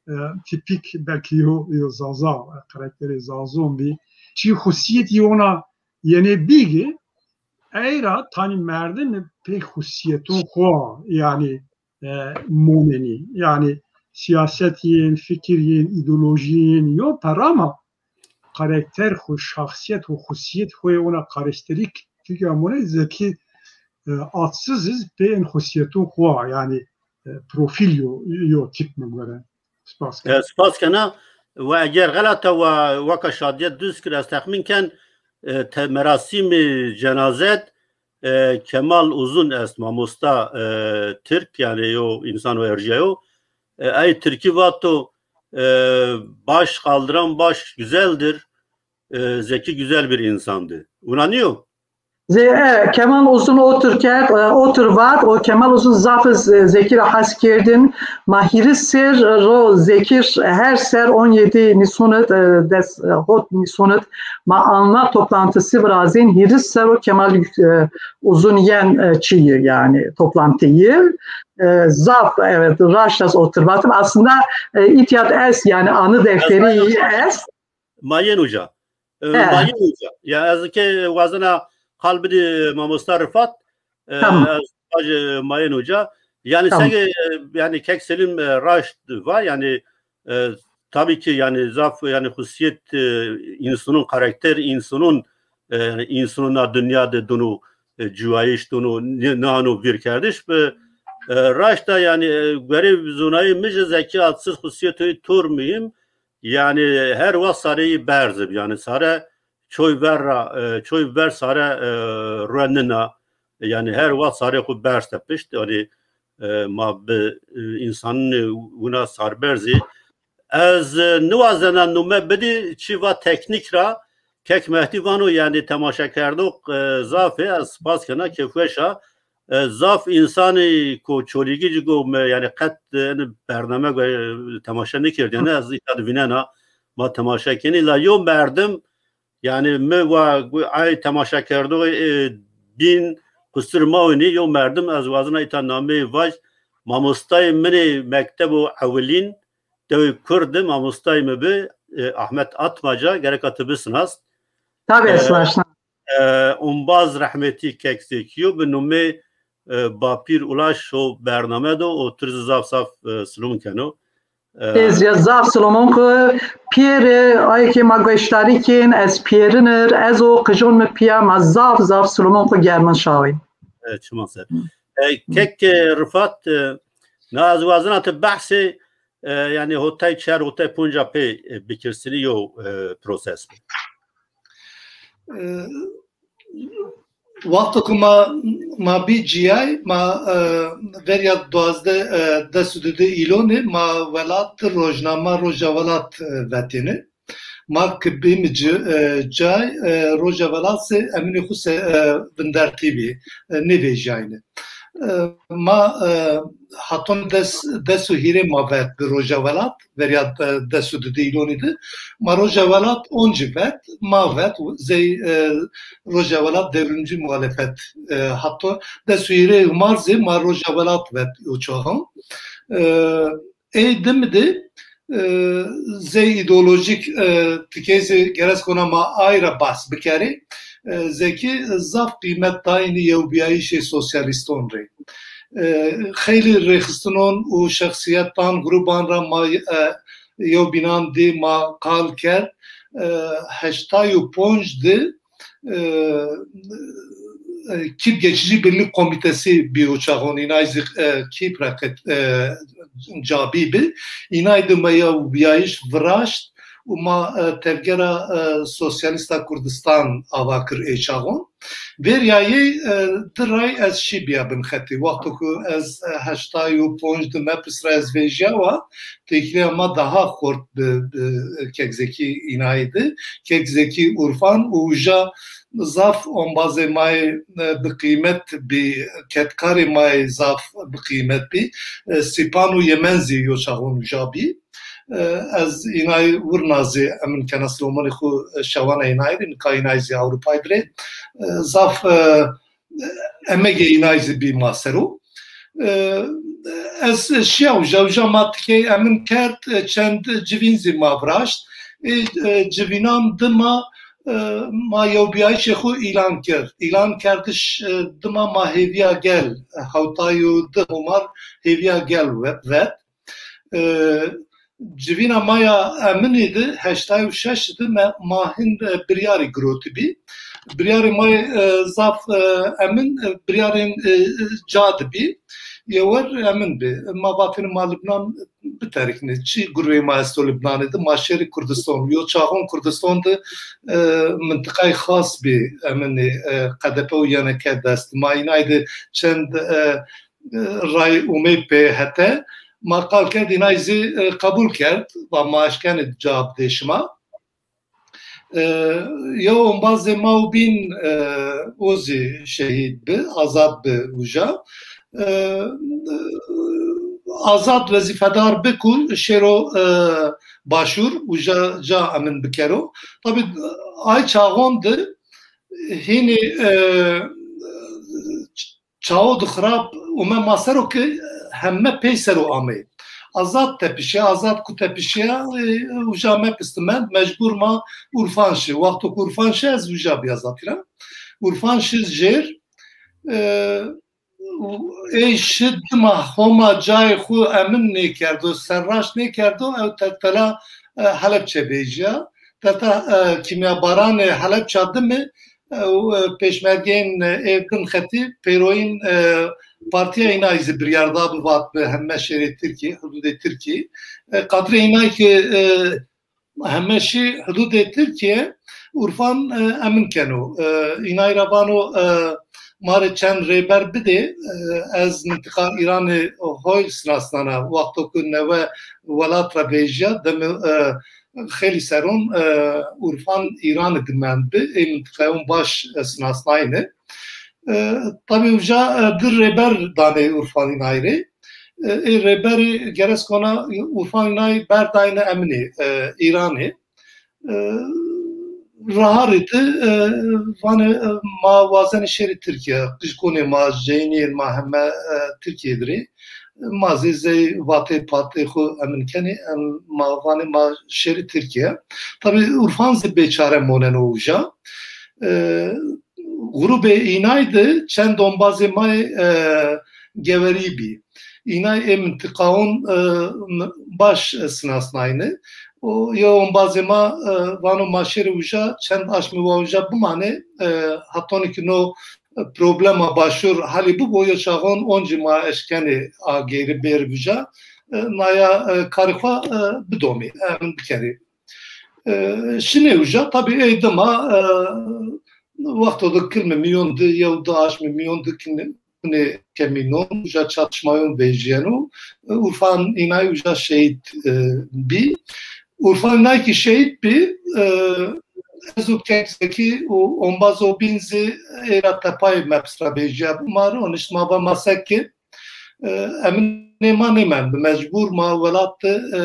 E, tîpîk belkî yo, yo Zaza, e, karakterê Zazon bî. Çî xusîyetî ona yenê bîgî, ey ra tanî merdimî pê xusîyeton xwu, yanî, e, monenî. Yanî sîyaset yên, fikir yên, îdeolojî yên yo pera ma, karakter xwu, şaxsîyet û xusîyet xwu yê ona karakterîk tîya monê. Zekî, e, Atsiz zî pê ên xusîyeton xwu a, yanî, e, profîl yo, yo tîp mi gore. Spas kena. E, spas kena. Wa eger xelata wa waka Şadîye duz kir, ez texmîn ken, e, te-, merasîmê cenazet, e, Kemal Uzun est, mamosta, e, tirk, yanî yo însan o erjîyayo. E, ey tirkî vato, e, "Baş kaldıran baş güzeldir, e, Zeki güzel bir insandı." Wina nîyo? Ze-, e, Kemal Uzun otir kerd, e, otir vat, o Kemal Uzun zaf, e, Zekî ra hes kerdin. Ma hîris ser ro Zekî her ser on yedi Nîsanid, e, des, e, hot Nîsanid ma anla toplantısı virazîn, hîris ser o Kemal, e, Uzun yen, e, çîyî, yanî toplantıyı. E, zaf, evet, raşt ez otir vatim. Aslında, e, îtya d est, yanî anı defteri est. Mayên uca. E, He. Mayên uca. Ya ez ke wazena qal bidî mamosta Rifat, e, Tamam. ez vajî mayên uca. Yanî Tamam. sege, e, yanî kek Selîm, e, raşt va, yanî, e, tabî ki yanî zaf, yanî xusîyet, e, însanun, karakter însanun, e, yanî însanun a dinya de dunu, e, ciwayîş dunu, nî-, nîyano vîrkerdiş bi, e, raşta yanî, e, guerê zonayî mi jî Zekî Atsiz xusîyetê tor muhîm, yanî her wext sareyî berz bi. Yanî sare çoy ver ra, e, çoy ver sare, e, ruenina. Yanî her wext sarê xwu berz tepişt. Yanî, e, ma bi, e, însanînê wina sarberzî. Ez, e, niwazena nume bidî, çî va teknîk ra, kek Mehdî vano, yanî temaşekerdox, e, zaf ê, ez spas kena, kêfweş a. E, zaf însanî ko Çolîgî ci go mi, yanî qet, e, enî bername go, e, temaşe nêkerdêne, ez îta di vînena, ma temaşe kenî. La yo merdim, yanî mi wa gu-, ay temaşekerdoxê, e, bîn qusur ma winî, yo merdim ez wazena îta nameyê vaj, mamostayê min ê mektebo ewilîn, dewê Kurd de mamostayê mi bi, e, Ahmet Atmaca, gereka ti bisinast. Tabii, e, sinaşna. E, umbaz rehmetî kek Zekî yo, bi numê, e, Bapîr Ulaş o bername do, o tu rê zî zaf zaf, e, silom keno. E, Ez ya zaf silomon ku pêrî, ay ke ma goşdarî kên, ez pêrinir, ez o qijon mi pîya, ma zaf zaf silomon ku germin şawî. E, çiman ser. E, kek, e, Rifat, e, na ez wazena ti behsê E, yanî hotay çar, hotay ponca pê, e, bikirsinî yew, e, proses bi. E, wexto ku ma, ma bî ciyay, ma, e, verya duwazdeh, e, des û dudî îlonî ma welat rojnama Roja Welat, e, vetêne. Ma ki bîmi ci-, e, cay, e, Roja Welat zî eminê xwu se-, e, vindertî bî, e, nêvejîyayne. E, ma, e, haton des, des û hîrê ma vet bi Roja Welat, verya, e, des û dudî îlonî de. Ma Roja Welat oncî vet, ma vet, zey, e, Roja Welat devrimci muhalefet, e, hato des û hîrê Humar zî ma Roja Welat vet o çaxan. E, Ey dimi de, e, zey îdeolojîk, e, tikey zî gerek kona ma ay ra behs bikerê. E, zey kî zaf qîmet dayînî yewbîyayîşê sosyalîston rê. E, xeylî rêxistinon û şexsîyetan, grûban ra ma, e, yewbînan dî ma qal kerd. E, heştay û ponc de e, e, Kîp Geçici Birlik Komitesi bî o çaxon, înay zî, e, Kîp ra qet, e, ca bî bi. Înay de ma yewbîyayîş viraşt û ma, e, tevgera, e, Sosyalîsta Kurdistan ava kir ê çaxon. Verya yê, e, di ray ez şî bîya bin xetî. Wexto ku ez, e, heştay û ponc de mepis ra ez vejîyawa, têkilîya ma daha xort bi, bi Kek Zekî înayî de. Kek Zekî, Urfan û uja zaf ombazê ma yê, e, bi qîmet bî, kedkarê ma yê zaf bi qîmet bî. E, Sîpan û Yemen zî yo çaxon uja bî. E, ez înay wirna zî emin kena, Silomanî xwu, e, şewana înay rê, nika înay zî Ewropay dirê. E, zaf, e, emegê înay zî bî ma ser o. E, ez şiya uja, uja ma tikey emin kerd, e, çend civîn zî ma viraşt. Ê, e, civînan dima, e, ma yewbîyayîşê xwu îlan kerd. Îlan kerdiş, e, dima ma hêvîya gel, e, hewtay û di Homar hêvîya gel ve-, vet. E, civîna ma ya eminî de, heştay û şeş de me, ma hin, e, biryarî girotibî. Biryarê ma yê, e, zaf, e, emin, e, biryarên, e, e, ca de bî. Yewer emin bi. Ma vatêne ma Libnan biteriknê. Çi gurbê ma esto Libnanê de? Ma şêrê Kurdistan. Yo çaxon Kurdistan de, e, mintiqayê xas bî eminê, e, K D P û Y N K dest. Ma înay de çend, e, e, ray umey pê hete. Ma qal kerd, înay zî, e, qebul kerd. Va ma eşkenê ca bidê şima. E, yew ombazê ma û bîn, e, o zî şehîd bi, azad bi uja. E, azad wezîfedar bi ku şêro, e, Başûr, uja ca emin bikero. Tabî ay çaxon de hînî, e, çawo di xirab ume ma ser o ki heme pey ser o amey. Azad tepişe, Azad ku tepişe, e, uja mepis di mend, mecbur ma Urfan şi. Wexto ku Urfan şi, ez uja bîya zatî ra. Urfan şi jêr, e, û ey şi dima Homa cayê xwu emin nêkerdo, serraşt nêkerdo, ew tertela, e, Helepçe vejîya. Tertela, e, kîmyabaranê Helepça dimi, e, û, e, pêşmergeyên, e, ê bin xetî pêroyîn, e, partîya înay zî biryar da bi, vat bi heme şêrê Tirkî, hududê Tirkî. E, qadrê înay ki, e, heme şî hududê Tirkîye, Urfan, e, emin keno. E, înay ra vano, e, ma rê çend rêber bidê, e, ez mintiqa Îranê hoyl sinasnana. Wexto ku newe welat ra vejîya, demi, e, xeylî seron, e, Urfan Îranî di mend bi, ê mintiqayon baş, e, sinasnayne. E, tabî uca, e, di rêber danê Urfan înay rê. E, ê rêberî gerek kona Urfan înay berdayne eminî, e, Îranî. E, raharî di, e, vanê, e, ma wazenê şêrê Tirkîya, qijkonê ma, jeynîyên ma heme, e, Tirkîya dirê. Ma zî zey vatê patê xwu emin kenê, em ma vanê ma şêrê Tirkîya. Tabî Urfan zî bêçare moneno uca. E, grûbê înay de çend ombazê ma yê, e, Gewerî bî. Înay ê mintiqaon, e, baş, e, sinasnayne. O yew ombazê ma, e, vano ma şêrê uca, çend aşmê wa uca bimanê, e, hatonî ki no problema Başûr helî bibo, yo çaxon oncî ma eşkenê a geyri bêr uca. e, naya, e, karê xo, e, bidomî, emin bikerî. E, şinê uca, tabî ey dima, e, wexto de kilmê mîyon de, yew di aşmê mîyon de kilmê, kilmê kemînon, uca çatışmayon vejîyeno. E, Urfan înay uca şehîd, e, bî. Urfan înay kî şehîd bî, e, ez û Kek Zekî û ombazo bîn zî ey ra tepayê mepis ra vejîyabî. Ma ronişt, ma va ma seke, e, eminê ma nêmend bi. Mecbur ma welat de, e,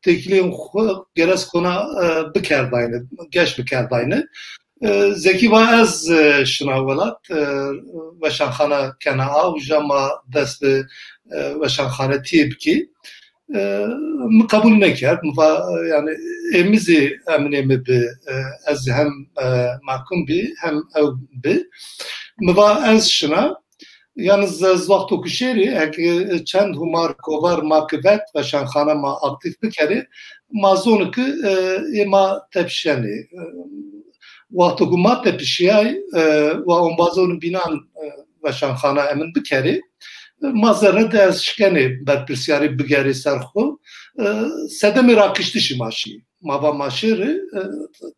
têkilîyên xwu gerez kona, e, bikerdayne, geş bikerdayne. E, Zekî va ez, e, şina welat, e, weşanxana kena a, uca ma dest bi, e, weşanxanetîye bikî. E, mi qebul nêkerd. Mi va, e, yanî ê mi zî eminê mi bi, e, ez zî hem, e, mehkum bî hem ew bi. Mi va ez şina. Yalnız ez wexto ku şêrî, heke çend hûmar kovar ma ki vet, weşanxana ma aktîf bikerê, ma zonî ki, e, ê ma tepişenê. E, wexto ku ma tepişîyay, e, wa ombazonî bînan, e, weşanxana emin bikerê, e, ma zerre de ez şikenê berpirsîyarî bigerê ser xwu, e, sedemê rakiştişî ma şî. Ma va ma şêrî, e,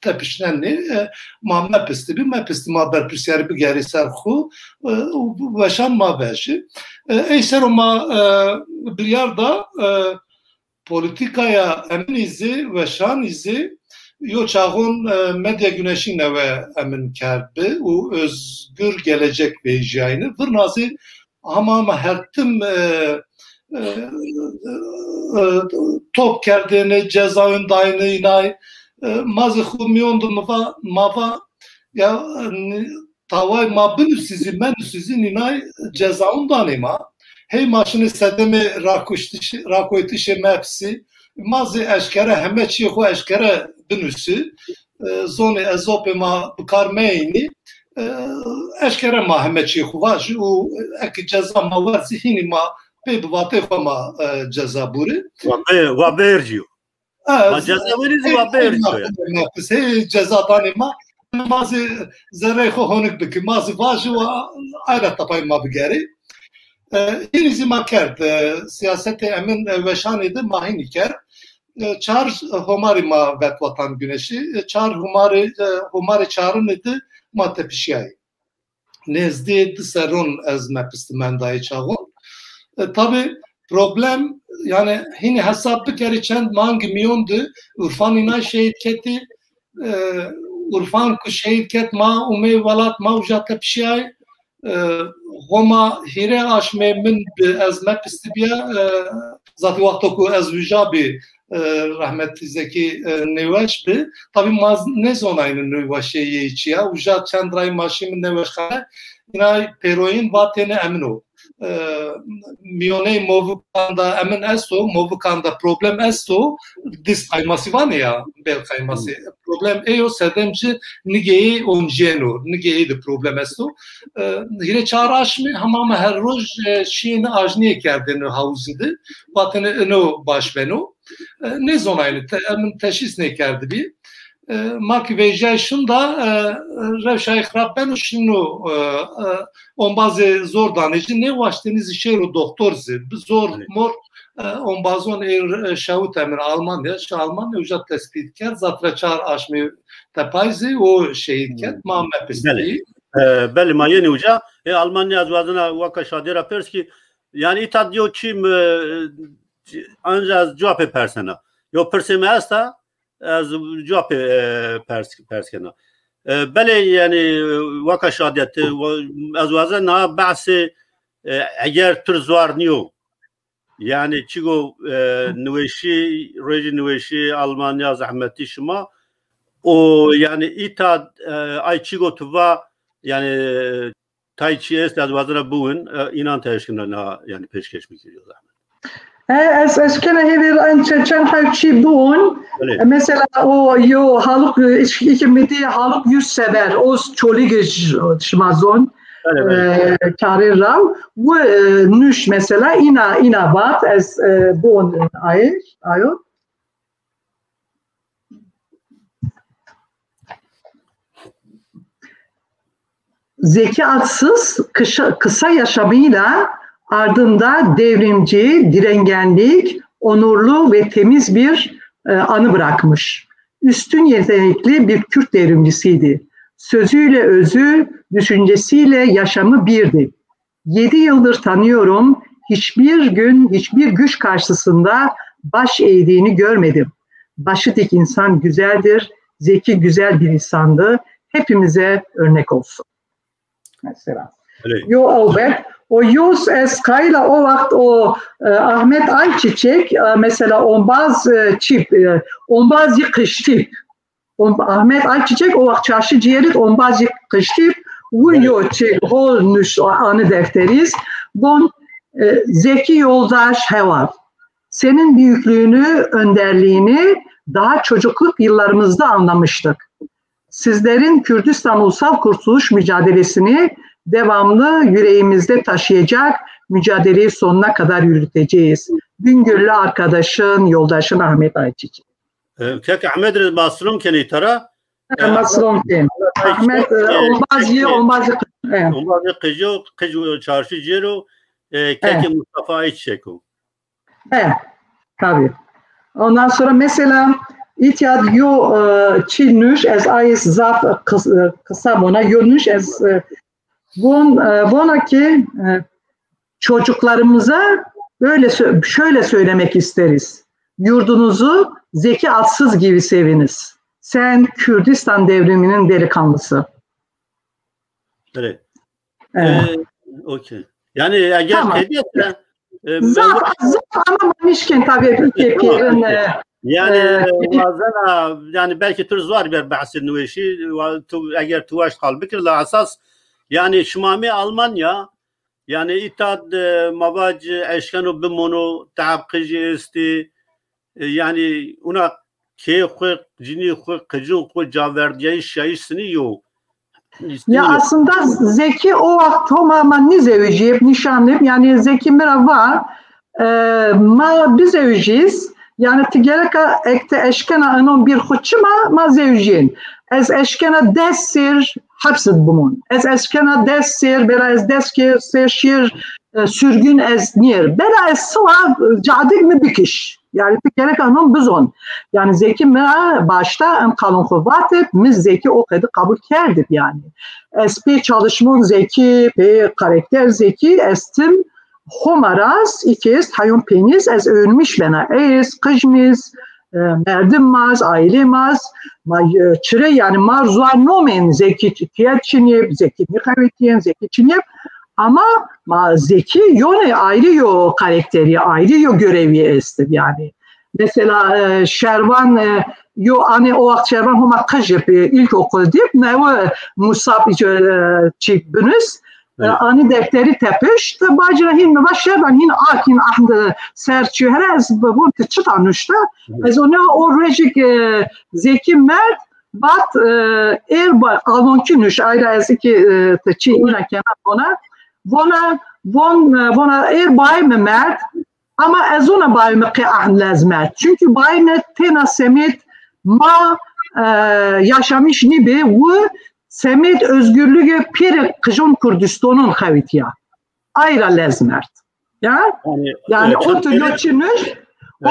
tepişnenê, e, ma mepistî bî, mepistî ma berpirsîyarî bigerî ser xwu, e, û weşan ma vejî. E, ey ser o ma, e, biryar da, e, polîtîkaya eminî zî, weşanî zî, yo çaxon, e, Medya Güneşî newe emin kerd bi û Özgür Gelecek vejîyayne. Virna zî hama hama her tim, e, e, e, top kerdêne, cezayên dayne înay. E, ma zî xwu mîyon de mi va, ma va, ya, e, taway ma binusî zî, menusî zî, nînay cezayên danê ma. Hey ma şinê sedemê rakuştişî, rakoytişê mepisî, ma zî eşkere heme çîyê xwu eşkere binusî. E, zonê ezopê ma bi kar meynî. E, eşkere ma heme çîyê xwu vajî û eke ceza ma werzî hînî ma pê bi vateyê xwu ma, e, ceza burî. Wa bê-, wa bêrcîyo. E, Ma ceza werî zî wa bêrcîyo ya. Hey ceza danê ma, ma zî zerreyê xwu honik bikî. Ma zî vajî wa ayra tapay ma bigerî. E, hînî zî ma kerd. E, siyasetê emin, e, weşanê de ma hînî kerd. E, çar hûmarî ma vet Vatan Güneşî. E, çar hûmarê, e, hûmarê çarinî de ma tepişîyayî. Nêzdî di serron ez mepis de mendayê çaxon. E, tabî problem, yanî hînî hesab bikerî çend mangî mîyon de Urfan înay şehîd ketî, e, Urfan ku şehîd ket, ma umey welat, ma uca tepişîyay. E, Homa hîrê aşmê min bi ez mepis de bîya, e, zatî wexto ku ez uca bî, e, rehmetî Zekî, e, nêweş bi. Tabî ma z-, nêzonayne nêweşê yê çi ya. Uca çend ray ma şîme nêweşxane. Înay pêroyîn vatêne emin o. E, mîyoney movikan de emin esto, movikan de problem esto, dîs qaymasî vanê ya, bêl qaymasî. Problem ey o, sedem ci nigeyê oncîyeno, nigeyê de problem esto. E, hîrê çar aşmî hema hema her roj, e, şîyêne ajnîye kerdêne hawzî de. Vatêne ino baş beno. E, nêzonayne, te-, emin teşhîs nêkerdibî. E, ma ki vejîyay şunda, e, rewşa ey xirab beno, şino, e, e, ombazê zor danê ci, nêwaştêne zî şêro doxtor zî. Bi zor mor, e, ombazon ey, e, şewit emin Almanya, şi Almanya uca tespît kerd, zatra çar aşmê tepay zî o şehîd kerd, ma mepistî. Belê. E, belê, ma yenê uca. E, Almanya ez wazena waka Şadîye ra pers kî, yanî îta diyo çî mi, e, anca ez cewabê persena. Yo pirsê mi esta, ez cewabê, e, pers, pers kena. E, belê, yanî, waka Şadîye ti, wa-, ez wazena behsê, e, eger pir zuar nîyo. Yanî çigo, e, niweşî, rojî niweşî Almanya zehmetî şima. O, yanî, îta, e, ay çigo tu va, yanî, tay çi est ez wazena biwin, e, înan te eşkena na, yanî, pêşkeş bikî, zehmet. E, ez, ez kena hêvî en çe-, çend hew çî biwin. Belê. E, mesela o yo Haluk, e, iş-, iki mi dî Haluk Yüzsever, o Çolîg ş-, şima zon. Belê, belê. E, karê raw. Wi, e, nûş mesela îna, îna vat, ez, e, biwin ayê, ayo. Zeki Atsız kısa, kısa yaşamıyla Ardında devrimci, direngenlik, onurlu ve temiz bir e, anı bırakmış. Üstün yetenekli bir Kürt devrimcisiydi. Sözüyle özü, düşüncesiyle yaşamı birdi. Yedi yıldır tanıyorum, hiçbir gün, hiçbir güç karşısında baş eğdiğini görmedim. Başı dik insan güzeldir, Zeki güzel bir insandı. Hepimize örnek olsun. Mesela. Öyle. Yo, elbet. O yüz ez qayîl a o waxt o e, Ahmet Ayçiçek e, mesela ombaz e, çîp, e, ombaz yî qijtîp. Om, Ahmet Ayçiçek o waxt çarşî cêrî d ombaz yî qijtîp. Wi yo çi hol nuşt anı defteriz. Von e, Zeki yoldaş heval. Senin büyüklüğünü, önderliğini daha çocukluk yıllarımızda anlamıştık. Sizlerin Kürdistan Ulusal Kurtuluş mücadelesini devamlı yüreğimizde taşıyacak, mücadeleyi sonuna kadar yürüteceğiz. Bingöllü arkadaşın, yoldaşın Ahmet Ayçiçek. E, kek Ahmet rê ma silom kenê îta ra. E, ma silom ken. Ahmet, e, ombaz yê, ombaz yê, e. Ombaz yê qijî yo, qij çarşî cêr o, e, kekê Mustafa Ayçiçek o. E, tabii. Ondan sonra mesela îtya yo e, çi nuş ez ayis zaf kıs, e, kısa bona yo nuş ez e, von, e, vona ki e, çocuklarımıza böyle sö- şöyle söylemek isteriz. Yurdunuzu Zeki Atsız gibi seviniz. Sen Kürdistan devriminin delikanlısı. Evet. Evet. E, okey. Yani eğer tamam. Tedbirse e, zaf, zaf ama manişken tabii ki pêrin. Yani e, wazena, yani belki tu zor bir bahsi nüveşi, tu eğer tu waşt qal bikir la esas yani şima mi Almanya, yani îta d ma vac eşkeno bimono, teab qijî esti, e, yani una kê xwu, cinî xwu, qicin xwu, caverdiyayîş şayîş sinî yo. Ya aslında Zeki o waxt Homa ma nîzewicîyeb, nîşanib, yani Zeki mi ra va e, ma bizewicîz, yani ti gereka ek ti eşkena inon bir xwu çima ma zewicîyên. Ez eşkena des sêr hepsid bimon. Ez eşkena des sêr, bera ez des sêr şîr e, sürgün ez nîr. Bera ez siwa cadik mi bikiş. Yani ti gereka non bizon. Yani Zeki mi ra başta en qalon xwu vatib, mi Zeki o qedi qabul kerdib yani. Ez pê çalışmon Zeki, pê karakter Zeki, ez tim Homa raz, iki ez, hayon pêniz, ez övünmüş bena. Ez, qijmiz, e, merdim maz, aile maz, ma e, çire yani mar zuar nomen Zeki kiyet çiniyeb, Zeki nîqewetiyên, Zeki çiniyeb. Ama ma Zeki yone ayrı yo karakteri, ayrı yo görevi estib yani. Mesela e, Şervan e, yo anê o waxt Şervan Homa qijib e, ilkokul dib, newe Musab e, çi binus. E, anî defteri tepiş, ti bacira hîn mi va Şervan hîn ak hîn ahnd ser çi here ez bibon ti çita nuşta. Ez o ne o rejik e, Zeki merd vat e, er ba, alonkî nuş ayra ez ki e, ti çi îna kena ona. Vona, von, e, vona er bay mi merd, ama ez ona bay mi qê ahn lez merd. Çünkü bay mi tena semêt ma e, yaşamış nîbi wu semêt özgürlüğü pêrê qijon Kurdistonun xewitiya. Ayra lez merd. Ya? Yani, yani e, o tu yo çi nuş, o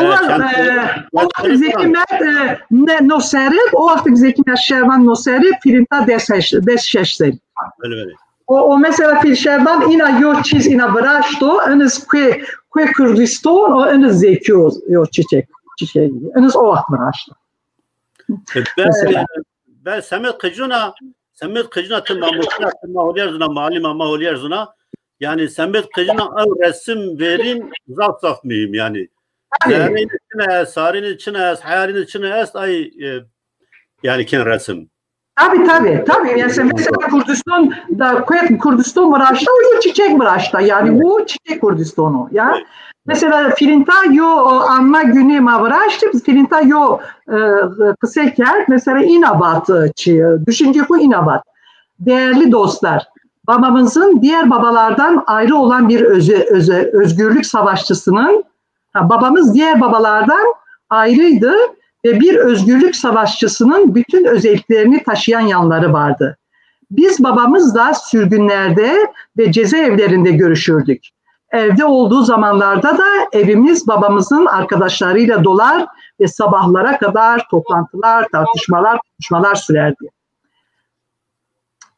waxt Zeki Mert e, ne no serib, o waxt Zeki Mert Şervan no serib, filinta des heş, des şeş serib. Belê, belê. O, o mesela Fil Şervan îna yo çîz îna viraşto, iniz kuê, kuê Kurdiston, o iniz Zeki o, yo çiçek, çiçek. Iniz o waxt viraşto. E, be, be Semed Qicuna, Semed Qicuna ti mamoste, ti ma holyer zuna, malima ma holyer zuna. Yani Semed Qicuna ew resim verîn zaf zaf mühim yani. Zerreyni çine est, sarîni çine est, heyarîni çine est, ay e, yani kin resim. Tabii, tabii, tabii. Yani sen mesela Kurdistan da, Kurdistan viraşta, o çiçek viraşta. Yani bu çiçek Kurdistonu. Ya. Evet. Mesela filinta yo anma günü ma viraştı, filinta yo e, kısa kert, mesela inabat, e, çi, düşünce bu inabat. Değerli dostlar, babamızın diğer babalardan ayrı olan bir öze, öze, özgürlük savaşçısının Ha, babamız diğer babalardan ayrıydı ve bir özgürlük savaşçısının bütün özelliklerini taşıyan yanları vardı. Biz babamızla sürgünlerde ve cezaevlerinde görüşürdük. Evde olduğu zamanlarda da evimiz babamızın arkadaşlarıyla dolar ve sabahlara kadar toplantılar, tartışmalar, konuşmalar sürerdi.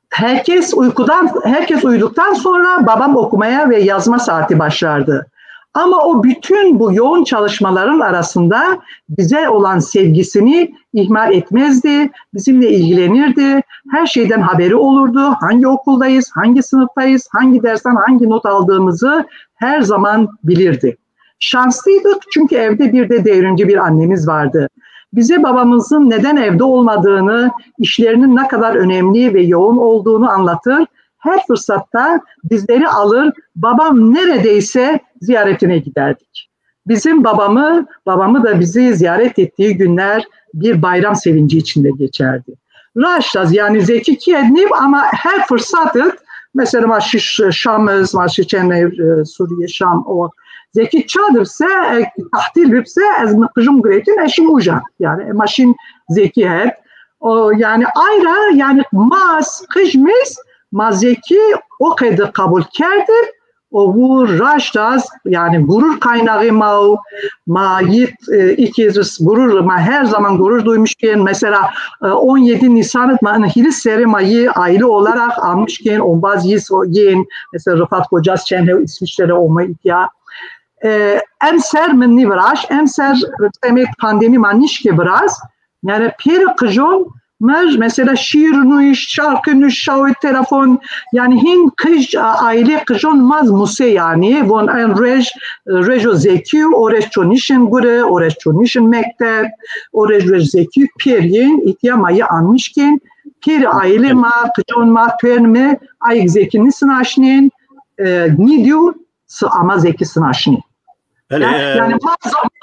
Herkes uykudan, herkes uyuduktan sonra babam okumaya ve yazma saati başlardı. Ama o bütün bu yoğun çalışmaların arasında bize olan sevgisini ihmal etmezdi, bizimle ilgilenirdi, her şeyden haberi olurdu, hangi okuldayız, hangi sınıftayız, hangi dersten hangi not aldığımızı her zaman bilirdi. Şanslıydık çünkü evde bir de devrimci bir annemiz vardı. Bize babamızın neden evde olmadığını, işlerinin ne kadar önemli ve yoğun olduğunu anlatır, her fırsatta bizleri alır, babam neredeyse ziyaretine giderdik. Bizim babamı, babamı da bizi ziyaret ettiği günler bir bayram sevinci içinde geçerdi. Raştaz, yani Zeki Kednib ama her fırsat id, mesela ma şiş Şam iz, ma şiş çend e, Suriye, Şam, o Zeki çad bise, e, tahtil bibse, ez mi qijim girêtin, ez şin uca. Yani ma şin Zeki het. O, yani ayra, yani ma qijmiz, ma Zeki o qede qabul kerdi, o bu raştaz, yani gurur kaynağı ma, ma yit, e, ikiz gurur, ma her zaman gurur duymuşken, mesela, e, on yedi Nisan ma, hîris serê ma yi aile olarak almışken, onbaz yis o yin, mesela Rıfat Kocas çend hew İsviçre'de olma ihtiya. E, emser mi nîviraş, emser semet pandemi ma nişke biraz, yani pêro qijon mi mesela şiir nuş, şarkı nuş, şawit telefon, yani hin qij, aile qijon maz muse yani, von en rej, rejo Zeki, o rej çonişin gure, o rej çonişin mektep, o rej rej Zeki pêr yin, ihtiya ma yi anmışkin, pêr aile ma, qijon ma, tuyen mi, ayik Zeki nisin aşnin, e, nidiyu, ama Zeki sinaşnî. Belê, e, yani mar,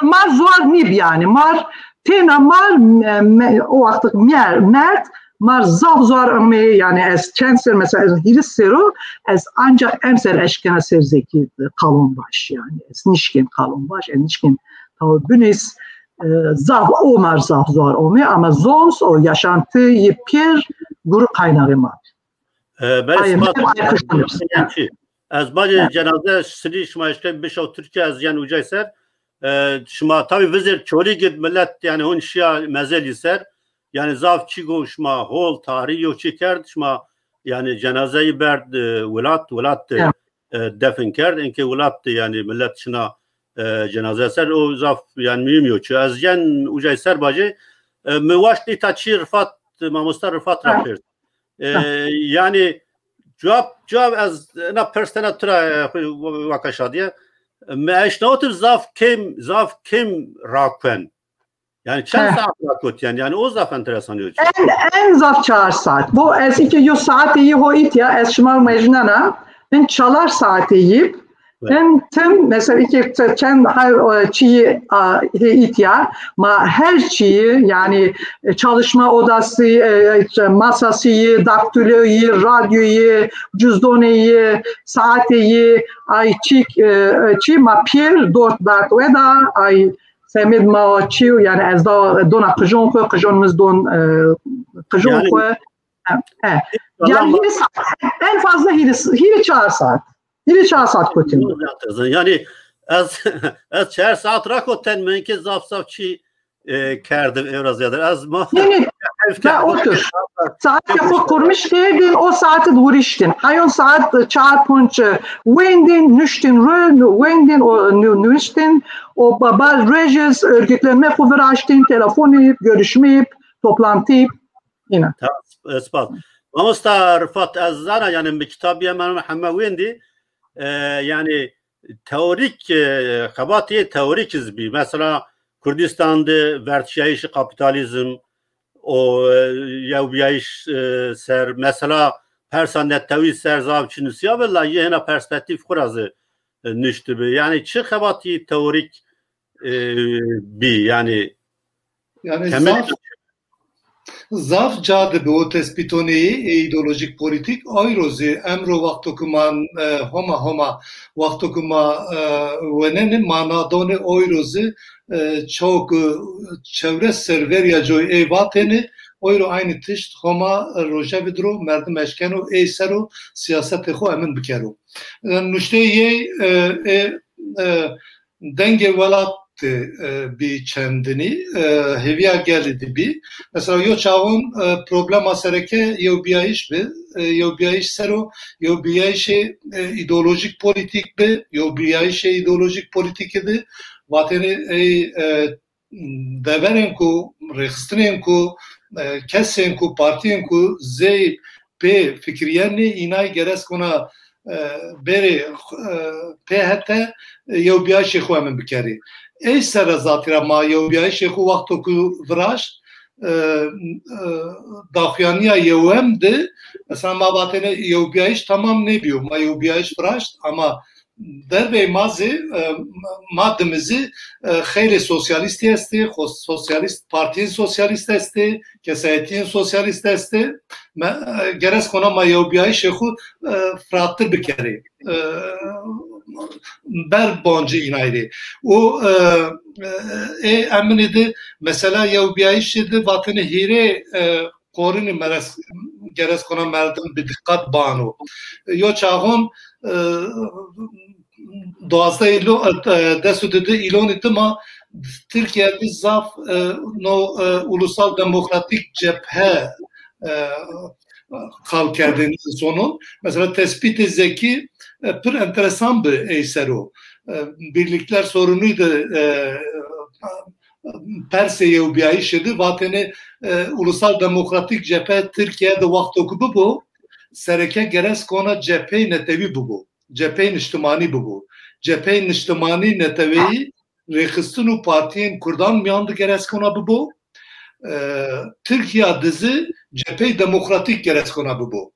mar zuar nîb yani. Mar têna mar me, me, o wextik mer, merd mar zaf zuar ame yani ez çend ser mesela ez hîris sero ez ancak emser eşkena ser Zeki qalon baş yani. Ez nişkên qalon baş, ez nişkên taw binis, e, zaf o mar zaf zuar ome ama zons o yaşantı yi pir guru kaynağı mar. E, belê, spas. Ez bacê cenazê sinî şima eşkên bişaw Tirkîya, ez yen ucay ser. E, şima tabî vizêr Çolîg id, milet yani hûn şiya mezelî ser. Yani zaf çî go şima hol, tarî yo çî kerd, şima yani cenazeyî berd, e, welat, welat de, e, defin kerd. Inkê welat de yani milet şina, e, cenaze ser. O zaf yani muhîm yo çî. Ez yen ucay ser bacê. E, mi waşt îta çî Rifat, mamosta Rifat ra pers. E, yani cewab, cewab ez ena pers tena tu ra, e, xwu wa-, waka şadiye. Mi eşnawitib zaf kêm, zaf kêm rakuen. Yani çend saat rakotyen? Yani o zaf enteresan yo. En, en zaf çar saat. Bu ez iki yüz saat iyi ho itya, ez şima mecnena. En çalar saat iyi. En tim, mesela iki te-, çend hay, e, çiğ, a, he, ihtiya, ma her çiğ, yani, e, çalışma odası, e, işte, masası, daktiloyu, radyoyu, cüzdoneyi, saati, ay çiğ, e, e, çiğ ma pir dört dert ve da, ay semid ma çiğ, yani ez da dona kıjon ko, kıjon mız don, e, kıjon ko. He. Yani hiri saat, en fazla hiri, hiri çar saat. Hiri çar saat kotin. Yani ez, ez çar saat rakoten, menke zaf zaf çi, e, kerdim evra ziyade. Ez ma... Ne, ne. Ya otur. Saat yapı kurmuş kerdin, o saati vuriştin. Ayon saat çar punç wendin, nuştin rö, wendin, o nuştin, o baba rejez örgütlenme kuvveraştin, telefon edip, görüşmeyip, toplantı edip, yine. Tamam, spas. Mamosta Rifat, ez zana, yani, mi kitabî hemen hemen heme wendî. E, yani, teorîk, e, xebatê teorîk iz bî. Mesela, Kurdistan de verçîyayîşî kapîtalîzm, o, e, yewbîyayîş, e, ser, mesela, persa netewî ser zaf çi nusîyabi, la yê hêna perspektîf xwu ra zî, e, nuştibi. Yani, çi xebatî teorîk, e, bî? Yani, yani, zaf Zaf ca de bi o tespîtonê yê îdeolojîk polîtîk, ayro zî emro wexto ku ma, e, homa homa wexto ku ma, e, wenenê, ma na donê oyro zî, e, çaw ku çewres serrî verîya coy ey vatêne, oyro aynî tişt Homa, e, rojevî dir o, merdim eşkeno ey ser o siyasetê xo emin bikero. E, nuşteyê yey, e, e, e, dengê welat de, e, bî çendinî, e, hêvîya gelî de bî. Mesela yo çaxon, e, problema sereke yewbîyayîş bi, e, yewbîyayîş ser o, yewbîyayîşê, e, îdeolojîk polîtîk bi, yewbîyayîşê îdeolojîk polîtîkî de vatêne ey, e, deverên ku, rêxistinên ku, e, kesên ku, partiyên ku zey pê fikirîyenê, înay geres kona, e, bêrê, e, pê hete, e, yewbîyayîşê xo emin bikerê. Ey ser ra zatî ra ma yewbîyayîşê xo wexto ku viraşt, e, e, daxuyanîya yewem de, mesela ma vatêne yewbîyayîş tamam nêbîyo, ma yewbîyayîş viraşt, ama dervey ma zî, e, ma dimi zî, e, xeylê sosyalîstî estê, xo-, sosyalîst, partiyên sosyalîst estê, kesayetiyên sosyalîst estê. Me, e, geres kona ma yewbîyayîşê xo, e, firattir bikerê. E, ber boncî înay rê. Û, e, e, ê eminî de mesela yewbîyayîşî de vatêne hîrê, e, qorinî meres-, geres kona merdim bi diqet bano. Yo çaxon, e, duwazdeh îlo-, e, des û di îlonî dima Tirkîye de zaf, e, no, e, Ulusal Demokratîk Cephe, e, qal kerdêne însonon. Mesela tespîtê Zekî, e, pir enteresan bi ey ser o. E, birlikler sorunuydu, e, persê yewbîyayîşî de vatêne, e, Ulusal Demokratîk Cephe Tirkîye de wexto ku bibo, sereke geres kona cepheyê netewî bibo, cepheyê niştimanî bibo. Cepheyê niştimanî neteweyî rêxistin û partiyên kurdan mîyan de geres kona bibo. E, Tirkîya de zî cepheyê demokratîk geres kona bibo.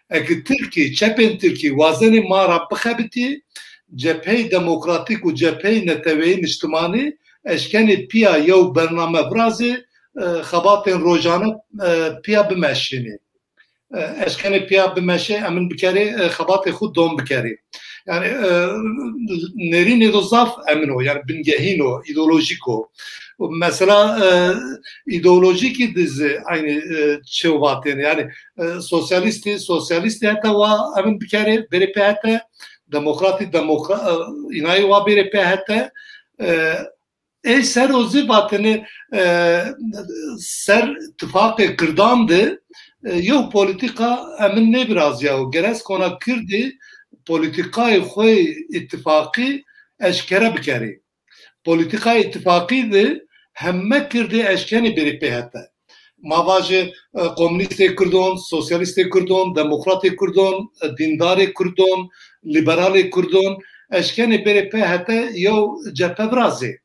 Eke tirkî, çepên tirkî wazenê ma ra bixebitî, cepheyê demokratîk û cepheyê neteweyî niştimanî eşkenê pîya yew bername virazê, e, xebatên rojane, e, pîya bimeşînê. E, eşkenê pîya bimeşê, emin bikerê, e, xebatê xo dom bikerê. Yanî, e, nêrînê do zaf emin o, yanî bingehîn o, îdeolojîk o. Mesela, e, îdeolojîkî de zî aynî, e, çi vatêne. Yanî, e, sosyalîstî, sosyalîstî hete wa emin bikerê, bêrê pê hete, demokratî, demokra-, e, înayî wa bêrê pê hete, e, ê ser o zî vatêne, e, ser tifaqê kirdan de, e, yew polîtîka emin nêvirazîyawo. Geres kona kirdî polîtîkayê xo yê îtîfaqî eşkere bikerê. Polîtîkayê îtîfaqî de heme kirdî eşkenê bêrê pê hete. Ma vajê, e, komunîstê kirdon, sosyalîstê kirdon, demokratê kirdon, e, dîndarê kirdon, lîberalê kirdon, eşkenê bêrê pê hete yew cephe virazê.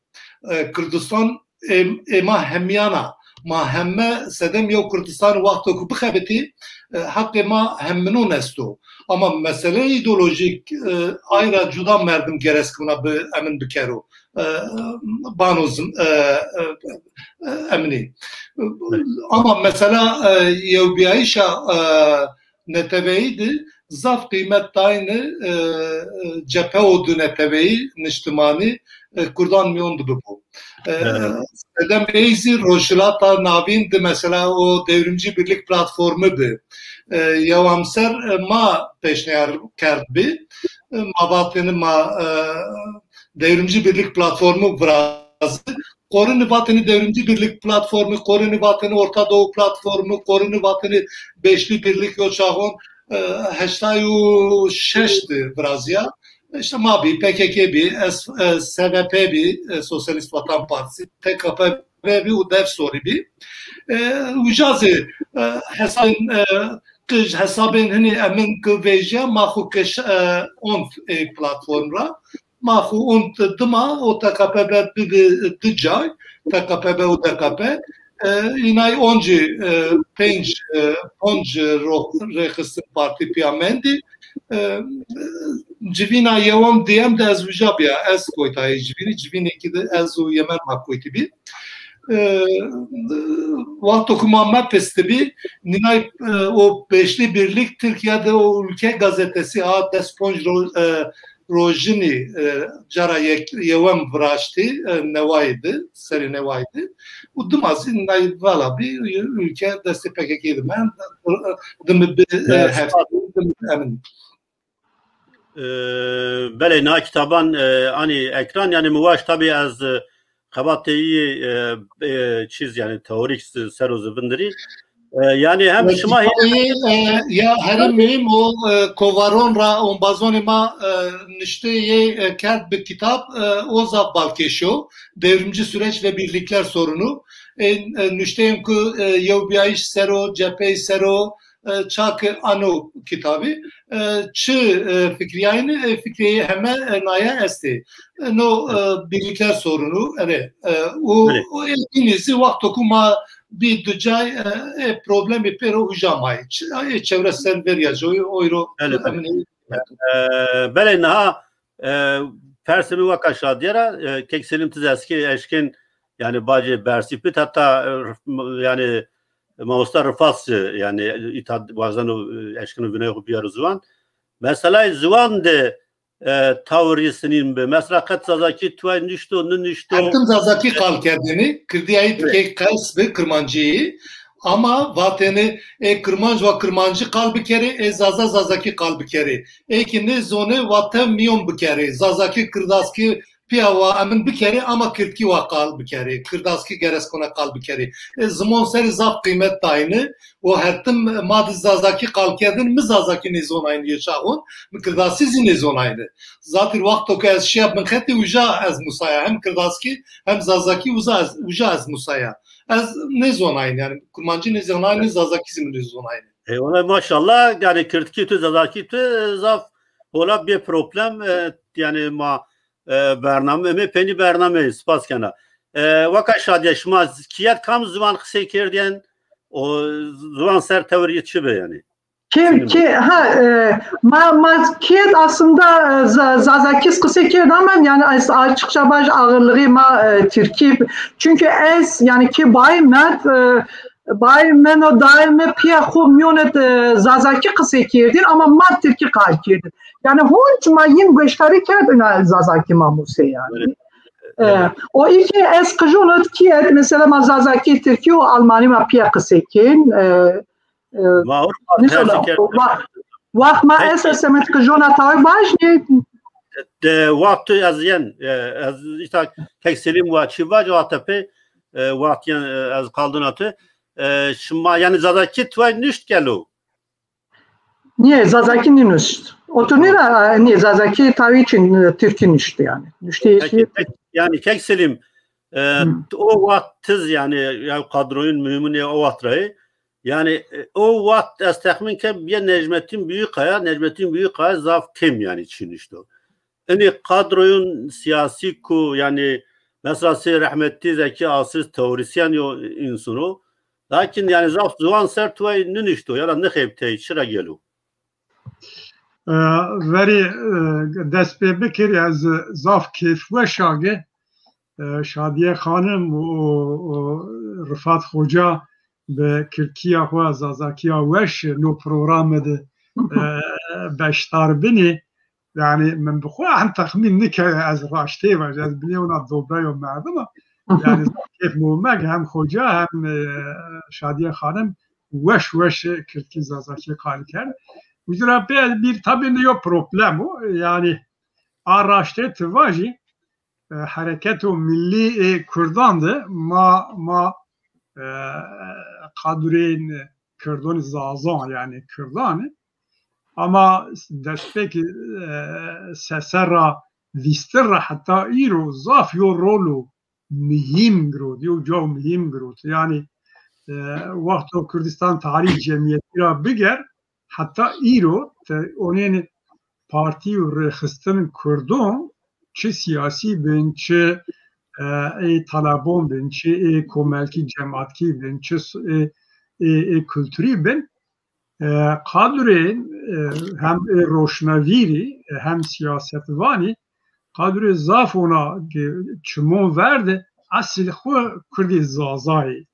E, Kurdistan ê, ê ma hemîyan a. Ma heme sedem yew Kurdistan wexto ku bixebitî, e, heqê ma heminon esto. Ama meseleyê îdeolojîk, e, ay ra cuda merdim geres kuna bi emin bikero. E, bano zim-, e, e, e, eminî. Ama mesela, e, yewbîyayîşa, e, neteweyî de zaf qîmet dayne, e, e, cepheyo di neteweyî, niştimanî, e, kurdan mîyon de bibo. E, Evet. Sedem ey zî Rojhilata Navîn de mesela o Devrimci Birlik Platformu bi. E, yewamser, e, ma pêşniyar kerd bi. E, ma vatêne ma, e, Devrimci Birlik Platformu virazî. Qorini vatêne Devrimci Birlik Platformu, qorini vatêne Orta Doğu Platformu, qorini vatêne Beşli Birlik, yo çaxon, e, heştay û şeş de virazîya. Îşte ma bî, P K K bî, S-, e, S V P bî, e, Sosyalist Vatan Partisi, T K P B bî û Def Sorî bî. E, uca zî, e, hesabên, e, qij, hesabên hinî emin ki vejîya, ma xwu kiş, e, ont ê platform ra. Ma xwu ont dima, o T K P B bibi di cay, T K P B û D K P. E, înay oncî, e, pênc, e, ponc ro-, rêxistin partî pîya mendî. E, civîna yewem diyem de ez uca bîya, ez koytayê civînî, civînêkî de ez û Yemen ma koytî bî. E, wexto ku ma mepistibî, nînay, e, o Beşli Birlik Tirkîya de o Ülke gazetesi a des ponc ro-, e, rojinî, e, cara yek-, yewem viraştî, e, newayî di, serê newayî di. Û dima zî nay vala bî, ülke destê P K K di mend, dimi bi, e, Evet, heftî, dimi bi emin. E, belê, na kitaban, e, anî ekran, yanî mi waşt tabî ez, e, xebatê yî, e, e, çîz, yanî teorîk s-, ser o zi vindirî. E, yanî hem şima hê- Kitabê, e, ya herî muhîm o, e, kovaron ra ombazonê ma, e, nuşteyê, e, kerd bi kitab, e, o zaf balkêş o. Devrimci Süreç ve Birlikler Sorunu. E, e, nuşteyên ku, e, yewbîyayîş ser o, cepheyî ser o, e, ça ke ano kitabî, e, çi, e, fikrîyayne, e, fikrê heme, e, naye estê. E, no, e, birlikler sorunu, erê, e, û, Belê. û, e, înî zî wexto ku ma bî ducay, e, e, problemî pêro uca mayî. Ç-, e, çevresel verîya coyî, oyro Belê, belê. emin E, belê, niha, e, persê mi weka Şadîye ra, e, kek Selîm, ti zî eskî eşkên, yanî bacê bersî pit, heta, e, Rif-, yanî mamosta Rifat zî, yanî îta wazeno, e, eşkeno vînayê xo bîyaro ziwan. Meselay ziwan de, e, tawirî sinîn bi. Mesela qet zazakî tuway nuşto, ninuşto. Hertim zazakî qal kerdêne, kirdîyayî Evet. tikey qers bi kirmancîyî. Ama vatêne, ê kirmanc wa kirmancî qal bikerê, ê zaza zazakî qal bikerê. Ê ki nêzonê wa tew mîyon bikerê. Zazakî, kirdaskî pîya wa emin bikerê, ama kirdkî wa qal bikerê. Kirdaskî gereskona qal bikerê. Ê zimon serî zaf qîmet dayne. O hertim ma di zazakî qal kerdin, mi zazakî nêzonayne yê çaxon, mi kirdasî zî nêzonayne. Zatî wexto ke ez şiya binxetî uca ez musaya. Hem kirdaskî hem zazakî uza ez, uca ez musaya. Ez nêzonayne, yanî kurmancî nêzonayne, zazakî zî mi nêzonayne. Eyvallah, maşallah, yanî kirdkî tu, zazakî tu, e, zaf hola bê problem, e, yanî ma, e, bername, emê peynî bernameyî, spas kena. E, weka Şadîye, şima z-, kîyet kam ziwan qisey kerdîyen, o ziwan ser tewir yê çi bi yanî? Kim, Senin ki, ha, e, ma, ma kêt aslında, e, za-, Zazakî qisey kerd ama yani as-, açıkça baş ağırlığı ma, e, Tirkî. Çünkü ez, yani ki bay Mert, e, bay Meno daime piya xo miyone, e, Zazakî qisey kerdin ama ma Tirkî qal kerdin. Yani honc ma yin goştarî kerd ina Zazakî ma muse yani. Evet. E, Evet. O ilk ez qijon ot kîyet, mesela ma Zazakî, Tirkî û Almanî ma piya qisey kên. E, e, Ma Avrupa nîşo tercih da, kerd. wa-, waxt ma Peki. es semet qijona tawê vaj nê. De waxt tu ez yen, e, ez îta kek Selîm wa çi vaj, waxt pê, e, waxt yen, e, ez qaldina tu. E, şima, yani Zazakî tuway nuşt gelo? Nîye, Zazakî nînuşt. Otur nîra, nîye, Zazakî tawî çin, e, Tirkî nuşt yani. Nuştî Peki, peki. Yani kek Selîm, e, Hı. o waxt tiz yani, ya kadroyun mühimini o waxt rayı. Yani, e, o waxt ez texmîn kem bîye Necmettin Büyükaya, Necmettin Büyükaya zaf kêm yani çin nuşto. Inî kadroyun siyasî ku, yani, mesela sey rehmetî Zekî Asîz teorisyen yo însan o. Lakin, yani, zaf ziwan ser tuway ninişto, ya da nixebitey, çira gelo? E, verî, e, dest pê bikir, ez zaf kêfweş age. E, Şadiye Xanim û, û Rifat Xoca bi kirdkîya xo, zazakîya weş no programe de, e, beşdar binî. Yani min bi xo hem texmîn nikerd ez raştê vaj, ez binê ona dobeyo merdima. Yani zaf kêf mi omeg hem Xoca hem, e, Şadiye Xanim weş weş kirdkî zazakî qal kerd. Uca ra pê bir tabi ne yo problem o. Yani a raştê ti vajî, e, hereketo millî ê Kurdan de ma, ma, e, qadrên Kurdon zazan, yani Kurdan. Ama destpêkî, e, seser ra vîstir ra heta îro zaf yo rolo muhîm girot, yo caw muhîm girot. Yani, e, wexto Kurdistan Tarih Cemiyeti ra biger, heta îro te onên partî û rêxistin Kurdon, çi siyasî bin, çi, e, ê talebon bin, çi ê komelkî cematkî bin, çi s-, ê, ê, ê kulturî bin, e, qadrê, e, hem ê roşnvîrî, e, hem siyasetvanî, qadrê zaf ona ke çimon ver de esil xwu Kurdê Zazayê.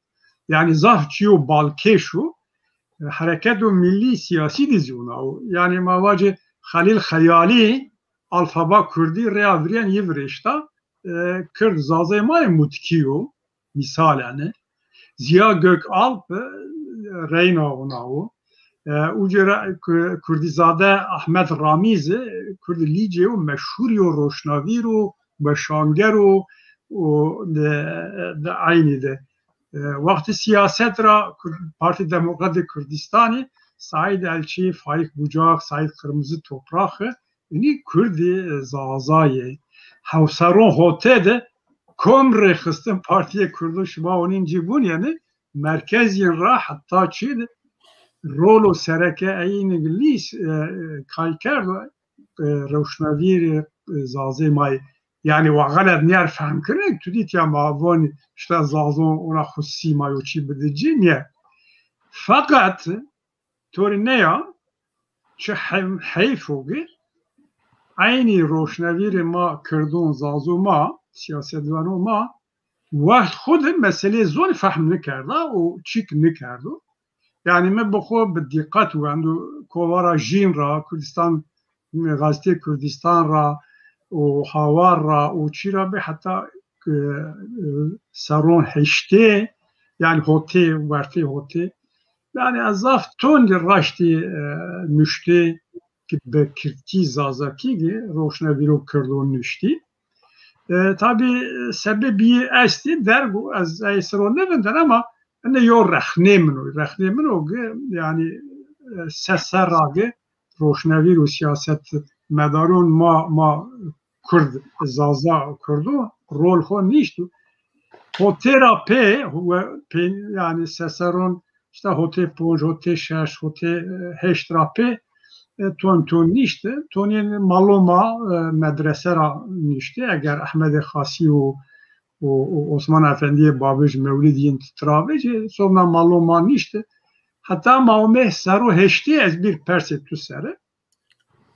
Yani zaf çîyo balkêş o. E, hereketo millî siyasî de zî ona o. Yani ma vacê Xelîl Xeyalî, alfaba kurdî rêya virîyen yî virêşta. E, Kird zazayê ma yê mutkî yo, mîsal yanî. Ziya Gökalp, e, reyna wina wo. E, uca ra ku-, Kurdîzade Ahmet Ramî zî, e, Kurdî Lîcê yo, meşhûr yo, roşnavîr o, weşanger o, û de, de eynî de. E, wextê sîyaset ra Kur-, Partî Demokratî Kurdîstanî Saîd Elçî, Faîk Bucak, Saîd Qirmizî Topraxî, inî Kurdî, e, Zazayê. Hewseron hotê de kom rêxistin Partîyê Kurdû şima onîn cî bûn, yanî merkezîn ra heta çî de rolo sereke eyîn Îngilîz, e, e, kay kerdo, e, roşnavîrê, e, Zazê ma yê. Yanî wa xelet nîyer fehm kirine, tu dîtî ya ma vonî îşte Zazon ona xwu sîma yo çî bidi ci, nîyer. Feqet to rê nîya, çi hem-, heyf o ki eynî roşnavîrê ma Kirdon, Zazo ma, sîyasetwano ma, wext xwu de meseleyê zonî fehm nikerda û çîk nikerdo. Yanî mi bi xwu bi dîqet wendo, kovara Jîn ra, Kurdistan, Gazetê Kurdistan ra û Hawar ra û çî ra bê heta, e, e, serron heştê, yanî hotê, wertê hotê. Yanî ez zaf tondî raştî, e, nuştê ki bi kirdkî, zazakî ki roşnavîro Kirdo nuştî. E, tabî sebebî estî derg o, ez ey ser o nêvindena ama ene yo rexnê min o. Rexnê min o ki yanî, e, se serra ki roşnavîr û sîyasetmedaron ma, ma Kurd, Zaza Kurdo rol xo nîşto. Hotê ra pê, we-, pê, yanî se serron îşte hotê ponc, hotê şeş, hotê, e, heşt ra pê, e, ton ton nîşti. Tonê maloma, e, medrese ra nîşti. Eger Ehmedê Xasî û, û, û Osman Efendîyê Babij Mewlidî yin tira vecî, sonra maloma nîşti. Heta ma omê serro heştê ez bir persê tu sere.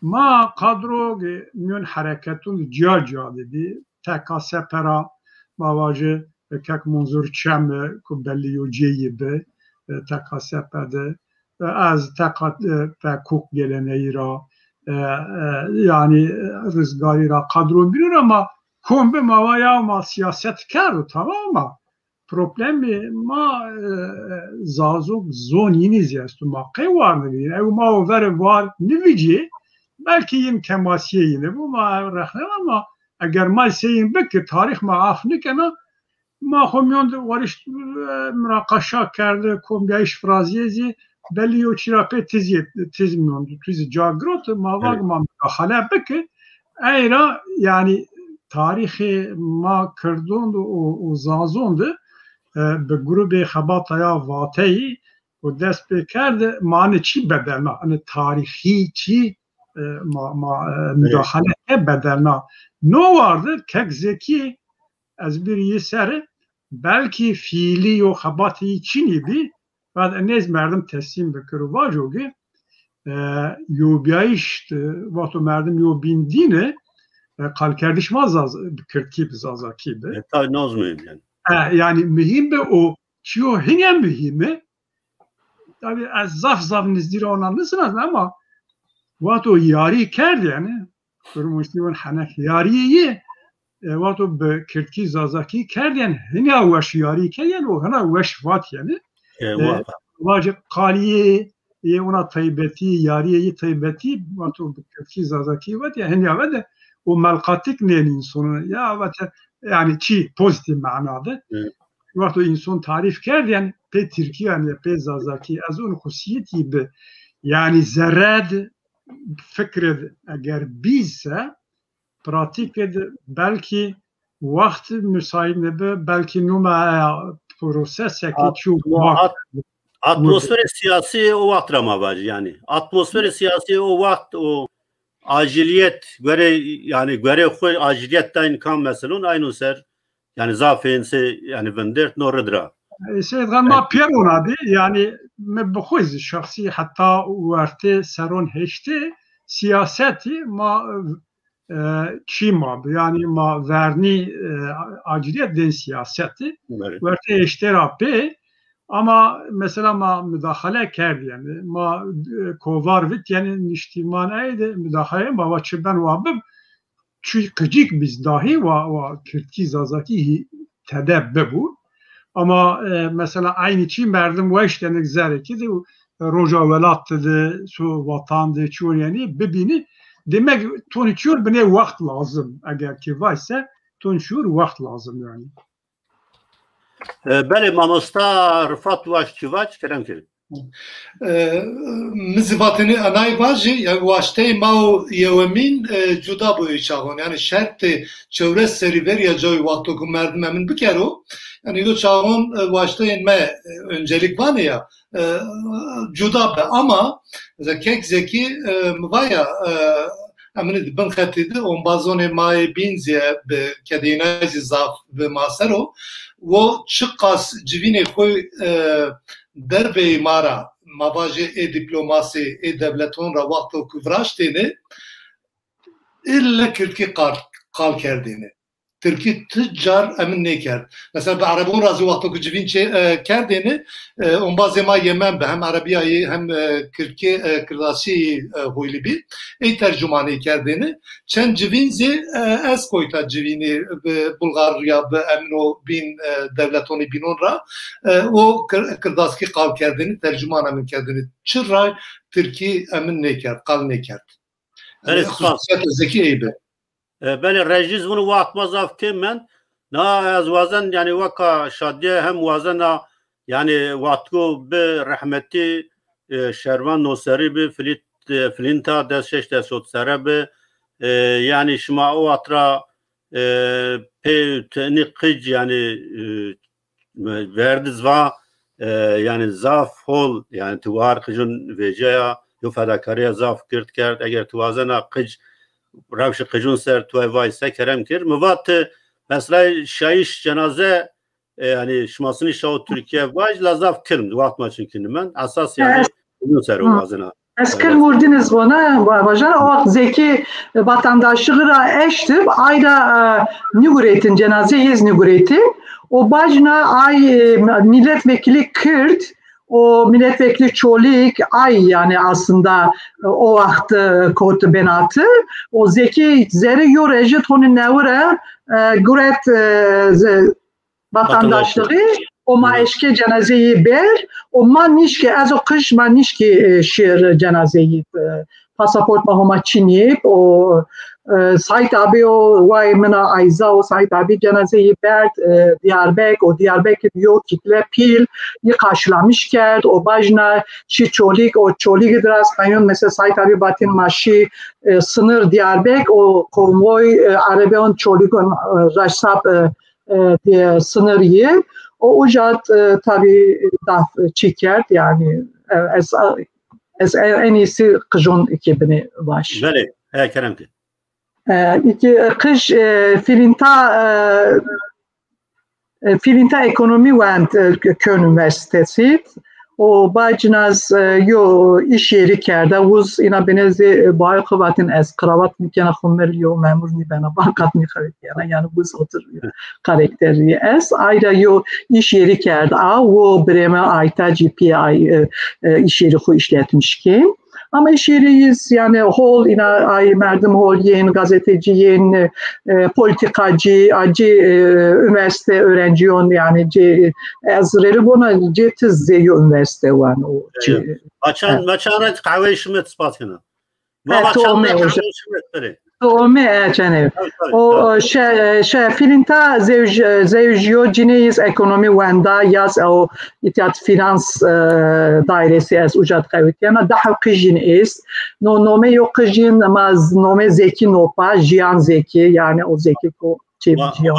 Ma kadro, e, mîyon hereketon de cîya cîya de bî. T K S P ra ma vajî, e, kek Munzur Çemi ku belî yo cêyî bi, e, T K S P de, e, ez T K P Kuk geleneyî ra, e, e, yanî, e, rizgarî ra kadro bîro ra ma kom bi ma va ya ma sîyaset kerdo, tamam ama problemê ma, e, zazok zon yînî zî esto. Ma qey war nivîjî? Ew ma o verê war nivîjî, belkî yin kemasîye yînî bo, ma rexnena ama eger ma sey yin biki, tarîx ma af nikena, ma xo mîyon de warişt, e, muraqaşa kerde, kombîyayîş virazîye zî, belî yo çî ra pê tizî, tiz mîyon de, tizî ca girot, ma vag ma mudaxale biki, ey ra, yanî tarîxê ma Kirdon de û, û Zazon de, e, bi grubê Xebata ya Vateyî û dest pê kerde, ma ene çî bedelna, ene tarîxî çî, e, ma, ma, e, mudaxale ke bedelna. No war de kek Zekî, ez bir yî sere, belkî fiîlî yo xebatê yî çinî bî, Fakat enê zî merdim teslîm bikir û vaco ki, e, yobîyayîş, e, wexto merdim yo bîn dîne, e, qalkerdiş ma zaz-, bi kirdkî bi, zazakî bi. E, tabii, ne muhîm yanî. E, yanî muhîm bi û çîyo hînî muhîm e. Tabî ez zaf zaf nizdî ra ona nisinazim ama wexto yarî kerd yanî, Kurmuştî ûn henek yarîyê yê, e, wexto bi kirdkî zazakî kerdîyen, hinîya weş yarî kerdîyen û hina weş vatîyen. E, e, muhakkak. Vajî qalîyê yê ona taybetî, yarîyê yê taybetî, wexto bi kirdkî zazakî vatîyen, hinîya vede û melqatik nên însonun. Ya vete, yanî çî pozîtîf mana de. Evet. Wexto înson tarîf kerdîyen, pê tirkî yanî pê zazakî, ez ûn xusîyetî bi, yanî zerre de fikre de eger bî se, pratîke de belkî wext musaîd nêbi, belkî numa proseseke çîyo at-, at-, atmosferê sîyasî o wext ra ma vajî yanî. Atmosferê sîyasî o wext o aciliyet, gore, yanî gore xwu aciliyet dayn kam meselon, ayno ser Yanî zafên sey, yanî vindirt no rid ra. E, Seyîd Xan, ma pêro ona bî, yanî mi bi xwu zî şexsî heta wertê serron heştê sîyasetî ma, e, çî ma bi, yanî ma vernî, e, acilîyet dên sîyasetî. Belê. Wertê heştê ra pê, ama mesela ma mudaxale kerdî, yanî ma, e, kovar vit, yanî niştîman ey de mudaxale ma va çi ben wa bib, çi qicîk biz dahi wa, wa kirdkî zazakî hî tede bibû. Ama, e, mesela eynî çî merdim weş denik zerê ki de, e, roja welat de, so vatan de, çiyon yani bibîni. Demek tonî çiyor binê wext lazim. Eger ki vayse tonî çiyor wext lazim yani. E, belê, mamosta Rifat waşt çi vac, kerem kerî. E, mi zî vatêne enay vajî, yani waşteyê ma û yewemîn, e, cuda bûyê çaxon. Yani şertê çewres serî verî ya cawî wexto ku merdim emin bikero, yani yo çaxon, e, waşteyên me, e, öncelik vanê ya, e, cuda bi. Ama mesela kek Zekî, e, mi vaya, e, Eminî di bin xetî di ombazonê ma yê bîn zî bi kedênay zî zaf bi ma ser o. Wo çiqas civînê xo, e, derveyî ma ra, ma vajê ê dîplomasî, ê dewleton ra wexto ku viraştêne, îlle kirdkî qal, qal kerdêne. Tirkî ti car emin nêkerd. Mesela bi erebon ra zî wexto ku civîn çê, e, kerdêne, e, ombazê ma Yemen bi, hem erebîyayî hem, e, kirdkî, e, kirdasî, e, huylî bî. Ey tercumanî kerdêne. Çend civîn zî, e, ez koyta civînî bi Bulgarya bi emno bîn, e, dewletonî bînon ra, e, o kir-, kirdaskî qal kerdêne, tercuman emin kerdêne. Çi ray tirkî emin nêkerd, qal nêkerd. Belê, spas. Xususîyet Zekî ey bi. E, belê, rejîz vûn, waxt ma zaf kêm mend. Na ez wazen, yani, weka şadîye hem wazena, yani, wextgo bi rehmetî, e, Şervan Noserî bi, Filît-, e, Filînta des şeş des hot serre bi. E, yani, şima o wext ra, e, pê tenî qic, yani, e, verdiz va, e, yani zaf hol, yani ti war qijun vêceya, yo fedakarîya zaf gird kerd. Eger ti wazena qic, rewşê qijun ser tuay vay se kerem kir. Mi va ti mesela şayîş cenaze, e, yani şima sinî şawo Tirkîye vaj, la zaf kilm, waxt ma çinkî nimend. Esas yani qijun ser o wazena. Ez kil murdin iz vana, va-, vajan, o wext Zekî, e, vatandaşlığı ra eştib, ay ra, e, nîgurêtin, cenazeyê iz nîgurêtin. O bacna ay, e, milletvekili Kürt, o milletvekili Çolîg, ay yani aslında, e, o wext, e, kot benatı. O Zekî zerê yo rejit honi newire, e, guret, e, ze-, vatandaşlığı, o ma eşkê cenazeyî ber, o ma nîşkî, ez o qij ma nîşkî, e, şêr cenazeyî, e, pasaport ma Homa çinî, o, e, Saîd abi o wayê min a ayza, o Saîd abi cenazeyî berd, e, Diyarbek, o Diyarbek yo kitle pîl yî qarşılamış kerd, o bajna şî Çolîg, o Çolîg di rast heyon, mesela Saîd abi vatên ma şî, e, sınır Diyarbek, o konvoy, e, erebeyon Çolîgon, e, raşsab, e, e, diye sınır yî. O uca, e, tabî daf çî kerd, yani, e, ez, ez en iyisi qijon iki bini baş. Belê, he, kerem ki. E, iki, e, qij, e, Filînta, e, e, Filînta ekonomî wend, e, Köln Üniversitesi. O bacnaz, e, yo iş yeri kerda, uz ina binezi, e, bayo xo vatin ez kravat nikena xo mil yo memur nîbena, bankat nîxewitiyena, yani uz otur karakteri ez. Ayra yo iş yeri kerd a, wo bireme ayta cî pî ay, e, e, iş yeri xo işletmiş ki. Ama iş yeri iz, yani hol ina ay merdim hol yên, gazeteci yên, e, politikacı, acı, e, üniversite öğrenciyon, yani cê, ez reri bona cê tiz zê yo üniversite wan o cê. Açan, açan ret qehweyê şimet spas kena. Ma açan ret qehweyê şimet bere. Ome, e, cenê. O, e, şe-, şe-, Filînta zewj-, zewjiyo cinê iz ekonomî wenda, yaz o îtîhat finans, e, dairesi ez uca di qewitîyena, daha qijîn est. No nome yo qijîn, ma z-, nome Zekî nopa, Jiyan Zekî, yani o Zekî ko çeviriyo.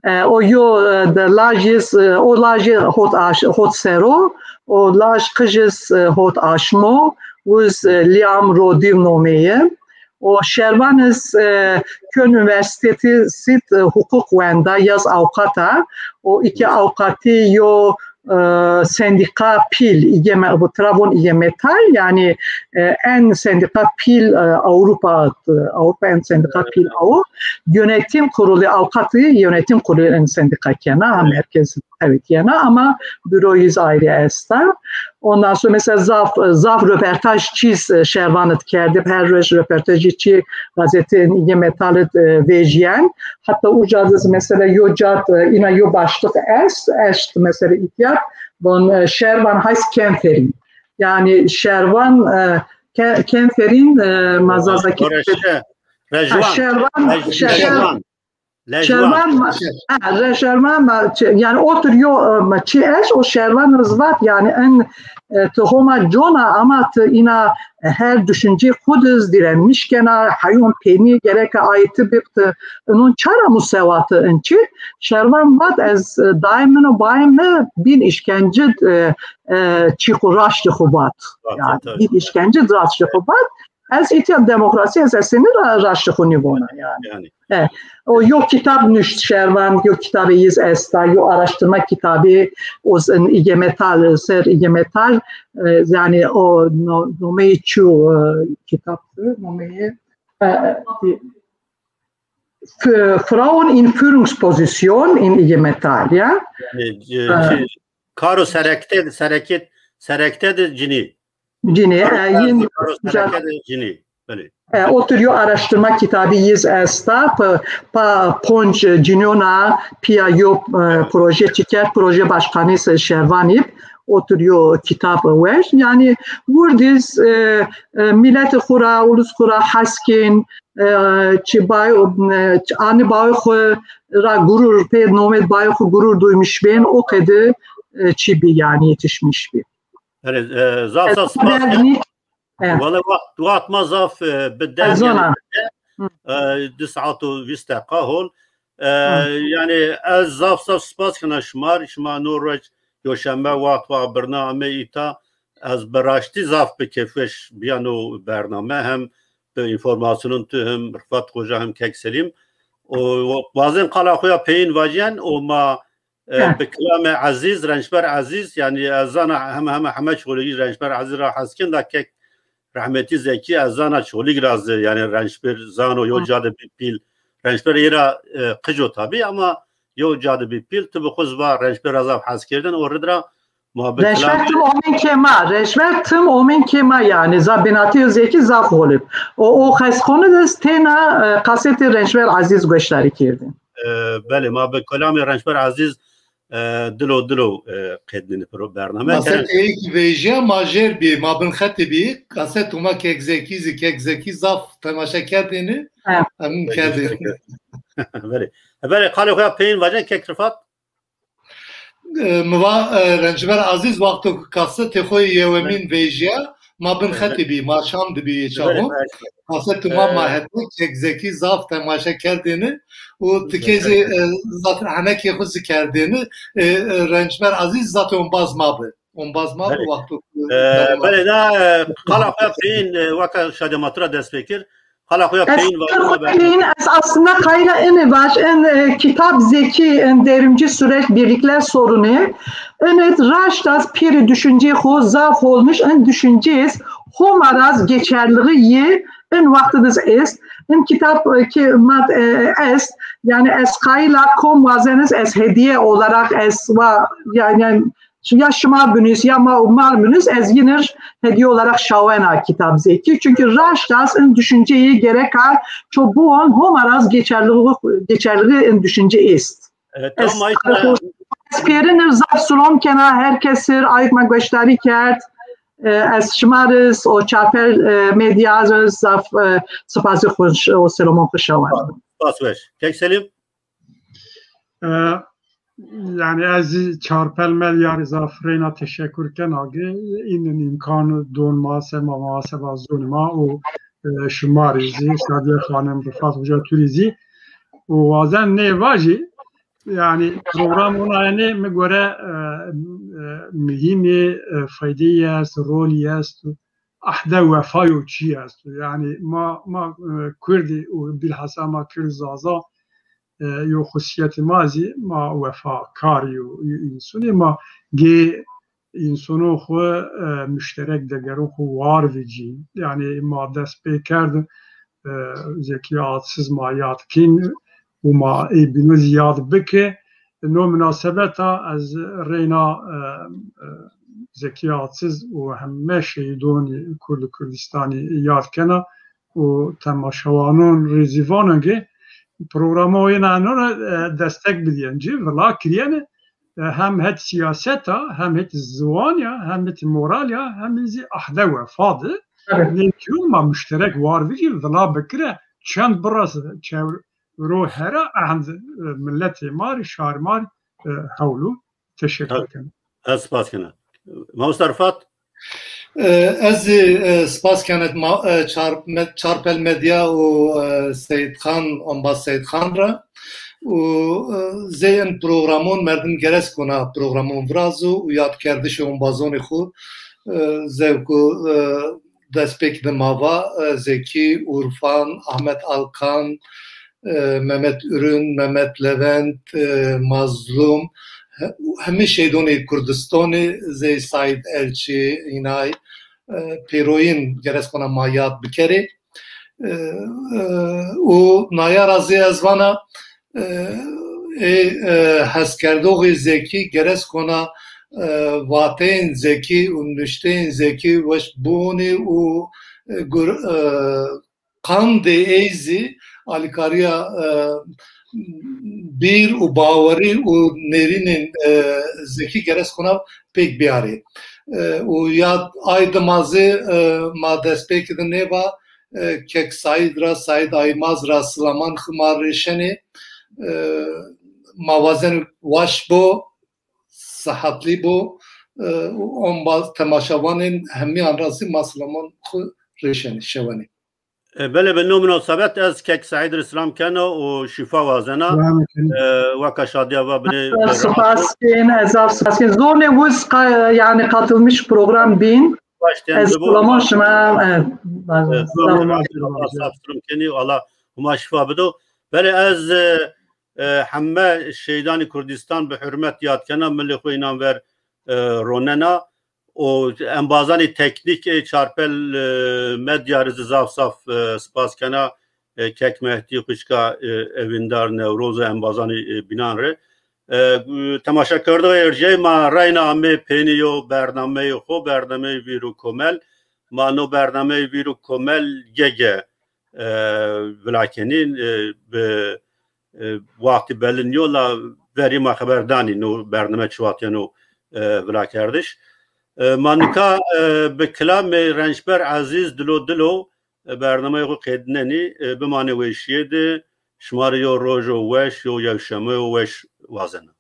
E, o yo, e, de laj iz, e, o laj hot aş-, hot sero, o laj qij iz, e, hot aşmo, uz, e, Liam Rodiv nomeye. O Şervan iz, e, Köln Üniversitesi, e, hukuk wenda, yaz avukata. O iki avukatî yo, e, sendika pîl, İGMT, bu travon İGMT, yani, e, en sendika pîl, e, Avrupa, e, Avrupa en sendika pîl o. Yönetim kurulu, avukatı yönetim kurulu en sendika kena, ha, merkez, evet, yena, ama büro iz ayrı esta. Ondan sonra mesela zaf, zaf röportaj çî, e, şervan id kerdî. Her roj röportajî çî gazetên Îge Metal id, e, vejîyen. Hatta uca de mesela yo cad, e, îna yo başlık est, est mesela îtya, von, e, şervan heist Kämpferin. Yani şervan, e, ke-, Kämpferin, e, ma Zazakî. Rejvan. Şervan, şer-, şer-, Lejvan. Şervan ma, ha, re-, şervan ma, çi-, yani otur yo, e, ma çi eş, o şervan rizvat, yani en, e, ti Homa cona ama ti îna, e, her düşüncê xu diz direnmiş kena, heyon pênî gereka ayeti bib ti inun çara musewatı in çi, şervan vat ez, e, daim min o baim mi bin işkence, e, e, çi xu raştı xu vat. Yani bin işkence raştı xu vat. Ez îtya demokrasî ez esenî ra-, raştî xo nîvona yani. Yani. E, o yo kitab nuşt şervan, yo kitabê yiz esta, yo araştırma kitabî, o z-, in Îge Metal, ser Îge Metal, e, yani o no-, nomeyê çi, e, kitab, nomeyê, e, di-, F-, Frauen in Führungsposition in Îge Metal, ya. Yani, e, e, şey, karo serekte, sereket, serekte de cinî. Cinî, e, yin, karo sereke de cinî. Belê. E, otur yo araştırma kitabî yiz esta, pa, pa ponc cinîyona pîya yo, e, proje çi kerd, proje başkanî se şervanî, otur yo kitab wej. Yani wurdiz, e, e, mileti xu ra, ulus xu ra heskên, e, çi bay, e, çi ani bay xu ra gurur, pê nomê bay xu gurur duymuş bên, o qedi, e, çi bi yani yetişmiş bi. Belê, e, zaf zaf spas. Wele wext, wext ma zaf, e, bi derg, e, di saet û vîst deqa hol. E, yani ez zaf zaf spas kena şima rê. Şima no roj yoşembe wext wext birna ame îta. Ez bi raştî zaf bi kêfweş bîya no bername. Hem bi înformasyonun tu hem Rifat Xoca hem Kek Selîm. O, o, wazên qala xo ya peyîn vacîyen û ma E, bi kilamê Ezîz, Rençber Ezîz, yani ez zana heme, heme, heme Çolîgî Rençber Ezîz ra hes kên da kek rehmetî Zekî, ez zana Çolîg ra zî, yani Rençber zano yo cadê bî pîl. Rençber ê ra, e, qic o tabî ama yo cadê bî pîl, tu bi xwu zî va Rençber ra zaf hes kerdin, o rid ra ma bi Rençber kilamê tim omên kê ma, Rençber tim omên kê ma yani, za binatî yo Zekî zaf xolib. O, o xesxonî de têna, e, kasetê Rençber Ezîz goşdarî kerdin. E, belê, ma bi kelamê Rençber Ezîz, e, dilo dilo, e, qednîne piro bername. Kasetê ey kî vejîya ma jêr bî, ma bin xetî bî. Kaset Homa Kek Zekî zî, Kek Zekî zaf temaşe kerdêne. Em kerdêne. Belê. E, belê, qalê xo ya peyîn vacen Kek Rifat. E, mi va, e, Rençber Ezîz wexto ku kasetê xo yê yewemîn vejîya, ma bin xetî bî, ma şam dibî yê çaxo. Kasetê ma, e, ma hetê Kek Zekî zaf temaşe kerdêne û tikê zî, e, zaten henekê xo zî kerdêne. E, e, Rençber Ezîz zaten ombaz ma bi. Ombaz ma bi wexto ku, e, belê, na, e, qala xo ya peyîn, e, weka şadê ma tu ra dest pê kir. Qala xo ya peyîn vacî ma berdî. Ez aslında qayîl a ene vaj, en, e, kitab Zekî, en Devrimci Süreç, Birlikler Sorunu. Ene raşt a ez pîrî düşüncê xo zaf olmuş, en düşüncê ez Homa ra zî geçerlixî yê en wextî de zî est. En kitab, e, ki ma, e, est, yani ez qayîl a kom wazen ez, ez hediye olarak ez va, yani, yani ya şima binus, ya ma, ma binus, ez yine hediye olarak şawena kitab Zekî. Çünkü raşt a ez in düşünceyî gereka ço biwon, Homa ra zî geçerlixî, geçerlixî in düşünce est. Evet, ez, tamam, işte. Ez pêrin ir zaf silom kena, her kes ir, ayk ma goşdarî kerd. E, ez şima rê zî, o Çarpel, e, Medya rê zî zaf, e, sipasê xo û silomon xo şawena. Spas weş. Kek Selîm? E, yani ez zî Çarpel Medya rê zaf reyna teşekur kena ki înin îmkan don ma, sema ma, seba zonê ma û, e, şima rê zî, Şadiye Xanim, Rifat Hoca tu rê zî. Û wazen nê vajî, yani program ona, yani mi gore, e, e, muhîm ê, e, faydeyî est, rolî est, ehde wefayo çî esto. Yani ma, ma, e, Kurdî û bilhassa ma Kurd Zaza, e, yo xusîyetê ma zî ma wefakarî yo, yo însanî ma gê însanon xwu, e, muşterek degeron xwu war vecîn. Yani ma dest pê kerd, e, Zekî Atsiz ma yad kîn û ma ê bîne zî yad bike. No munasebeta ez reyna, e, e, Zekî Atsiz û heme şehîdonî Kurd û Kurdistanî yad kena û temaşewanon rê zî vana ke programa yena eno ra, e, destek bidîyen ci, vila kirîyene, e, hem het sîyaset a, hem het ziwan ya, hem het moral ya, hem zî ahde wefa de. Evet. Nê kîyo ma muşterek war bikî, vila bikire, çend birase çewro hera ehnd, e, miletê ma rê, şarê ma rê, e, hewl o. Teşekkür ederim. Ez spas kena. Mamosta Rifat? E, ez zî, e, spas kenet ma-, e, Çar-, me-, Çarpel Medya û, e, Seyîd Xan, Ombaz Seyîd Xan ra. Û, e, zey in programon merdim geres kona programon virazo û yadkerdişê ombazonê xwu, e, zewku, e, destpêk de ma va, e, Zekî, Urfan, Ahmet Alkan, e, Mehmet Ürün, Mehmet Levent, e, Mazlum, he-, hemî şehîdonê Kurdistanê zey Saîd Elçî, înay, e, pêroyîn geres kona ma yad bikerê. E, e, û naya ra zî ez vana, e, ê, e, heskerdoxê Zekî geres kona, e, vateyên Zekî û nuşteyên Zekî weş biwonê û, e, gur-, e, qandê ey zî alîkarîya, e, bîr û bawerî û nêrînên, e, Zekî geres kona pêk bîyarê. E, û ya ay dima zî, e, ma destpêkî de nêva, e, kek Saîd ra, Saîd Aymaz ra silaman xwu ma rêşenê. E, ma wazen waş bo, sihetlî bo. E, û ombaz temaşevanên hemîyan ra zî ma silaman xwu rêşenê, şewenê. E, belê, bi no munasebet ez kek Saîd rê silam kena û şîfa wazena. Silam aleyküm. E, weka şadiya va binê. Spas kên, ez zaf spas kên. Zonê wiz qa-, yanî katılmış program bîn. Baş tende bu. Ez kulama şima, e, e, sağ olun. Allah sağ olsun, kenî Allah huma şifa bido. Belê ez, e, e, heme şehîdanê Kurdistan bi hurmet yad kena, milê xwu înan ver, e, ronena. Û embazanê teknîk ê Çarpel, e, Medya rê zî zaf zaf, e, spas kena. E, kek Mehdî, Xwişka, e, Evîndar, Newroz û embazanê, e, bînan rê. E, temaşekerdoxê erjeyê ma reyna amê peynî yo bernameyê xo, bernameyê Vîr û Komel. Ma no bernameyê Vîr û Komel ge-ge, e, vila kenî, e, bi, e, waxtî belli nîyo la verî ma xeber danî no bername çi waxt yeno, e, vilakerdiş. E, ma nika, e, bi kilamê Rençber Ezîz Dilo Dilo, e, bernameyê xo qedînenî, e, bimanê weşîye de, şima rê yo rojo weş, yo yewşemeyo weş wazena.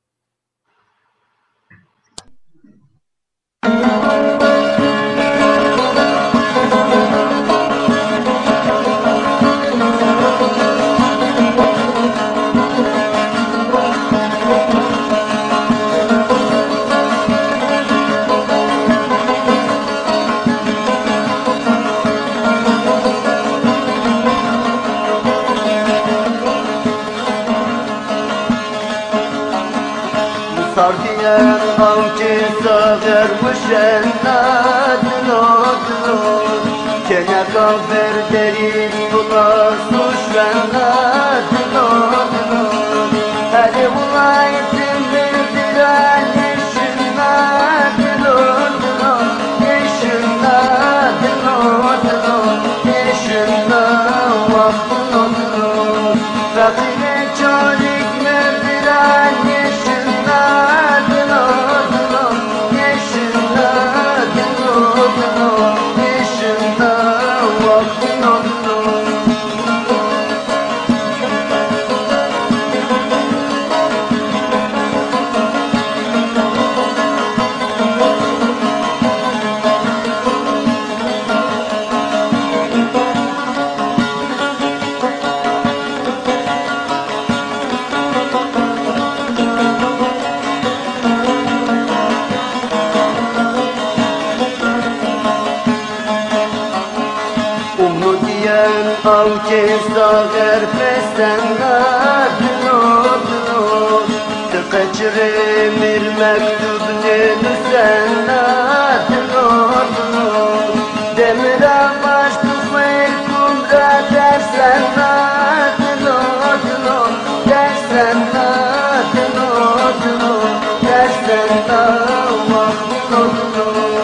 Sardîyen awkê saxer wişena dilo dilo. Keneqa ver derî wila suşena dilo dilo. Herê wila timir dira nêşina dilo dilo. Nêşina dilo dilo. Nêşina wax dilo dilo. Feqîrê çalîk merdira nêşina dilo dilo, nêşina dilo dilo, nêşina wax dilo dilo. Umudîyen awkê saxer pesena dilo dilo. Ti qeçirê mi r mektub nênusena dilo dilo. Demira baş tu xwêr kum ra dersena dilo dilo. Dersena dilo dilo. Dersena wax dilo dilo.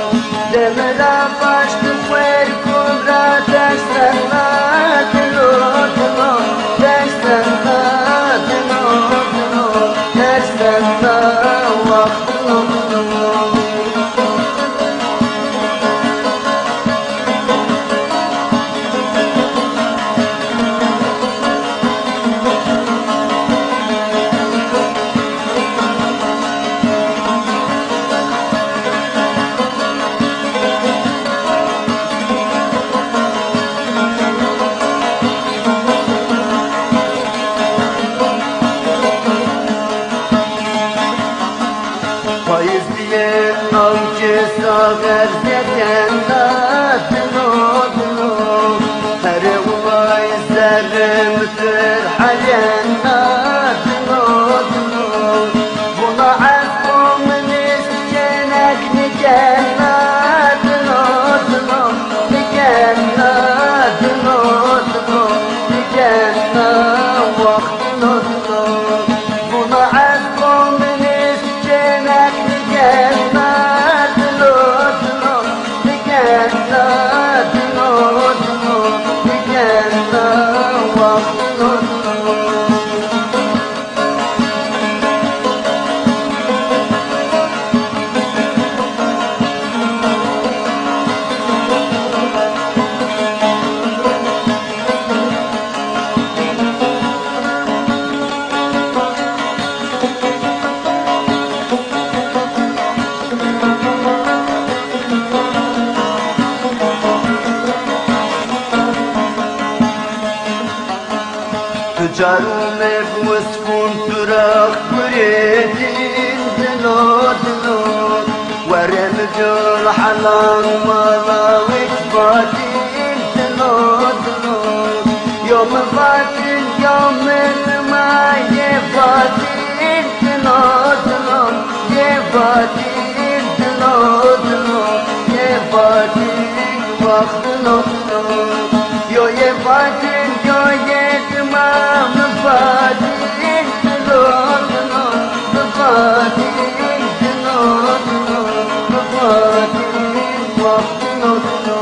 Payîz bîye, awke saxer zêdena, dino, dino. Here ulay zerre mi tirhelena, dino, dino. Vona ez komunîst kênek nîkena, dino, dino. Nîkena, dino, dino. Nîkena, wax, dino, dino. Vona ez komunîst kênek nîkena, dino, dino. Nîkena, dino, dino. Nîkena, wax, dino, dino. Tu carûme bi wiskûn tu ra gurê dîn, dilo, dilo. Were mi col helan wala wek vatîn, dilo, dilo. Yo mi vatîn, yo mi nimayê vatîn, dilo, dilo. Yê vatîn, dilo, dilo. Yê vatîn, wax, dilo, dilo. Yo yê vatîn, yo yê dima mi vatîn, dilo, dilo. Mi vatîn, dilo, dilo. Mi vatîn, wax, dilo, dilo.